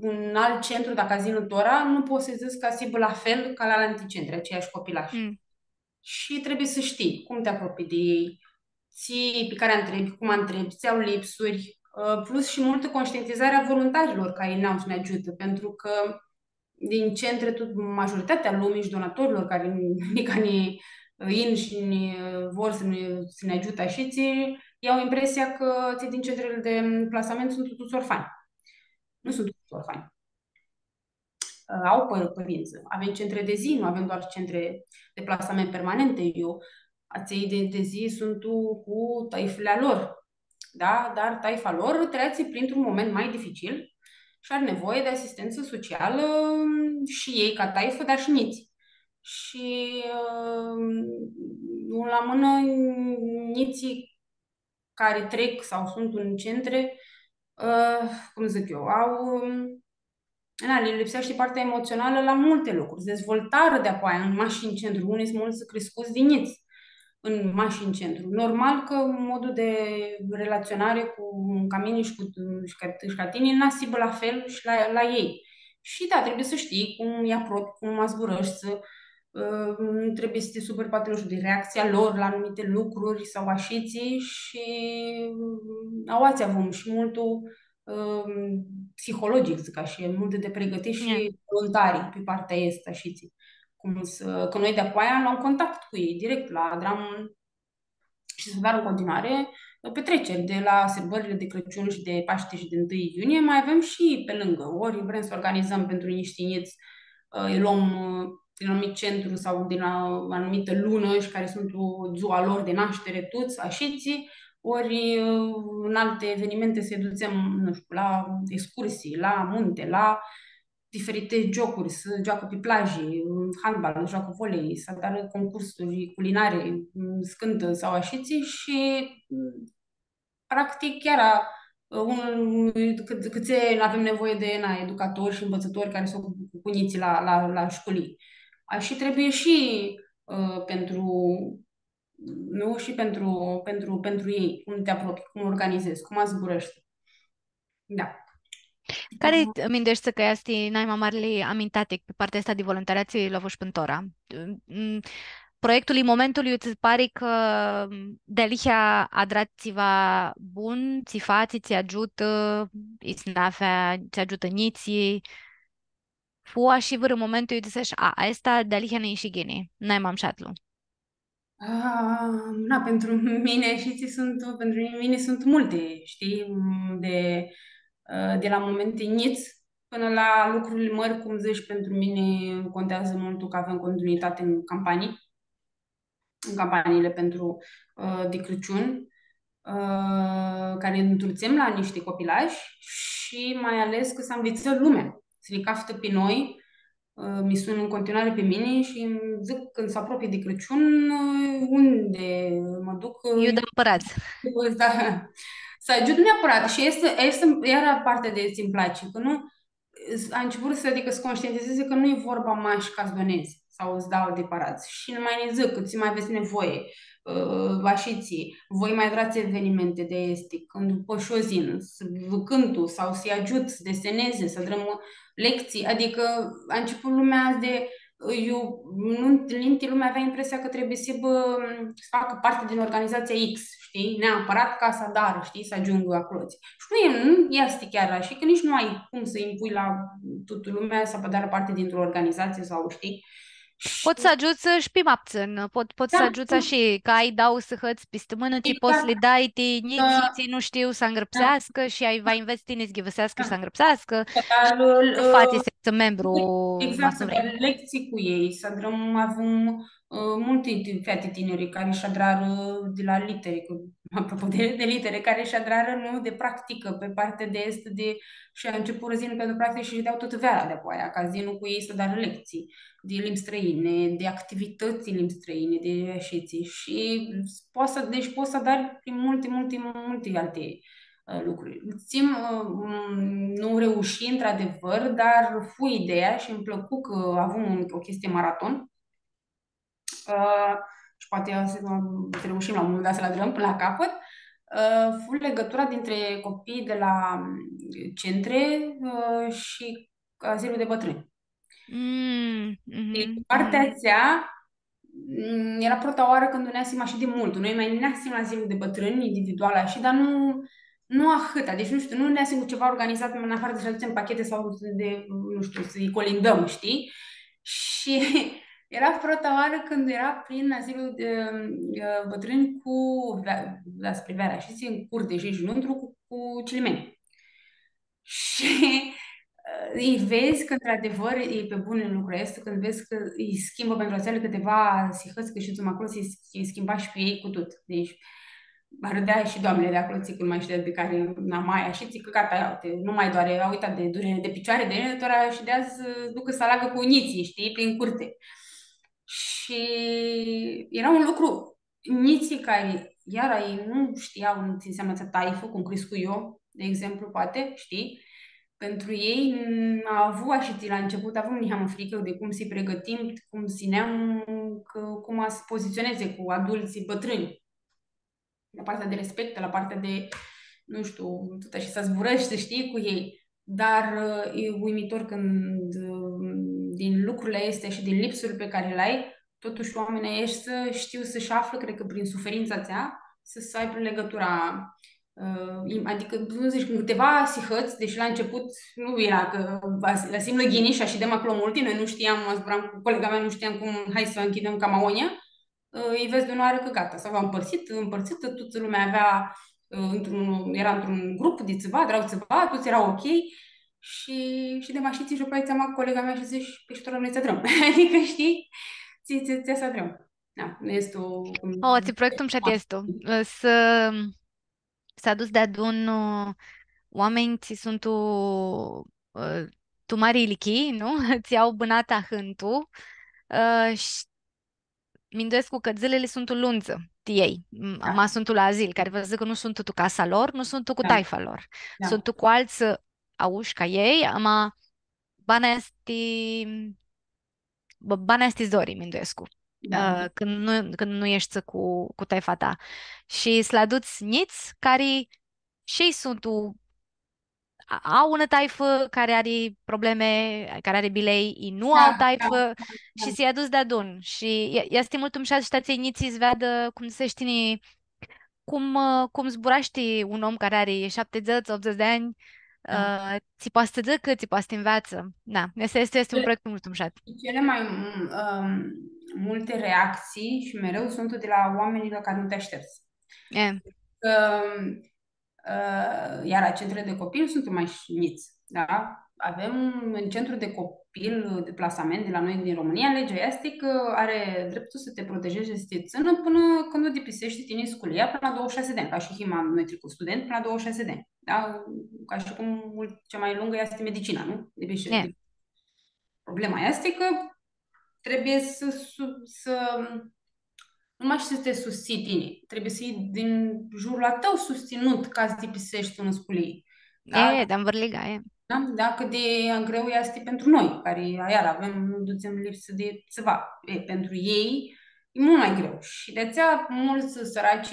un alt centru, dacã s-yinã tora, nu pots s-dzãts cã s-hibã la fel ca la alanti centri, aceiași copilași. Mm. Și trebuie să știi cum te apropii de ei, tsi, pe care întrebi, cum întrebi, tsi au lipsuri, ă, plus și multă conștientizare a voluntarilor care n-au să ne ajută, pentru că din centre, tot, majoritatea lumii și donatorilor care ne, care ne, yin și ne, vor să ne, să ne ajută și tsi, au impresia că cei din centrele de plasament sunt toți orfani. Nu sunt toți orfani. Ă, au pă-, părinți. Avem centre de zi, nu avem doar centre de plasament permanente. Eu, atselj di, di zi suntu cu taifili a lor. Da? Dar taifa lor trece printr-un moment mai dificil și are nevoie de asistență socială și ei ca taifă, dar și njits. Și, ă, un la mână, njitslji care trec sau sunt în centre, ă, cum zic eu, au, na, le lipsește partea emoțională la multe lucruri. Se dezvoltară de-apoaia în mash în centru. Unii sunt mulți crescuți din njits în mash în centru. Normal că modul de relaționare cu, ca mine și cu, și ca, și ca tine, n-a s-hibã la fel și la, la ei. Și da, trebuie să știi cum îi apropii, cum zburãshti, ã, trebuie să te superi poate, nu știu, de reacția lor la anumite lucruri sau ashitsi și, ã, aoatsi avem și multul, ã, psihologic, zic așa, multă de pregătiri și Ia. voluntari pe partea asta, ashitsi. Cum să, că noi de-apoaia luăm contact cu ei direct la dramul și se fac în continuare petreceri de la sărbările de Crăciun și de Paște și de întâi iunie, mai avem și pe lângă. Ori vrem să organizăm pentru niște njits, ă, îi luăm, ă, din anumit centru sau din a, anumită lună și care sunt o, ziua lor de naștere, tuts, ashitsi, ori, ă, în alte evenimente să-i ducem, nu știu, la excursii, la munte, la diferite jocuri, să joacă pe plajă, handbal, joacă volei, să adară concursuri culinare, să cântă sau ashitsi și, practic, chiar a, un, cât, cât avem nevoie de, na, educatori și învățători care sunt cu, cu njitslji la, la, la școlii. A, și trebuie și, ă, pentru, nu, și pentru, pentru, pentru ei, cum te apropii, cum organizezi, cum zburãshti. Da. Cari mindueshti cã easti nai ma marli amintatic pi partea aestã di voluntariat tsi lu avush pãn tora? Mm, proiectul e momentul, iu tsã pari cã, mm, dealihea adrat tsiva bun, tsi fatsi, tsi agiutã, isnafea, tsi agiutã njitslji. Fu ashi vãrã momentu, iu dzãsesh, a, aestã dealihea nã ishi ghini, nai ma mushatlu. Ah, na, pentru mine, shtii, sunt, pentru mine sunt multe, știi, de, ă, de la momente njits până la lucruri mari, cum zici, pentru mine contează mult că avem continuitate în campanii, în campaniile pentru, ă, de Crăciun, ă, care ne întrulțim la niște copilași și mai ales că se învață lumea, să ne caftă pe noi, ă, mi sunã în continuare pe mine și îmi zic, când se apropie de Crăciun, ă, unde mă duc, ă, Iu da mpãrats. Da, să ajut neapărat. Și este, este iar partea de ăsta îmi place, că nu, a început să, adică să conștientizeze că nu e vorba mash ca să donezi sau să dau de paradz. Și nu mai ne zic că ți mai aveți nevoie, ă, ashitsi, voi mai adrați evenimente de este, când poți și o zi, să vă cântu sau să-i ajut să deseneze, să adrăm lecții, adică a început lumea de, eu, nu, în minte lumea avea impresia că trebuie să aibă, să facă parte din organizația X, știi? Neapărat ca să adară, știi? Să ajungă acolo. Și nu e, nu este chiar așa, că nici nu ai cum să impui la toată lumea să adară parte dintr-o organizație sau, știi? Pots s-agiuts shi pi ma ptsãn, pot, pots s-agiuts shi cã ai dauã sãhãts pi stãmãnã, tsi pots s-li dai ti njitslji, tsi nu shtiu s-angrãpseascã shi ai, va nvets tini s-ghivãseascã shi s-angrãpseascã. Dar, ã, fatsi s-hibã membru, exact, ma s-vrei. Să dai lecții cu ei, să adrăm, avem, ă, multe ti-, fete tinere care își adrară de la litere, cu, apropo de, de litere, care își adrară, nu, de practică pe partea de este de, și a început răzin pentru practică și dau tot veara de apoaia, ca zi nu cu ei să dau lecții de limbi străine, de activități în limbi străine, de ieșiți. Și poți să, deci poți să adari prin multe, multe, multe alte, ă, lucruri. Țin, ă, m, nu reuși într-adevăr, dar fu ideea și îmi plăcu că avem un, o chestie maraton. Ă, și poate o să, să reușim la un moment dat să-l adrăm până la capăt. Ă, fu legătura dintre copiii de la, m, centre, ă, și azilul de bătrâni. Mm, mhm, mhm. Partea atsea, mm, era prota oarã cãndu neasim ashi di multu. Noi ma neasim la azilul de bătrâni, individual, ashi, dar nu, nu ahãta. Deci, nu știu, nu neasim cu ceva organizat în afară de să aducem pachete sau de, nu știu, să-i colindăm, știi? Și era prota oarã cãndu era prin azilul de, ă, bătrâni cu ve-, da, spre veara, știi, în curte și, și lăuntru cu, cu cilimeni. Și, ă, îi vezi că, într-adevăr, e pe bune lucrul ăsta, când vezi că îi schimbă pentru atsele cãtiva sihãts, cã shi tu acolo s-lji sch-, schimba shi pe ei cu tot. Deci, arãdea shi doamnele de acolo, tsi, cãndu ma shidea di cari na maia shi tsi, cã gata, ia uite, nu mai doare, a uitat de durere de picioare, de tora shidea s-ducã s-alagã cu njitslji, știi, prin curte. Și era un lucru njitslji cari, iara, ei nu știau tsi înseamnă atsea taifã, cum criscu eu, de exemplu, poate, știi? Pentru ei, n-, a avut ashi, la început, avum niheamã fricã de cum s-lji pregãtim, cum s-lji neam, cã, cum va s-pozitsioneze cu adulții bătrâni. La partea de respect, la partea de, nu știu, tot ashi, să zburăști, să știi, cu ei. Dar, ă, e uimitor când, ă, din lucrurile astea și din lipsuri pe care le ai, totuși oamenii ăștia să știu să-și află, cred că prin suferința atsea, să, să aibă legătura, ă, im-, adică, nu zic, cãtiva sihãts, deși la început nu era că va s-, la simlă ghini și ashidem acolo multi, noi nu știam, zburam cu colega mea, nu știam cum, hai să închidem camaonia, ă, îi vezi de unã oară că gata, s-avea împărțit, împărțit, toată lumea avea, ă, într-un, era într-un grup de tsiva, adrau tsiva, toți erau ok. Și, și de mașiți și după aia ți-am colega mea și zici, păi și tu rămâneți adrăm. Adică, știi, ți, ți, ți să adrăm. Da, nu este o... O, tsi proiectu mushat easti, ã, s-, s-aduts deadun, ã, oaminj tsi suntu, ã, tu mari ilichii, nu? Tsi au bãnat ahãntu, ã, shi minduescu cã dzãlili suntu lundzã ti elj, m-, ma suntu la azil, cari va dzãcã cã nu suntu tu casa lor, nu suntu cu taifa lor. Suntu cu altsã aushi ca elj, ama bana easti, b-, bana easti zori, minduescu. Ã, cãndu nu, cãndu nu eshti cu, cu taifa ta. Shi s-lã aduts njits cari shi elj suntu a-, au unã taifã cari ari problemi, cari ari bilei, i nu au taifã, shi s-lji aduts deadun. Shi e-, easti multu mushat shi ti atselj njits s-veadã, cum dzãtsesh tini, cum, ã, cum zburashti un om cari ari shaptidzãts, optudzãts di anj, ã, tsi poati s-dzãcã, tsi poati s-ti nveatsã. Da, easti, easti, easti un proiect multu mushat. Cele mai, m, ãm, multe reacții și mereu sunt de la oamenii la care nu te aștepți. E. Că, ã, iar centrele de copii nu sunt mai njits, da? Avem în centru de copil, de plasament de la noi din România, legea este că are dreptul să te protejeze, să te țină până când nu dipisești tine sculia până la douăzeci și șase de ani, ca și hima noi trecut student până la douăzeci și șase de ani, da? Ca și cum mult, cea mai lungă este medicina, nu? De pe E. Problema este că trebuie să, să, să nu mai știu să te susții tine. Trebuie să iei din jurul a tău susținut ca să dipisești un sculii. Da? E, dar vârliga, e. Da? Da, cât de greu este pentru noi, care iar avem, nu ducem lipsă de ceva. E, pentru ei e mult mai greu. Și de aceea mulți săraci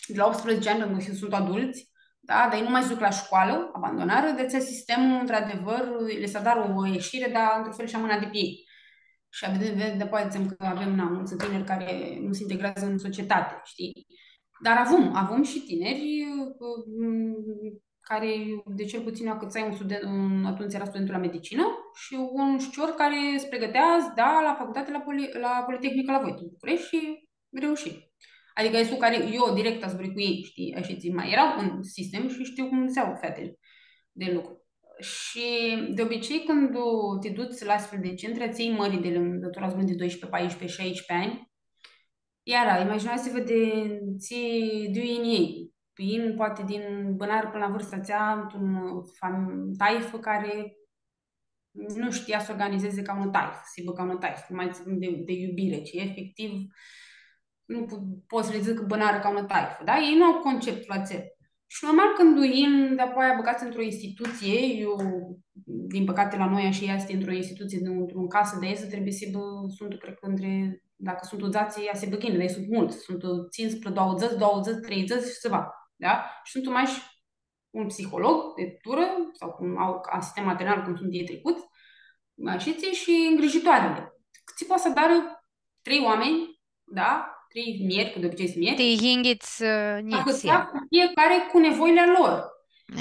de la optsprezece ani, când sunt adulți, da, dar ei nu mai se duc la școală, abandonarã, de aceea sistemul, într-adevăr, le s-adarã o ieșire, dar într-un fel și amâna de pe ei. Și vedem, vedem, de poate că avem, na, mulți tineri care nu se integrează în societate, știi? Dar avem, avem și tineri, ă, care, de cel puțin, eu, cât un student, un, atunci era studentul la medicină, și un ficior care se pregătea, da, la facultate, la poli-, la Politehnica la Voit, în București, și reuși. Adică este cu care eu direct zburui cu ei, știi, și țin mai erau în sistem și știu cum se au fetele de lucru. Și de obicei când te duci la astfel de centre, ței mări de lângătura de doisprezece, paisprezece, șaisprezece ani, iar imaginează-vă de țin din ei, din, poate din bănar până la vârsta atsea, într-un fam-, taifă care nu știa să organizeze ca un taif, să aibă ca un taif, cum mai țin de, de iubire, ci efectiv nu pu-, pot să le zic bănară ca un taif, da? Ei nu au conceptul acel. Și normal, când duin, dar apoi băgați într-o instituție, eu, din păcate, la noi așa este, într-o instituție, într-un casă de aia, trebuie să aibă, sunt, cred că, între, dacă sunt udzați, ea se băghină, dar ei sunt mulți, sunt, ă, cincisprezece, douăzeci, douăzeci, treizeci și ceva, da? Și sunt mai un psiholog de tură sau cum au asistent maternal, cum sunt ei trecuți, ashitsi, și îngrijitoarele. Tsi poati s-adarã trei oameni, da? Trei mljeri, că de obicei sunt mljeri. Ti yinghits, ã, njits, atãtea, cu fiecare cu nevoile a lor.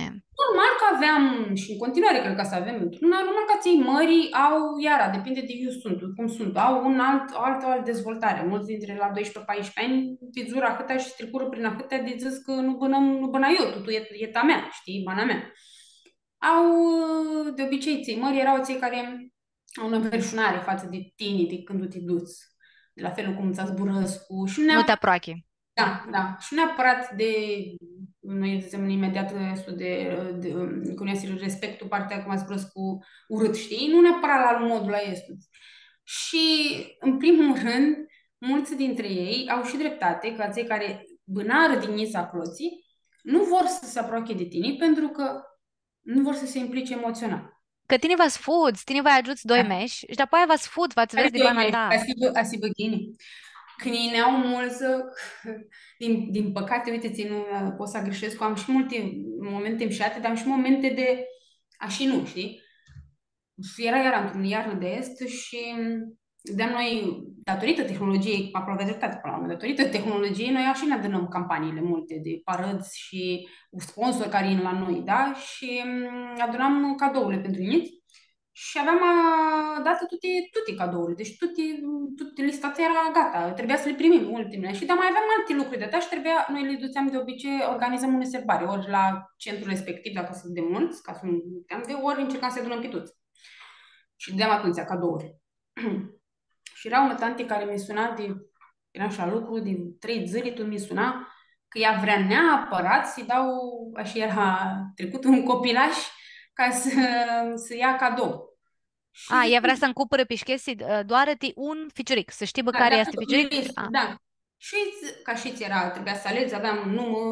E. Normal că aveam, și în continuare cred că să avem într-una, normal că ței mări au, iara, depinde de iu sunt, cum sunt, au un alt, o altă, o altă dezvoltare. Mulți dintre la doisprezece, paisprezece ani, ti dzurã ahãtea și tricurã prin ahãtea, de dzãts că nu bănam, nu băna eu, tu, tu e, e ta mea, știi, bana mea. Au, de obicei, ței mări erau cei care au o înverșunare față de tine, de când tu te duci, de la felul cum ți zburãscu și nu Nu te aproachi. Da, da. Și nu neapărat de, noi zicem imediat, este de, de, cum este respectul, partea cum ați spus, cu urât, știi? Nu neapărat la modul la este. Și, în primul rând, mulți dintre ei au și dreptate, că cei care bănarã din njits aclo, nu vor să se apropie de tine pentru că nu vor să se implice emoțional. Cã tini va s-fudz, tini va agiuts doi mesh shi dapoaia va s-fudz, va s-vedz di bana ta. Ca s-hibã, ca s-hibã ghini. Cãndu nj-au multsã, din, din păcate, uite, tsi, nu pot s-agãrshescu, am și multe momente mushati, dar am și momente de, ashi nu, știi? Era iar într-un iarnã de aestã shi, dar noi, datorită tehnologiei, aproape dreptate până la urmă, datorită tehnologiei, noi ashi ne adunăm campaniile multe de parădz și sponsori care vin la noi, da? Și, mm, adunam cadourile pentru njits și aveam, a, date toate, toate cadourile, deci toate, toate lista ta era gata, trebuia să le primim ultimele. Și, dar mai aveam alte lucruri de dat și trebuia, noi le duceam de obicei, organizăm unei serbare, ori la centrul respectiv, dacă sunt de mulți, ca să nu puteam, de ori încercam să adunăm pe toți. Și dădeam atunci cadouri. Și era unã tanti cari mi suna di, eram shi la lucru, di trei dzãli, tu mi suna cã ea vrea neapărat s-lji dau, ashi era tricut, un copilash ca s-, s-lji ia cadou. A, ea vrea s-ncumpãrã pishchesi, ã, doarã ti un ficiuric, s-shtibã cari easti ficiuric? Da. Shi, ca shi tsi era, trebuia s-aledz, aveam numã,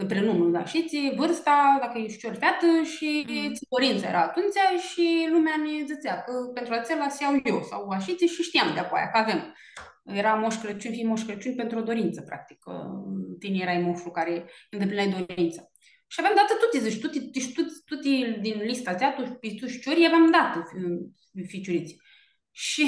prenumã, da, shi tsi, vârsta, dacă e ficior, featã, și tsi dorință era atunci și lumea ne zicea că pentru acela să iau eu sau ashi tsi, și știam de-apoaia că avem. Era Moș Crăciun, fii Moș Crăciun pentru o dorință, practic, că tine erai moșul care îndeplineai dorința. shi aveam datã tuti, dzãc, tuti, deci tuti, tuti din lista atsea, tu, pi tu ficiori, aveam datã fi-, ficiuritsi. Shi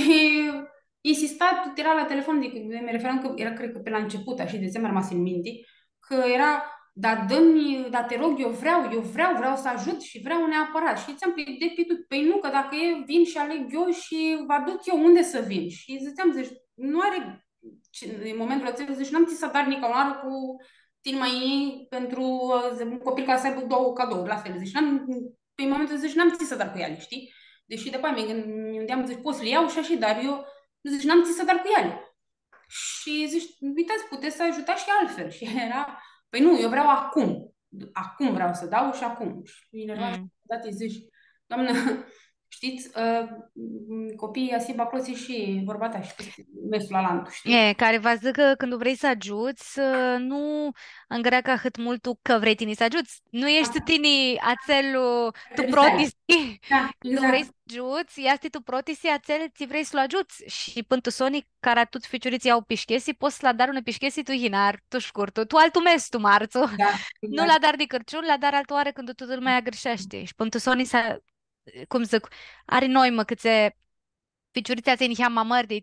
insista, tu, eara la telefon, deci, mi referam cã eara, cred cã pi la început, ashi, di-atsea mi armasi tu minti, cã eara, „Da, dã-mi, da, te rog, eu vreau, eu vreau, vreau s-ajut shi vreau neapărat.” Shi dzãtseam, „Păi, de pe tu, păi nu, cã dacă e, vin și aleg eu și vă aduc eu unde să vin.” Shi dzãtseam, dzãc, „Nu are, ce, în momentul acela, dzãc, n-am tsi s-adar nica unã oarã cu tini ma, pentru, ã, un copil care să aibă două cadouri la fel.” Dzãc, „N-am, pe momentul, dzãc, n-am tsi s-adar cu ele, știi?” Deși după aia mi gând-, mi gândeam, dzãc, „Pot să le iau și așa, dar eu”, dzãc, „N-am tsi s-adar cu ele.” Shi dzãc, „Uitați, puteți să ajutați și altfel.” Shi eara, „Păi nu, eu vreau acum. Acum vreau să dau și acum.” Shi mi enerva shi, mm, dat îi zic, „Doamnă, știți, ă, copiii ashi bacloții și vorba ta și mesul alantu, știi?” E, cari va s-dzãcã cã cãndu vrei s-agiuts, ã, nu ngreacã ahãt multu cã vrei tini s-agiuts. Nu eshti tini atsel, ã, tu protisi. Da, exact. Cãndu vrei s-agiuts, easti tu protisi atsel tsi vrei s-lu agiuts. Shi pãn tu soni, cara tuts ficiuritslji au pishchesi, pots s-lã adari unã pishchesi tu yinar, tu shcurtu, tu altu mes, tu martsu. Da, exact. Nu lã adari di Crãciun, lã adari altã oarã cãndu tutã lumea agãrsheashti. Shi pãn tu soni s-, cum dzãc, ari noimã cãtse ficiuritslji atselj niheam ma mãri di,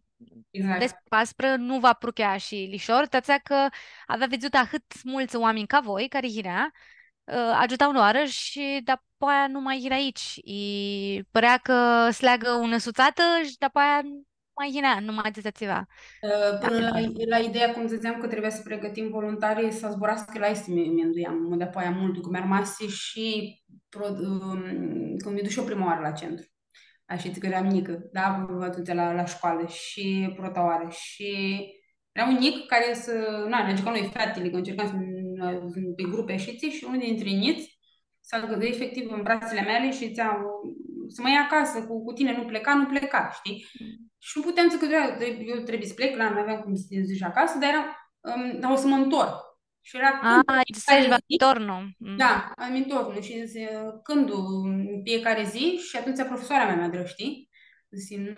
exact, des pasprã, nu va pruchea shi lishor, ti atsea cã avea vidzutã ahãt multsã oaminj ca voi, cari yinea, ã, agiuta unã oarã shi dapoaia nu ma yinea aoatsi. Lji pãrea cã s-leagã unã sutsatã shi dapoaia nu ma yinea, nu ma dzãtsea tsiva. Ã, pãnã la, la ideea, cum dzãtseam, cã trebuie s-pregãtim voluntari, s-zburascã la aestã, mi, mi minduiam, dapoaia multu, cum armasi shi pro-, ãm, cãndu mi dush eu prima oarã la centru. Ashi, cã eram njicã, da, atumtsea la, la școală shi prota oarã. Shi eara un njic cari s-, na, nã agiuta noi featili, cã încercam s-, pe grupe, ashi, shi unul dintre njits s-agãdã efectiv în brațele mele și zicea, „Să mă ia acasă, cu, cu tine nu pleca, nu pleca”, știi? Mm. Și nu puteam să, că eu trebuie să plec, la, nu aveam cum să zic acasă, dar eram, ãm, „Dar o să mă întorc.” Shi eara, „Cãndu, a, fiecare zi?” Va întorc, nu? Mm. Da, „Mi întorc”, nu? Shi dzãsi, „Cãndu?” În fiecare zi. Shi atumtsea profesoara mea mi adrã, știi? Dzãsi, „Nu,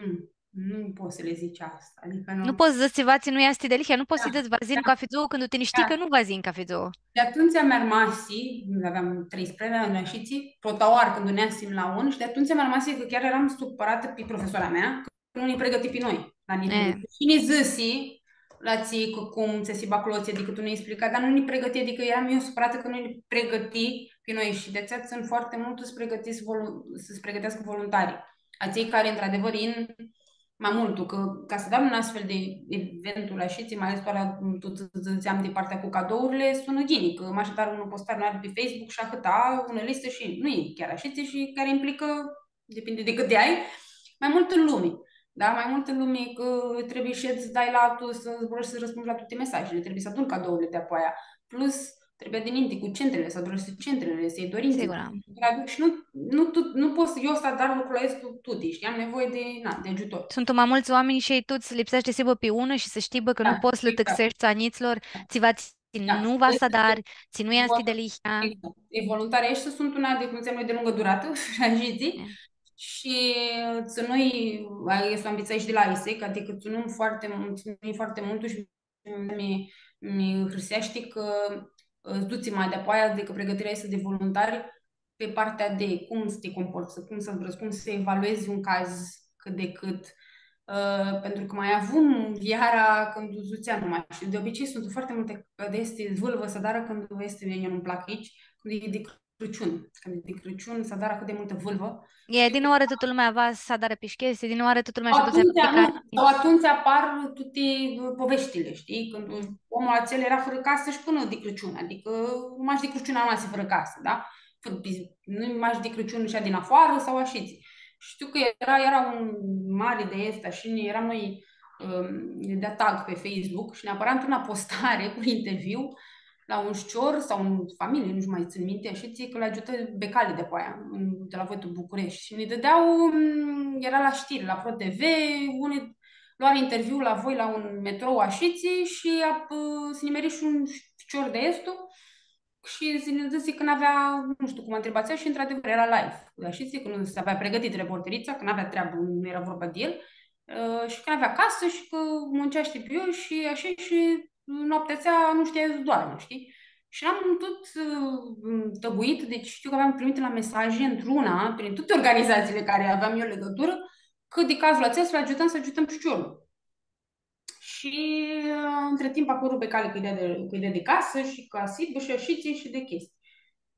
nu poți să le zici asta.” Adică nu. Nu pots s-dzãts tsiva tsi nu easti dealihea, nu pots s-lji dzãts, „Va s-yin cafi dzuã”, cãndu tini shtii cã nu va s-yin cafi dzuã. Di atumtsea mi armasi, aveam treisprezece ani, ashi, prota oarã cãndu neasim la un, shi di atumtsea mi armasi cã chiar eram supăratã pi profesoara mea, nu nã pregãti pi noi. La nitru. E. Shi nã dzãsi, „La tsi, cã cum, tsi s-hibã aclo, tsi, adicã tu nu explica, dar nu nã pregãti, adicã eram eu supăratã cã nu nã pregãti pi noi.” Shi di atsea tsãn foarte mult s-pregãtescu volu-, s-pregãteascã voluntarii. Atselj cari, într-adevăr, yin ma multu, cã, ca s-adari un astfel di eventul, ashi, tsi, mai ales tora, tu, tu, tu, dzãtseam, di partea cu cadourile, sunã ghini, cã mash adari unã postari, nu, pi Facebook shi ahãta, unã listã shi nu e chiar ashi, tsi, shi cari implicã, depinde di cãt ai, mai multã lumi. Da? Mai multã lumi, cã trebuie s-shedz, s-dai la altu, s-zburãshti, s-răspunzi la tuti mesajele, trebuie s-aduni cadourile di apoaia. Plus, trebuie dininti cu centrele, s-adrãshti centrele, s-ljei dorintsã. Sigur. Traduc shi nu, nu, tu, nu pots s-, eu s-adar lucrul aestu tuti, shtii? Am nevoie de, na, de ajutor. Suntu ma multsã oaminj shi elj tuts lipseashti s-hibã pi unã shi s-shtibã cã nu pots s-lã tãxeshti a njitslor, tsiva tsi nu va s-adari, tsi nu easti dealihea. Exact. E, voluntari aeshti suntu una di, cum dzãtsem noi, di lungã duratã, shi ashi dzãts. E. Shi tsãnui, aestã u anvitsai shi di la Isaac, adicã tsãnum foarte mult, tsãnui foarte mult shi mi, mi hãrseashti cã, ã, s-dutsi ma di-apoaia, adicã pregãtirea aestã di voluntari, pe partea de cum s-ti comports, cum s-zburãshti, cum s-evaluezi un caz cãt di cãt. Ã, pentru cã ma avum iara cãndu s-dutsea numai. Shi di obicei suntu foarte multi, cã di aestã vãlvã s-adarã cãndu easti, „Mie nu-mi plac aici”, cãndu e di Crãciun. Cãndu e di Crãciun s-adarã ahãt di multã vãlvã. E, dinãoarã tutã lumea va s-adarã pishchesi, dinãoarã tutã lumea shi-adutsea atumtsea, nu, sau atumtsea apar tuti, ã, poveștile, știi? Cãndu omul atsel eara fãrã casã shi pãnã di Crãciun, adicã mash di Crãciun armasi fãrã casã, da? Fãrã pi-, nu mash di Crãciun sh-lja dinafoarã sau ashitsi. Shtiu cã eara, eara un mari di aestã shi nã, eram noi, ãm, di tag pe Facebook shi nã apãra tu unã postari cu un interviu la un ficior sau un familie, nu shtiu, ma tsãn minti, ashitsi, cã lã agiutã becali di-apoaia, în, di la voi tu Bucureshti. Shi nã dãdea, ãm, eara la shtiri, la Pro T V, unã, loarã interviu la voi la un metrou ashitsi shi ap-, s-nimeri shi un ficior di aestu shi s-nã dzãsi cã n-avea, nu shtiu cum ntribã atsea shi, într-adevăr, eara live. Dar shtii cã nu s-avea pregãtit reporteritsa, cã n-avea treabã, nu eara vorba di el. Ã, shi cã avea casã shi cã munceashti pi iu shi ashi, shi noaptea atsea nu shtia s-doarmã, shtii? Shi eram tut, ã, tãguitã, deci shtiu cã aveam primite la mesaje într-una, prin tuti organizațiile care aveam eu legătură, cã di cazul atsel s-lu agiutãm, s-agiutãm ficiorlu. Shi, ã, între timp, apãru Becali cu ideea de, cu ideea de casã shi cã s-hibã shi ashitsi shi di chestii.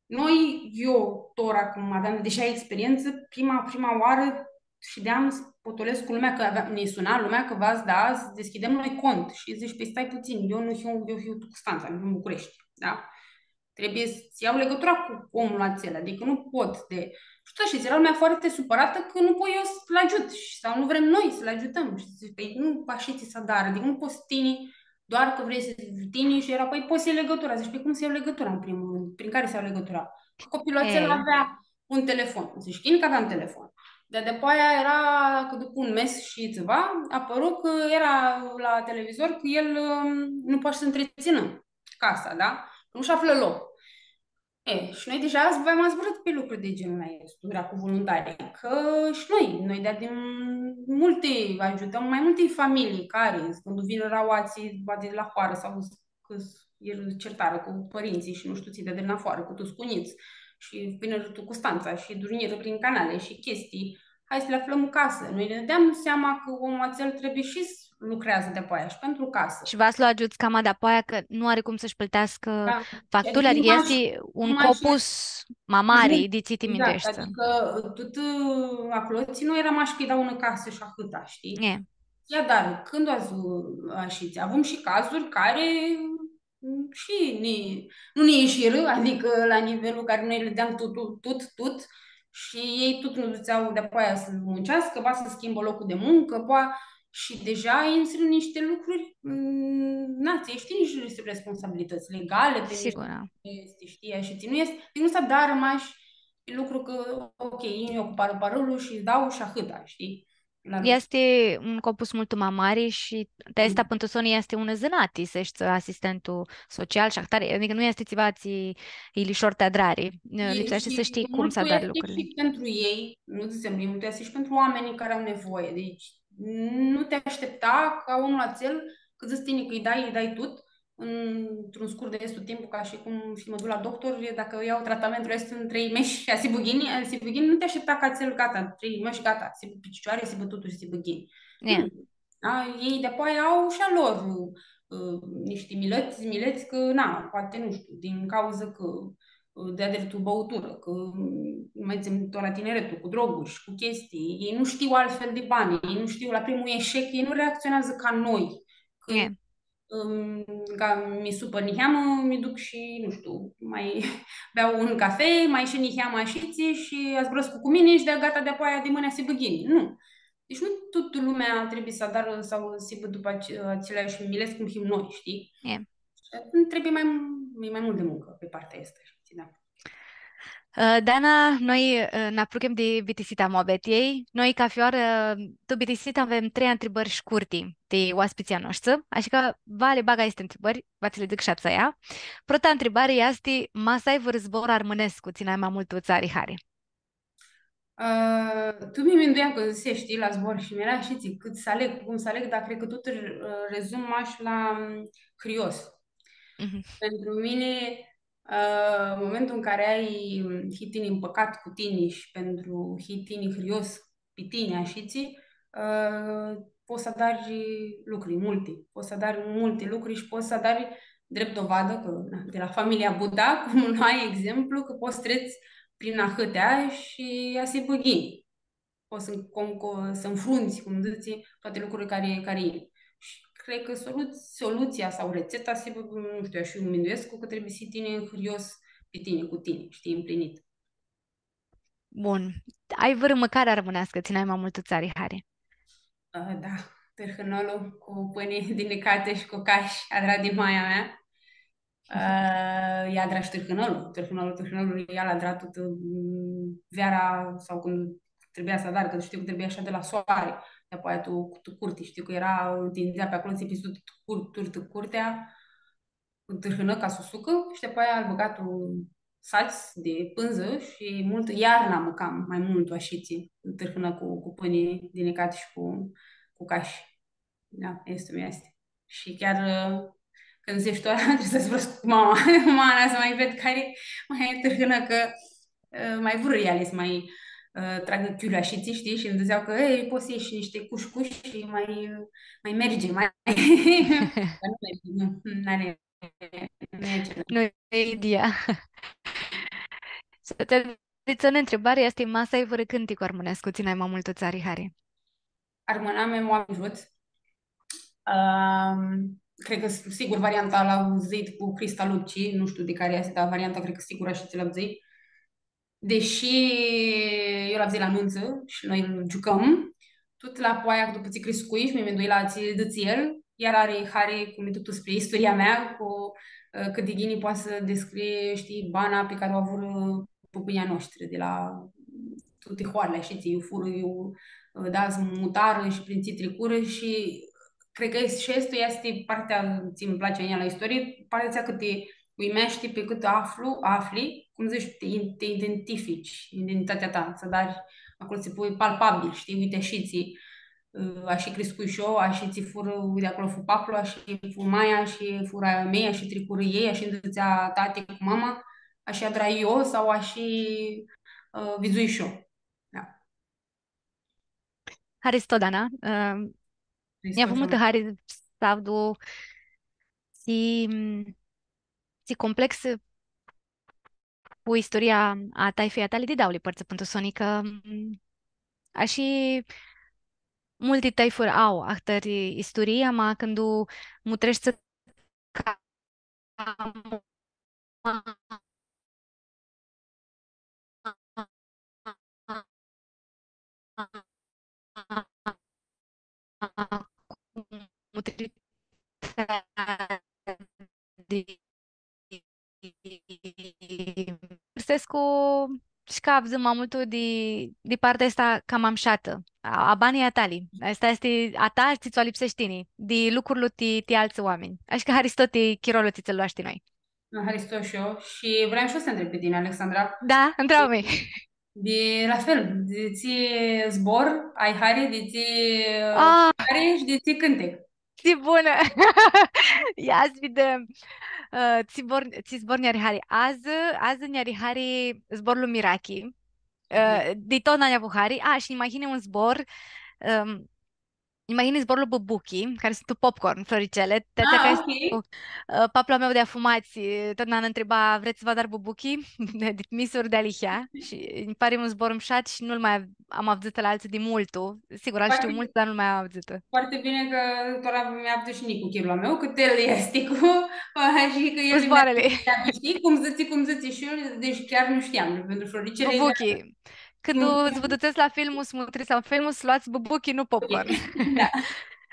Noi, eu, tora, cum aveam deja experiență, prima, prima oară shideam s-potolescu cu lumea, cã avea, nã suna lumea cã va s-, da, s-deschidem noi cont. Shi dzãc, „Păi stai puțin, eu nu hiu, eu hiu tu Constanța, nu hiu în București, da? Trebuie să iau legătura cu omul acela, adică nu pot de...” Și tot așa, era lumea foarte supărată că nu pot eu să-l ajut și, sau nu vrem noi să-l ajutăm. Și zic, „Păi nu, așa ți s-adarã, adică nu poți tine, doar că vrei să tine.” Și era, „Păi poți să iei legătura.” Zic, „Păi cum să iau legătura în primul rând? Prin care să iau legătura?” Că copilul acela avea un telefon. Zic, „Chini cã avea un telefon.” Dar după aia era că după un mes și ceva, apăru că era la televizor că el, ă, nu poate să întrețină casa, da? Nu-și află loc. E, și noi deja aveam zburãt pe lucruri de genul ăsta, cu voluntari, că și noi, noi de din multe, ajutăm mai multe familii care, când vin raoații, poate de la hoară sau că s-, el certară cu părinții și nu știu ți de din afară, cu tu scunits și vine tu Constanța și durniră prin canale și chestii. Hai să le aflăm în casă. Noi ne dădeam seama că omul acel trebuie și să lucrează de-apoaia și pentru casă. Shi va s-lu agiuts cama di-apoaia, cã nu ari cum s-shi plãteascã facturli, easti un copus ma mari di tsi ti mindueshti. Exact, adicã tut, ã, aclo, tsi nu eara mash cã-lj dau unã casã shi ahãta, shtii? E. Ia, dar cãndu azi, ã, ashitsi, avum shi cazuri cari, ã, shi ni-, nu nã ishirã, adicã la nivelul cari noi lã deam tut, tut, tut, tut, shi elj tut nu dutsea di-apoaia s-munceascã, ba s-schimbã locul de muncă, ba, shi deja intrã niște lucruri, mm, na, tsi shtii, niște responsabilități legale, pe niște, shtii, shi tsi nu easti, nu s-adarã mash lucru cã, ok, yin eu cu parãparãlu shi dau shi ahãta, shtii? Easti un copus multu ma mari shi ti aestã pãn tu soni easti unã zãnati s-eshti asistentu social shi ahtari, adicã nu easti tsiva tsi e lishor ti adrari. Lipseashti s-shtii cum s-adari lucrurli. Shi pentru ei, nu dzãtsem, e multu easti shi pentru oamenii care au nevoie. Deci, nu te aștepta ca omul atsel, cã dzãts tini cã lji dai, lji dai tut, într-un scurt de restul timp, ca și cum, știi, mă duc la doctor, e, dacă iau tratamentul ăsta în trei mesh shi s-hibã ghini, s-hibã ghini, nu te aștepta ca atsel, gata, trei mesh, gata, s-hibã pi cicioare, s-hibã tutã shi s-hibã ghini. Nu. Da? Ei, di-apoaia au shi a lor, ã, niște milets, milets, cã, na, poate, nu știu, din cauza cã, ã, dea dreptul băutură, cã, ã, mai dzãtsem, tora tineretul, cu droguri shi cu chestii, ei nu știu altfel de bani, ei nu știu, la primul eșec, ei nu reacționează ca noi. Cã ãm, ca mi supăr niheamã, mi duc shi, nu știu, mai beau un cafe, mai ishin niheamã ashitsi shi zburãscu cu mini shi di gata, di-apoaia di mãni s-hibã ghini. Nu. Deci nu toată lumea trebuie s-adarã sau s-hibã dupã ace-, aceleași milets cum him noi, știi? E. Trebuie mai, e mai mult de muncă pe partea asta, știi, da. Ã, Dana, noi, ã, nã apruchem di bitisita a muabetiljei. Noi, cafi oarã, tu bitisita avem trei ntribãri shcurti ti oaspitslji a noshtri, ashi cã va li bag aesti ntribãri, va tsã li dzãc shi atsea. Prota ntribari easti, ma s-ai vãr zbor armãnescu, tsi nai ma multu tsã ari hari. Ã, tu mi minduiam cã dzãseshi, shtii, la zbor shi mi eara, shtii, cãt s-aleg, cum s-aleg, dar cred cã tut, ã, rezum mash la, ãm, hãrios. Mhm. Pentru mine, ã, în momentul în care ai, hii tini împăcat cu tine și pentru, hii tini hãrios pe tine, ashitsi, ã, pots s-adari lucri multi, pots s-adari multi lucri shi pots s-adari, drept dovadă, cã, na, de la familia Buda, cum nu ai exemplu, cã pots s-tretsi prin ahãtea shi s-hibã ghini. Pots s-, cum, cu, s-nfrunti, cum dzãtsi, toate lucrurile care, care yin. Shi cred cã solu-, soluția sau rețeta, sigur, nu știu, eu minduescu cã trebuie s-hii tini hãrios pe tine, cu tine, știi, împlinit. Bun. Ai vãrã mãcari armãneascã, tsi nai ma multu tsã ari hari? Ã, da, tãrhãnolu cu pãni di nicati shi cu cash, adrat di maia mea. Ã, ea adra shi tãrhãnolu, tãrhãnolu, tãrhãnolu, ea lu adra tut, ãm, veara sau cãndu trebuia s-adarã, cã shtiu cã trebuia s-shadã la soari, di-apoaia tu, tu curti, shtiu cã eara, ntindea pi aclo, tsi pisu tut cur-, tutã curtea, cu tãrhãnã ca s-u sucã, shi di-apoaia lu bãga tu saci di pãndzã shi multu, iarna mãcam mai multu ashitsi, tãrhãnã cu, cu pãni di nicati shi cu, cu cash. Da, easti, easti. Shi chiar, ã, Dzãsh, tu, trebuie s-zburãscu cu mama. Mama, s-ma ved cari ma e tãrhãnã, cã, ã, ma vrea eali s-ma, ã, tragã chiulea shi tsi shtii, shi nji dzãtsea cã, „Ei, pots s-ljai shi nishti cush-cush shi ma, ma merge, ma.” Dar nu merge, nu, nu are, nu e același. Nu e ideea. Shi atsea, deci, unã ntribari easti, ma s-ai vãrã cãnticu armãnescu tsi nai ma multu tsã ari hari? Armãnami, Oaminj Njuts. Ãm, cred cã, sigur, varianta la Zid cu Crista Lupci, nu shtiu di cari easti, dar varianta cred cã sigur ashi tsi la Zid. Deshi eu la Zid la nuntsã shi noi lu giucãm, tut la poaia, dupã tsi criscui shi mi mindui la tsi dzãtsi el, iar ari hari cu mi tutã spri isturia mea, cu, ã, cãt di ghini poati s-descrie, shtii, bana pi cari u avurã pãpãnjlji a noshtri di la tuti hoarli, shi tsi iu furã, iu, ã, da, s-mutarã shi prin tsi tricurã shi cred cã easti, shi aestã easti partea tsi nji place a njia la istorii, partea atsea cã ti uimeashti pi cãt aflu, afli, cum dzãts, ti, ti identifici identitatea ta, s-adari aclo tsi pui palpabil, shtii, uite, ashitsi, ã, ashi criscui shi eu, ashitsi furã, uite, aclo fu paplu, ashi fu maia, ashi furã a mei, ashi tricurã elj, ashi nji dzãtsea tati cu mama, ashi adrai eu sau ashi, ã, vidzui shi eu. Da. Haristo, Dana. Ãm, nj-a avut multã hari s-avdu tsi, tsi complex cu istoria a taifãljei a tali di dauli pãrtsã, pãn tu soni cã, mm, ashi multi taifãri au ahtãri isturii, ama cãndu mutreshti ca Sescu shi cã avdzãm ma multu di, di partea aestã cama mshatã, a, a banãljei a tali. Aestã easti a ta, tsi tsã u lipseashti tini, di lucrul ti, ti altsã oaminj. Ashi cã haristo ti chirolu tsi tsã-l loashi ti noi. Haristo shi eu. Shi vream shi eu s-ti ntreb pi tini, Alexandra. Da, ntreabã-mi. Di, la fel, di tsi zbor ai hari, di tsi, ah, hari shi di tsi cãntic. Tsi bunã! Ia s-videm. Ã, tsi zbor, tsi zbor nj-ari hari. Adzã, adzã nj-ari hari zborlu mirachi. Ã, mhm, di totna nj-avu hari. A, shi nj-imaghini un zbor, ãm, imaghini zborlu bubuchi, cari suntu popcorn, floricele, ti atsea cã, ah, ok, easti, ã, paplu a meu di afumatsi, totna nã ntriba, „Vrets s-vã adar bubuchi?” Di misuri di alihea. Shi nji pari un zbor mshat shi nu-l ma am avdzãtã la altsã di multu. Sigur, al shtiu multsã, dar nu-l ma am avdzãtã. Foarte bine cã tora mi-avdu shi Nicu, chirolu a meu, cã el easti cu, shi cã el cu zboarãli. Shtii cum dzãtsi, cum dzãtsi shi eu, deci chiar nu shtiam, pentru floricele. Bubuchi. Cãndu s-vã dutsets la filmu, s-mutrits la filmu, s-loats bubuchi, nu popcorn. Da.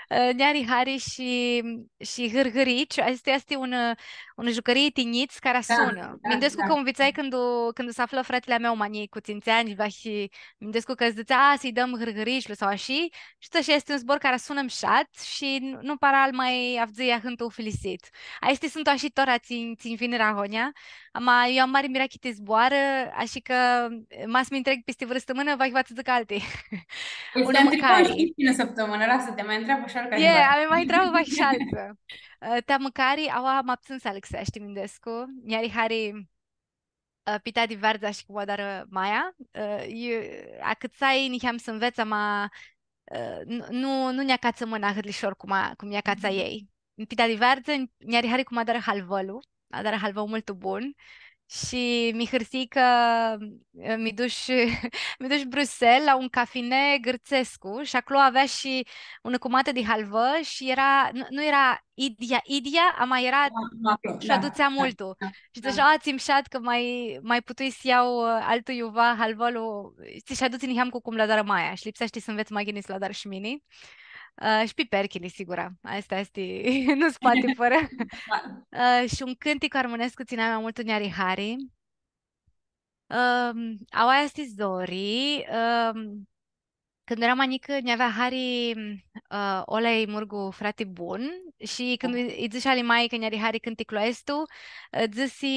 Ã, nj-ari hari shi, shi hãrhãrici, aestã easti un, ã, unã jucãrii ti njits cari asunã. Da, da, da. Minduescu cã u nvitsai cãndu, cãndu s-aflã fratili a meu ma njic cu tsintsi anj, vahi, minduescu cã dzãtsea, „A, s-lji dãm hãrhãriclu” sau ashi, shi ashi easti un zbor cari asunã mshat shi nu, nu para al ma avdzãi ahãntu ufilisit. Aesti suntu ashi tora tsi, tsi-nj vinirã ahonja, ama eu am mari mirachi ti zboarã, ashi cã, ma s-mi ntreg pisti vãrã stãmãnã, va, va tsã dzãc alti. Pãi, unã mãcari. Stai, ntribã shi tini unã stãmãnã, lasã, ti ma ntreb ashi, cã e, va, ma ntribã, va, shi altsã. Ã, ti mãcari, aua ma ptsãn s-alãxeashti, minduescu. Nj-ari hari, ã, pita di veardzã shi cum u adarã maia. Ã, eu acãtsai niheam s-nvets, ama, ã, nu, nu, nu nj-acatsã mãna ahãt lishor cum a, cum nj-acatsa elj. Pita di veardzã, nj-ari hari cum adarã halvãlu, adarã halvãlu multu bun. Shi mi hãrsii cã, ã, mi dush, mi dush Bruxelles la un cafine gãrtsescu shi aclo avea shi unã cumatã di halvã shi eara, nu, nu eara idyea, idyea, ama eara, ma, ma, shi da, adutsea, da, multu. Da, shi da. Dzãsh, „A, tsi mshat cã ma, ma putui s-ljau, ã, altu iuva halvãlu, shtii, shi adutsi niheam cu cum lu adarã maia.” Shi lipseashti s-nvets ma ghini s-lu adar shi mini. Ã, shi piperchili, sigura. Aestã easti, nu s-poati fãrã. Da. Ã, shi un cãntic armãnescu tsi nai ma multu nj-ari hari. Ãm, aua easti zori, ãm, cãndu earam ma njicã, nj-avea hari, ã, Olai Murgu, frati bun, shi cãndu, aha, lji, lji dzãsh ali mai cã nj-ari hari cãnticlu aestu, ã, dzãsi,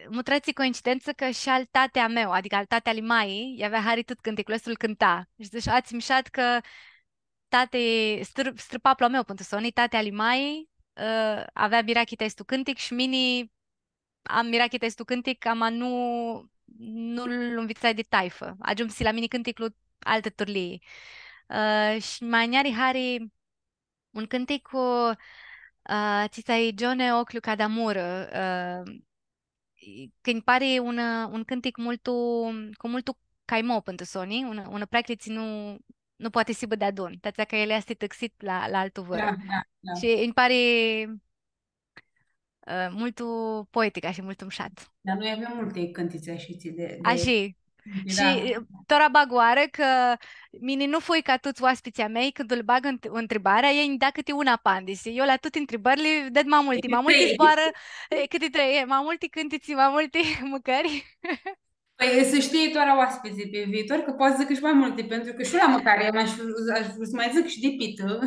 „Mutrats tsi coincidentsã cã shi al tati a meu, adicã al tati ali mai, lj-avea hari tut cãnticlu aestu, lu cãnta.” Shi dzãsh, „A, tsi mshat cã tati, stãr-, strãpaplu a meu, pãn tu soni, tati ali mai, ã, avea mirachi ti aestu cãntic shi mini am mirachi ti aestu cãntic, ama nu, nu lu nvitsai di taifã. Agiumsi la mini cãnticlu altã turlii. Ã, shi ma nj-ari hari un cãntic cu, ã, tsi tsi-i Gione oclju ca di amurã, ã, cã nj-pari un, un cãntic multu, cu multu caimo pãn tu soni, un, un preaclji tsi nu, nu poati s-hibã deadun, ti atsea cã el easti tãxit la, la altu vãrã. Da, da, da. Shi nj-, pari, ã, multu poetic, ashi, multu mushat. Dar noi avem multe cãntitsi ashi, tsi de, de... Ashi. Da. Shi, ã, tora bag oarã cã mini nu fui ca tuts oaspitslji a mei, cãndu lã bag ãnt-, ntribarea, elj nj-da cãti unã apandisi. Eu la tuti ntribãrli ded ma multi, ma multi zboarã, e, cãti trei, e, ma multi cãntitsi, ma multi mãcãri. Pãi, s-shtii tora oaspitslji pi viitor, cã poati s-dzãcã shi ma multi, pentru cã shi eu la mãcari, am, ash, ash vrea s-ma dzãc shi di pitã,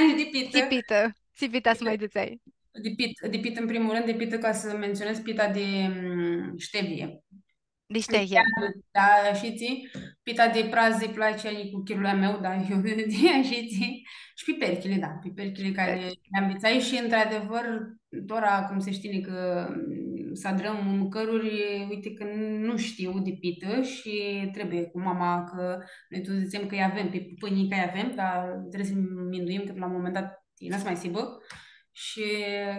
shi di pitã. Tsi pitã, tsi pitã s-ma dzãtseai? Di pit-, di pitã, în primul rând, di pitã, ca să menționez pita de, mm, ștevie. Di shtehie. Da, shi tsi, pita di pradz, di placi, ali cu chirlu a meu, da, eu, di, shi tsi, shi piperchili, da, piperchili cari li anvitsai shi, într-adevăr, tora, cum se shtii, cã, mm, s-adrãm mãcãruri, uite cã nu shtiu di pitã shi trebuie cu mama, cã noi tuts dzãtsem cã lj-avem pi pãpãnjlji, cã lj-avem, dar trebuie s-minduim cã la un moment dat elj nu s-ma hibã shi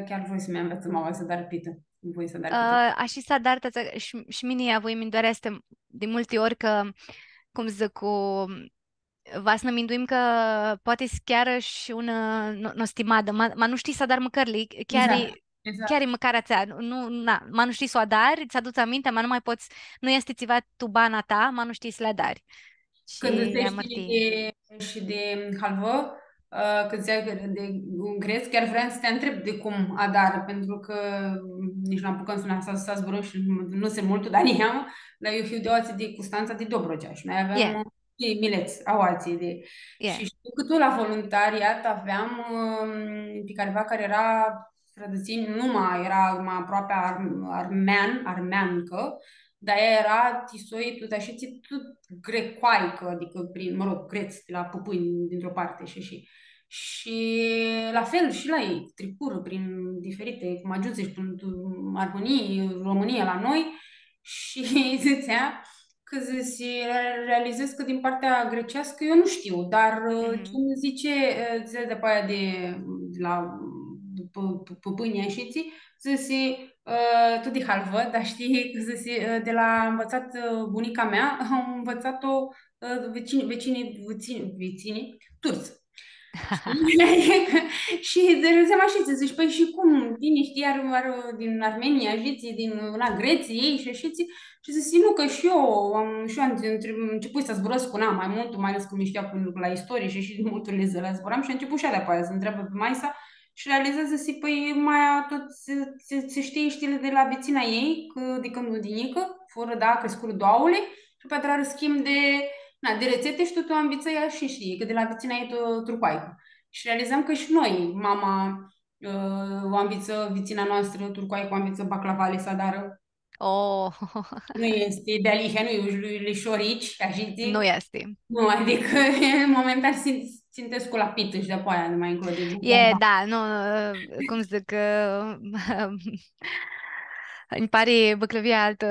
chiar voi s-mi anveatsã mama s-adar pitã. Voi s-adar pitã. Ã, ashi s-adar, tata, shi, shi mini avui minduearea aestã di multi ori cã, cum dzãc, cu, va s-nã minduim cã poati s-chearã shi unã, ã, no-, nostimadã, ma, ma nu shtii s-adari mãcãrli, chiar e, exact, exact, chiar e mãcarea atsea, nu, nu, na, ma nu shtii s-u adari, tsã adutsi amintea, ma nu ma pots, nu easti tsiva tu bana ta, ma nu shtii s-li adari. Cãndu dzãtseai shi di, shi di halvã, ã, cãndu dzãtseai di grets, chiar vream s-ti ntreb di cum adarã, pentru cã, mm, nitsi nu apucãm s-, s-, s-zburãm shi nu, nu dzãtsem multu, dar niheamã, dar eu hiu di aoatsi di Custantsa, di Dobrogea shi noi aveam, e, milets, aoatsi di, e, shi shtiu cã tu la voluntariat aveam, ãm, pi cariva cari eara s-dzãtsem, nu ma eara ma aproapi ar-, armean, armeancã, dar ea eara ti soi, tut ashi, tsi, tut grecoaicã, adicã prin, mă rog, grets, di la pãpãnj, dintr-o parte shi ashi. Shi la fel shi la elj, tricurã prin diferite, cum agiumsi shi pãnã tu Armãnii, Romãnia la noi, shi dzãtsea, cã dzãsi, re-, realizez cã din partea grecească eu nu știu, dar, ã, mhm, ce îmi zice, ã, dzãtsea di apoia di, di la, ã, pã-, pã-, pãpãnjlji shi tsi, dzãsi, ã, tu di halvã, dar shtii, cã dzãsi, ã, di la, am învățat, ã, bunica mea, am învățat-o, ã, vecini, vecini, vecini, vecini, turți. Shi dzãtseam ashi, dzãc, pãi shi cum, tini shtii, ar, ar, din Armenia, shi tsi, din, na, Gretsia, elj shi ashi, tsi, shi dzãsi, nu, cã shi eu am, shi eu am între-, început s-zburãscu cu, na, ma multu, ma ales cã mi shtea pãn la istorie shi, shi di multu li zburam shi a început shi ea di apoia s-ntreabã pi maia-sa shi realizeazã, dzãsi, pãi, maia tut tsi, tsi, tsi shtii, shtii di la vecina ei, cã di cãndu di njicã, furã, da, criscurã doauãli, shi apoia adrarã schimb di, na, di retsete shi tut u anvitsã ea shi, shtii, cã di la vecina ei tu-, turcoaicã. Shi realizam cã shi noi, mama, ã, u anvitsã, vecina noastrã, turcoaicã, u anvitsã baclavali s-adarã. Oh. Nu easti dealihea, nu e ush-, lishor, ashi tsi. Nu easti. Nu, adicã, momentan, simt, simtescu la pitã shi di apoia, ma nclo di... E, da, nu, cum dzãc, ã, nji pari bãclãvia altã.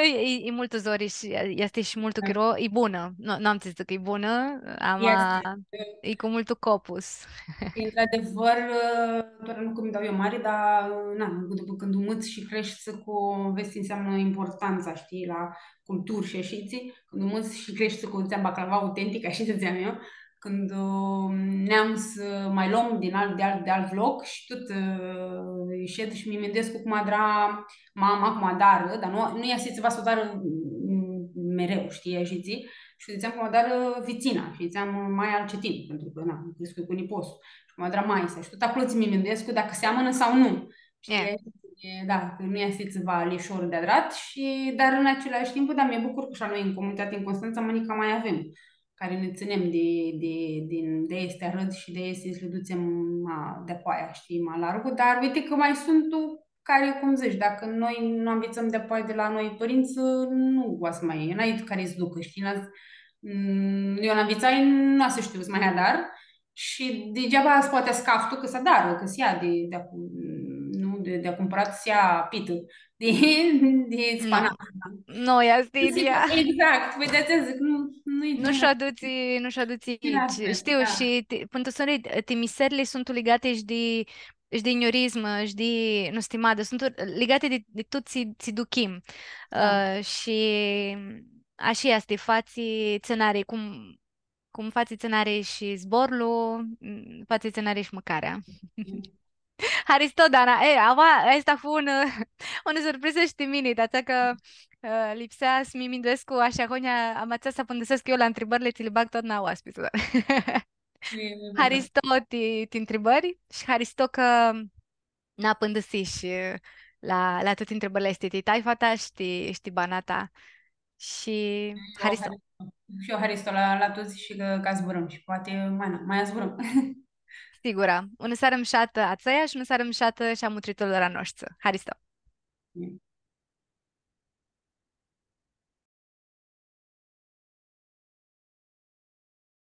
E, e multu zori shi easti shi multu chiro, e bunã. Nu, nu am tsi dzãc, e bunã, ama easti, e cu multu copus. Într-adevăr, ã, tora nu cã mi dau eu mari, dar, na, dupã cãndu mãts shi creshti cu, vedz tsi înseamnă importanța, shtii, la culturi shi ashi tsi, cãndu mãts shi creshti cu, dzãtseam, baclava autentic, ashi dzãtseam eu, cãndu, ã, neam s-ma lom din alt, di alt, di alt vlog shi tut, ã, shed shi mi minduescu cum adra mama, cum adarã, dar nu, nu easti tsiva s-u adarã, mm, mereu, shtii, ashi tsi, shi dzãtseam cum adarã vecina, shi dzãtseam maia al Cetin, pentru cã, na, criscui cu nipotslji. Shi cum adra maia-sa. Shi tut aclo tsi mi minduescu, dacã seamãnã sau nu. Shtii? E, da, cã nu easti tsiva lishor di adrat shi, dar în același timp, da, mi bucur cã shi la noi în comunitate, în Constanța, mãnica ma avem, cari nã tsãnem di, di, di, di aesti arãdz shi di aesti s-li dutsem ma di apoaia, shtii, ma largu, dar uite cã ma suntu cari, cum dzãts, dacã noi nu anvitsãm di apoaia di la noi pãrintsã, nu va s-ma, n-ai cari s-ducã, shtii, n-a-, mm, eu nu anvitsai, nu va s-shtiu s-ma adar, shi degeaba s-poati s-caftu cã s-adarã, cã s-ia di, di acum, nu, di, di cumpãrat s-ia pitã, di, di spanacã. Nu, ea easti ideea. Exact, pãi di-atsea dzãc, nu, nu-i... Nu sh-u adutsi, nu sh-u adutsi. Shtiu, da. Shi ti, pãn tu soni, ti miserli suntu ligati shi di, shi di njurizmã, shi di, nu shtiu, madã, suntu ligati di, di tut tsi, tsi duchim. Da. Shi ashi easti, fatsi tsi nj-ari, cum cum fatsi tsi nj-ari shi zborlu, fatsi tsi nj-ari shi mãcarea. Haristo, Dana. E, aoa, aestã fu un, unã surprizã shi ti mini, di-atsea cã lipsea s-mi minduescu ashi, ahoryea am atsea s-apãndisescu eu la ntribãrli tsi li bag tut la oaspits. Haristo ti, ti ntribãri shi haristo cã nã apãndãsish la, la tuti ntribãrli aesti ti taifa ta shi ti, shi ti bana ta. Shi haristo. Shi eu haristo la, la tuts shi cã, cã zburãm shi poati ma, ma zburãm. Sigura. Unã searã mushatã a tsãia shi unã searã mushatã shi a mutritorlor a noshtri. Haristo.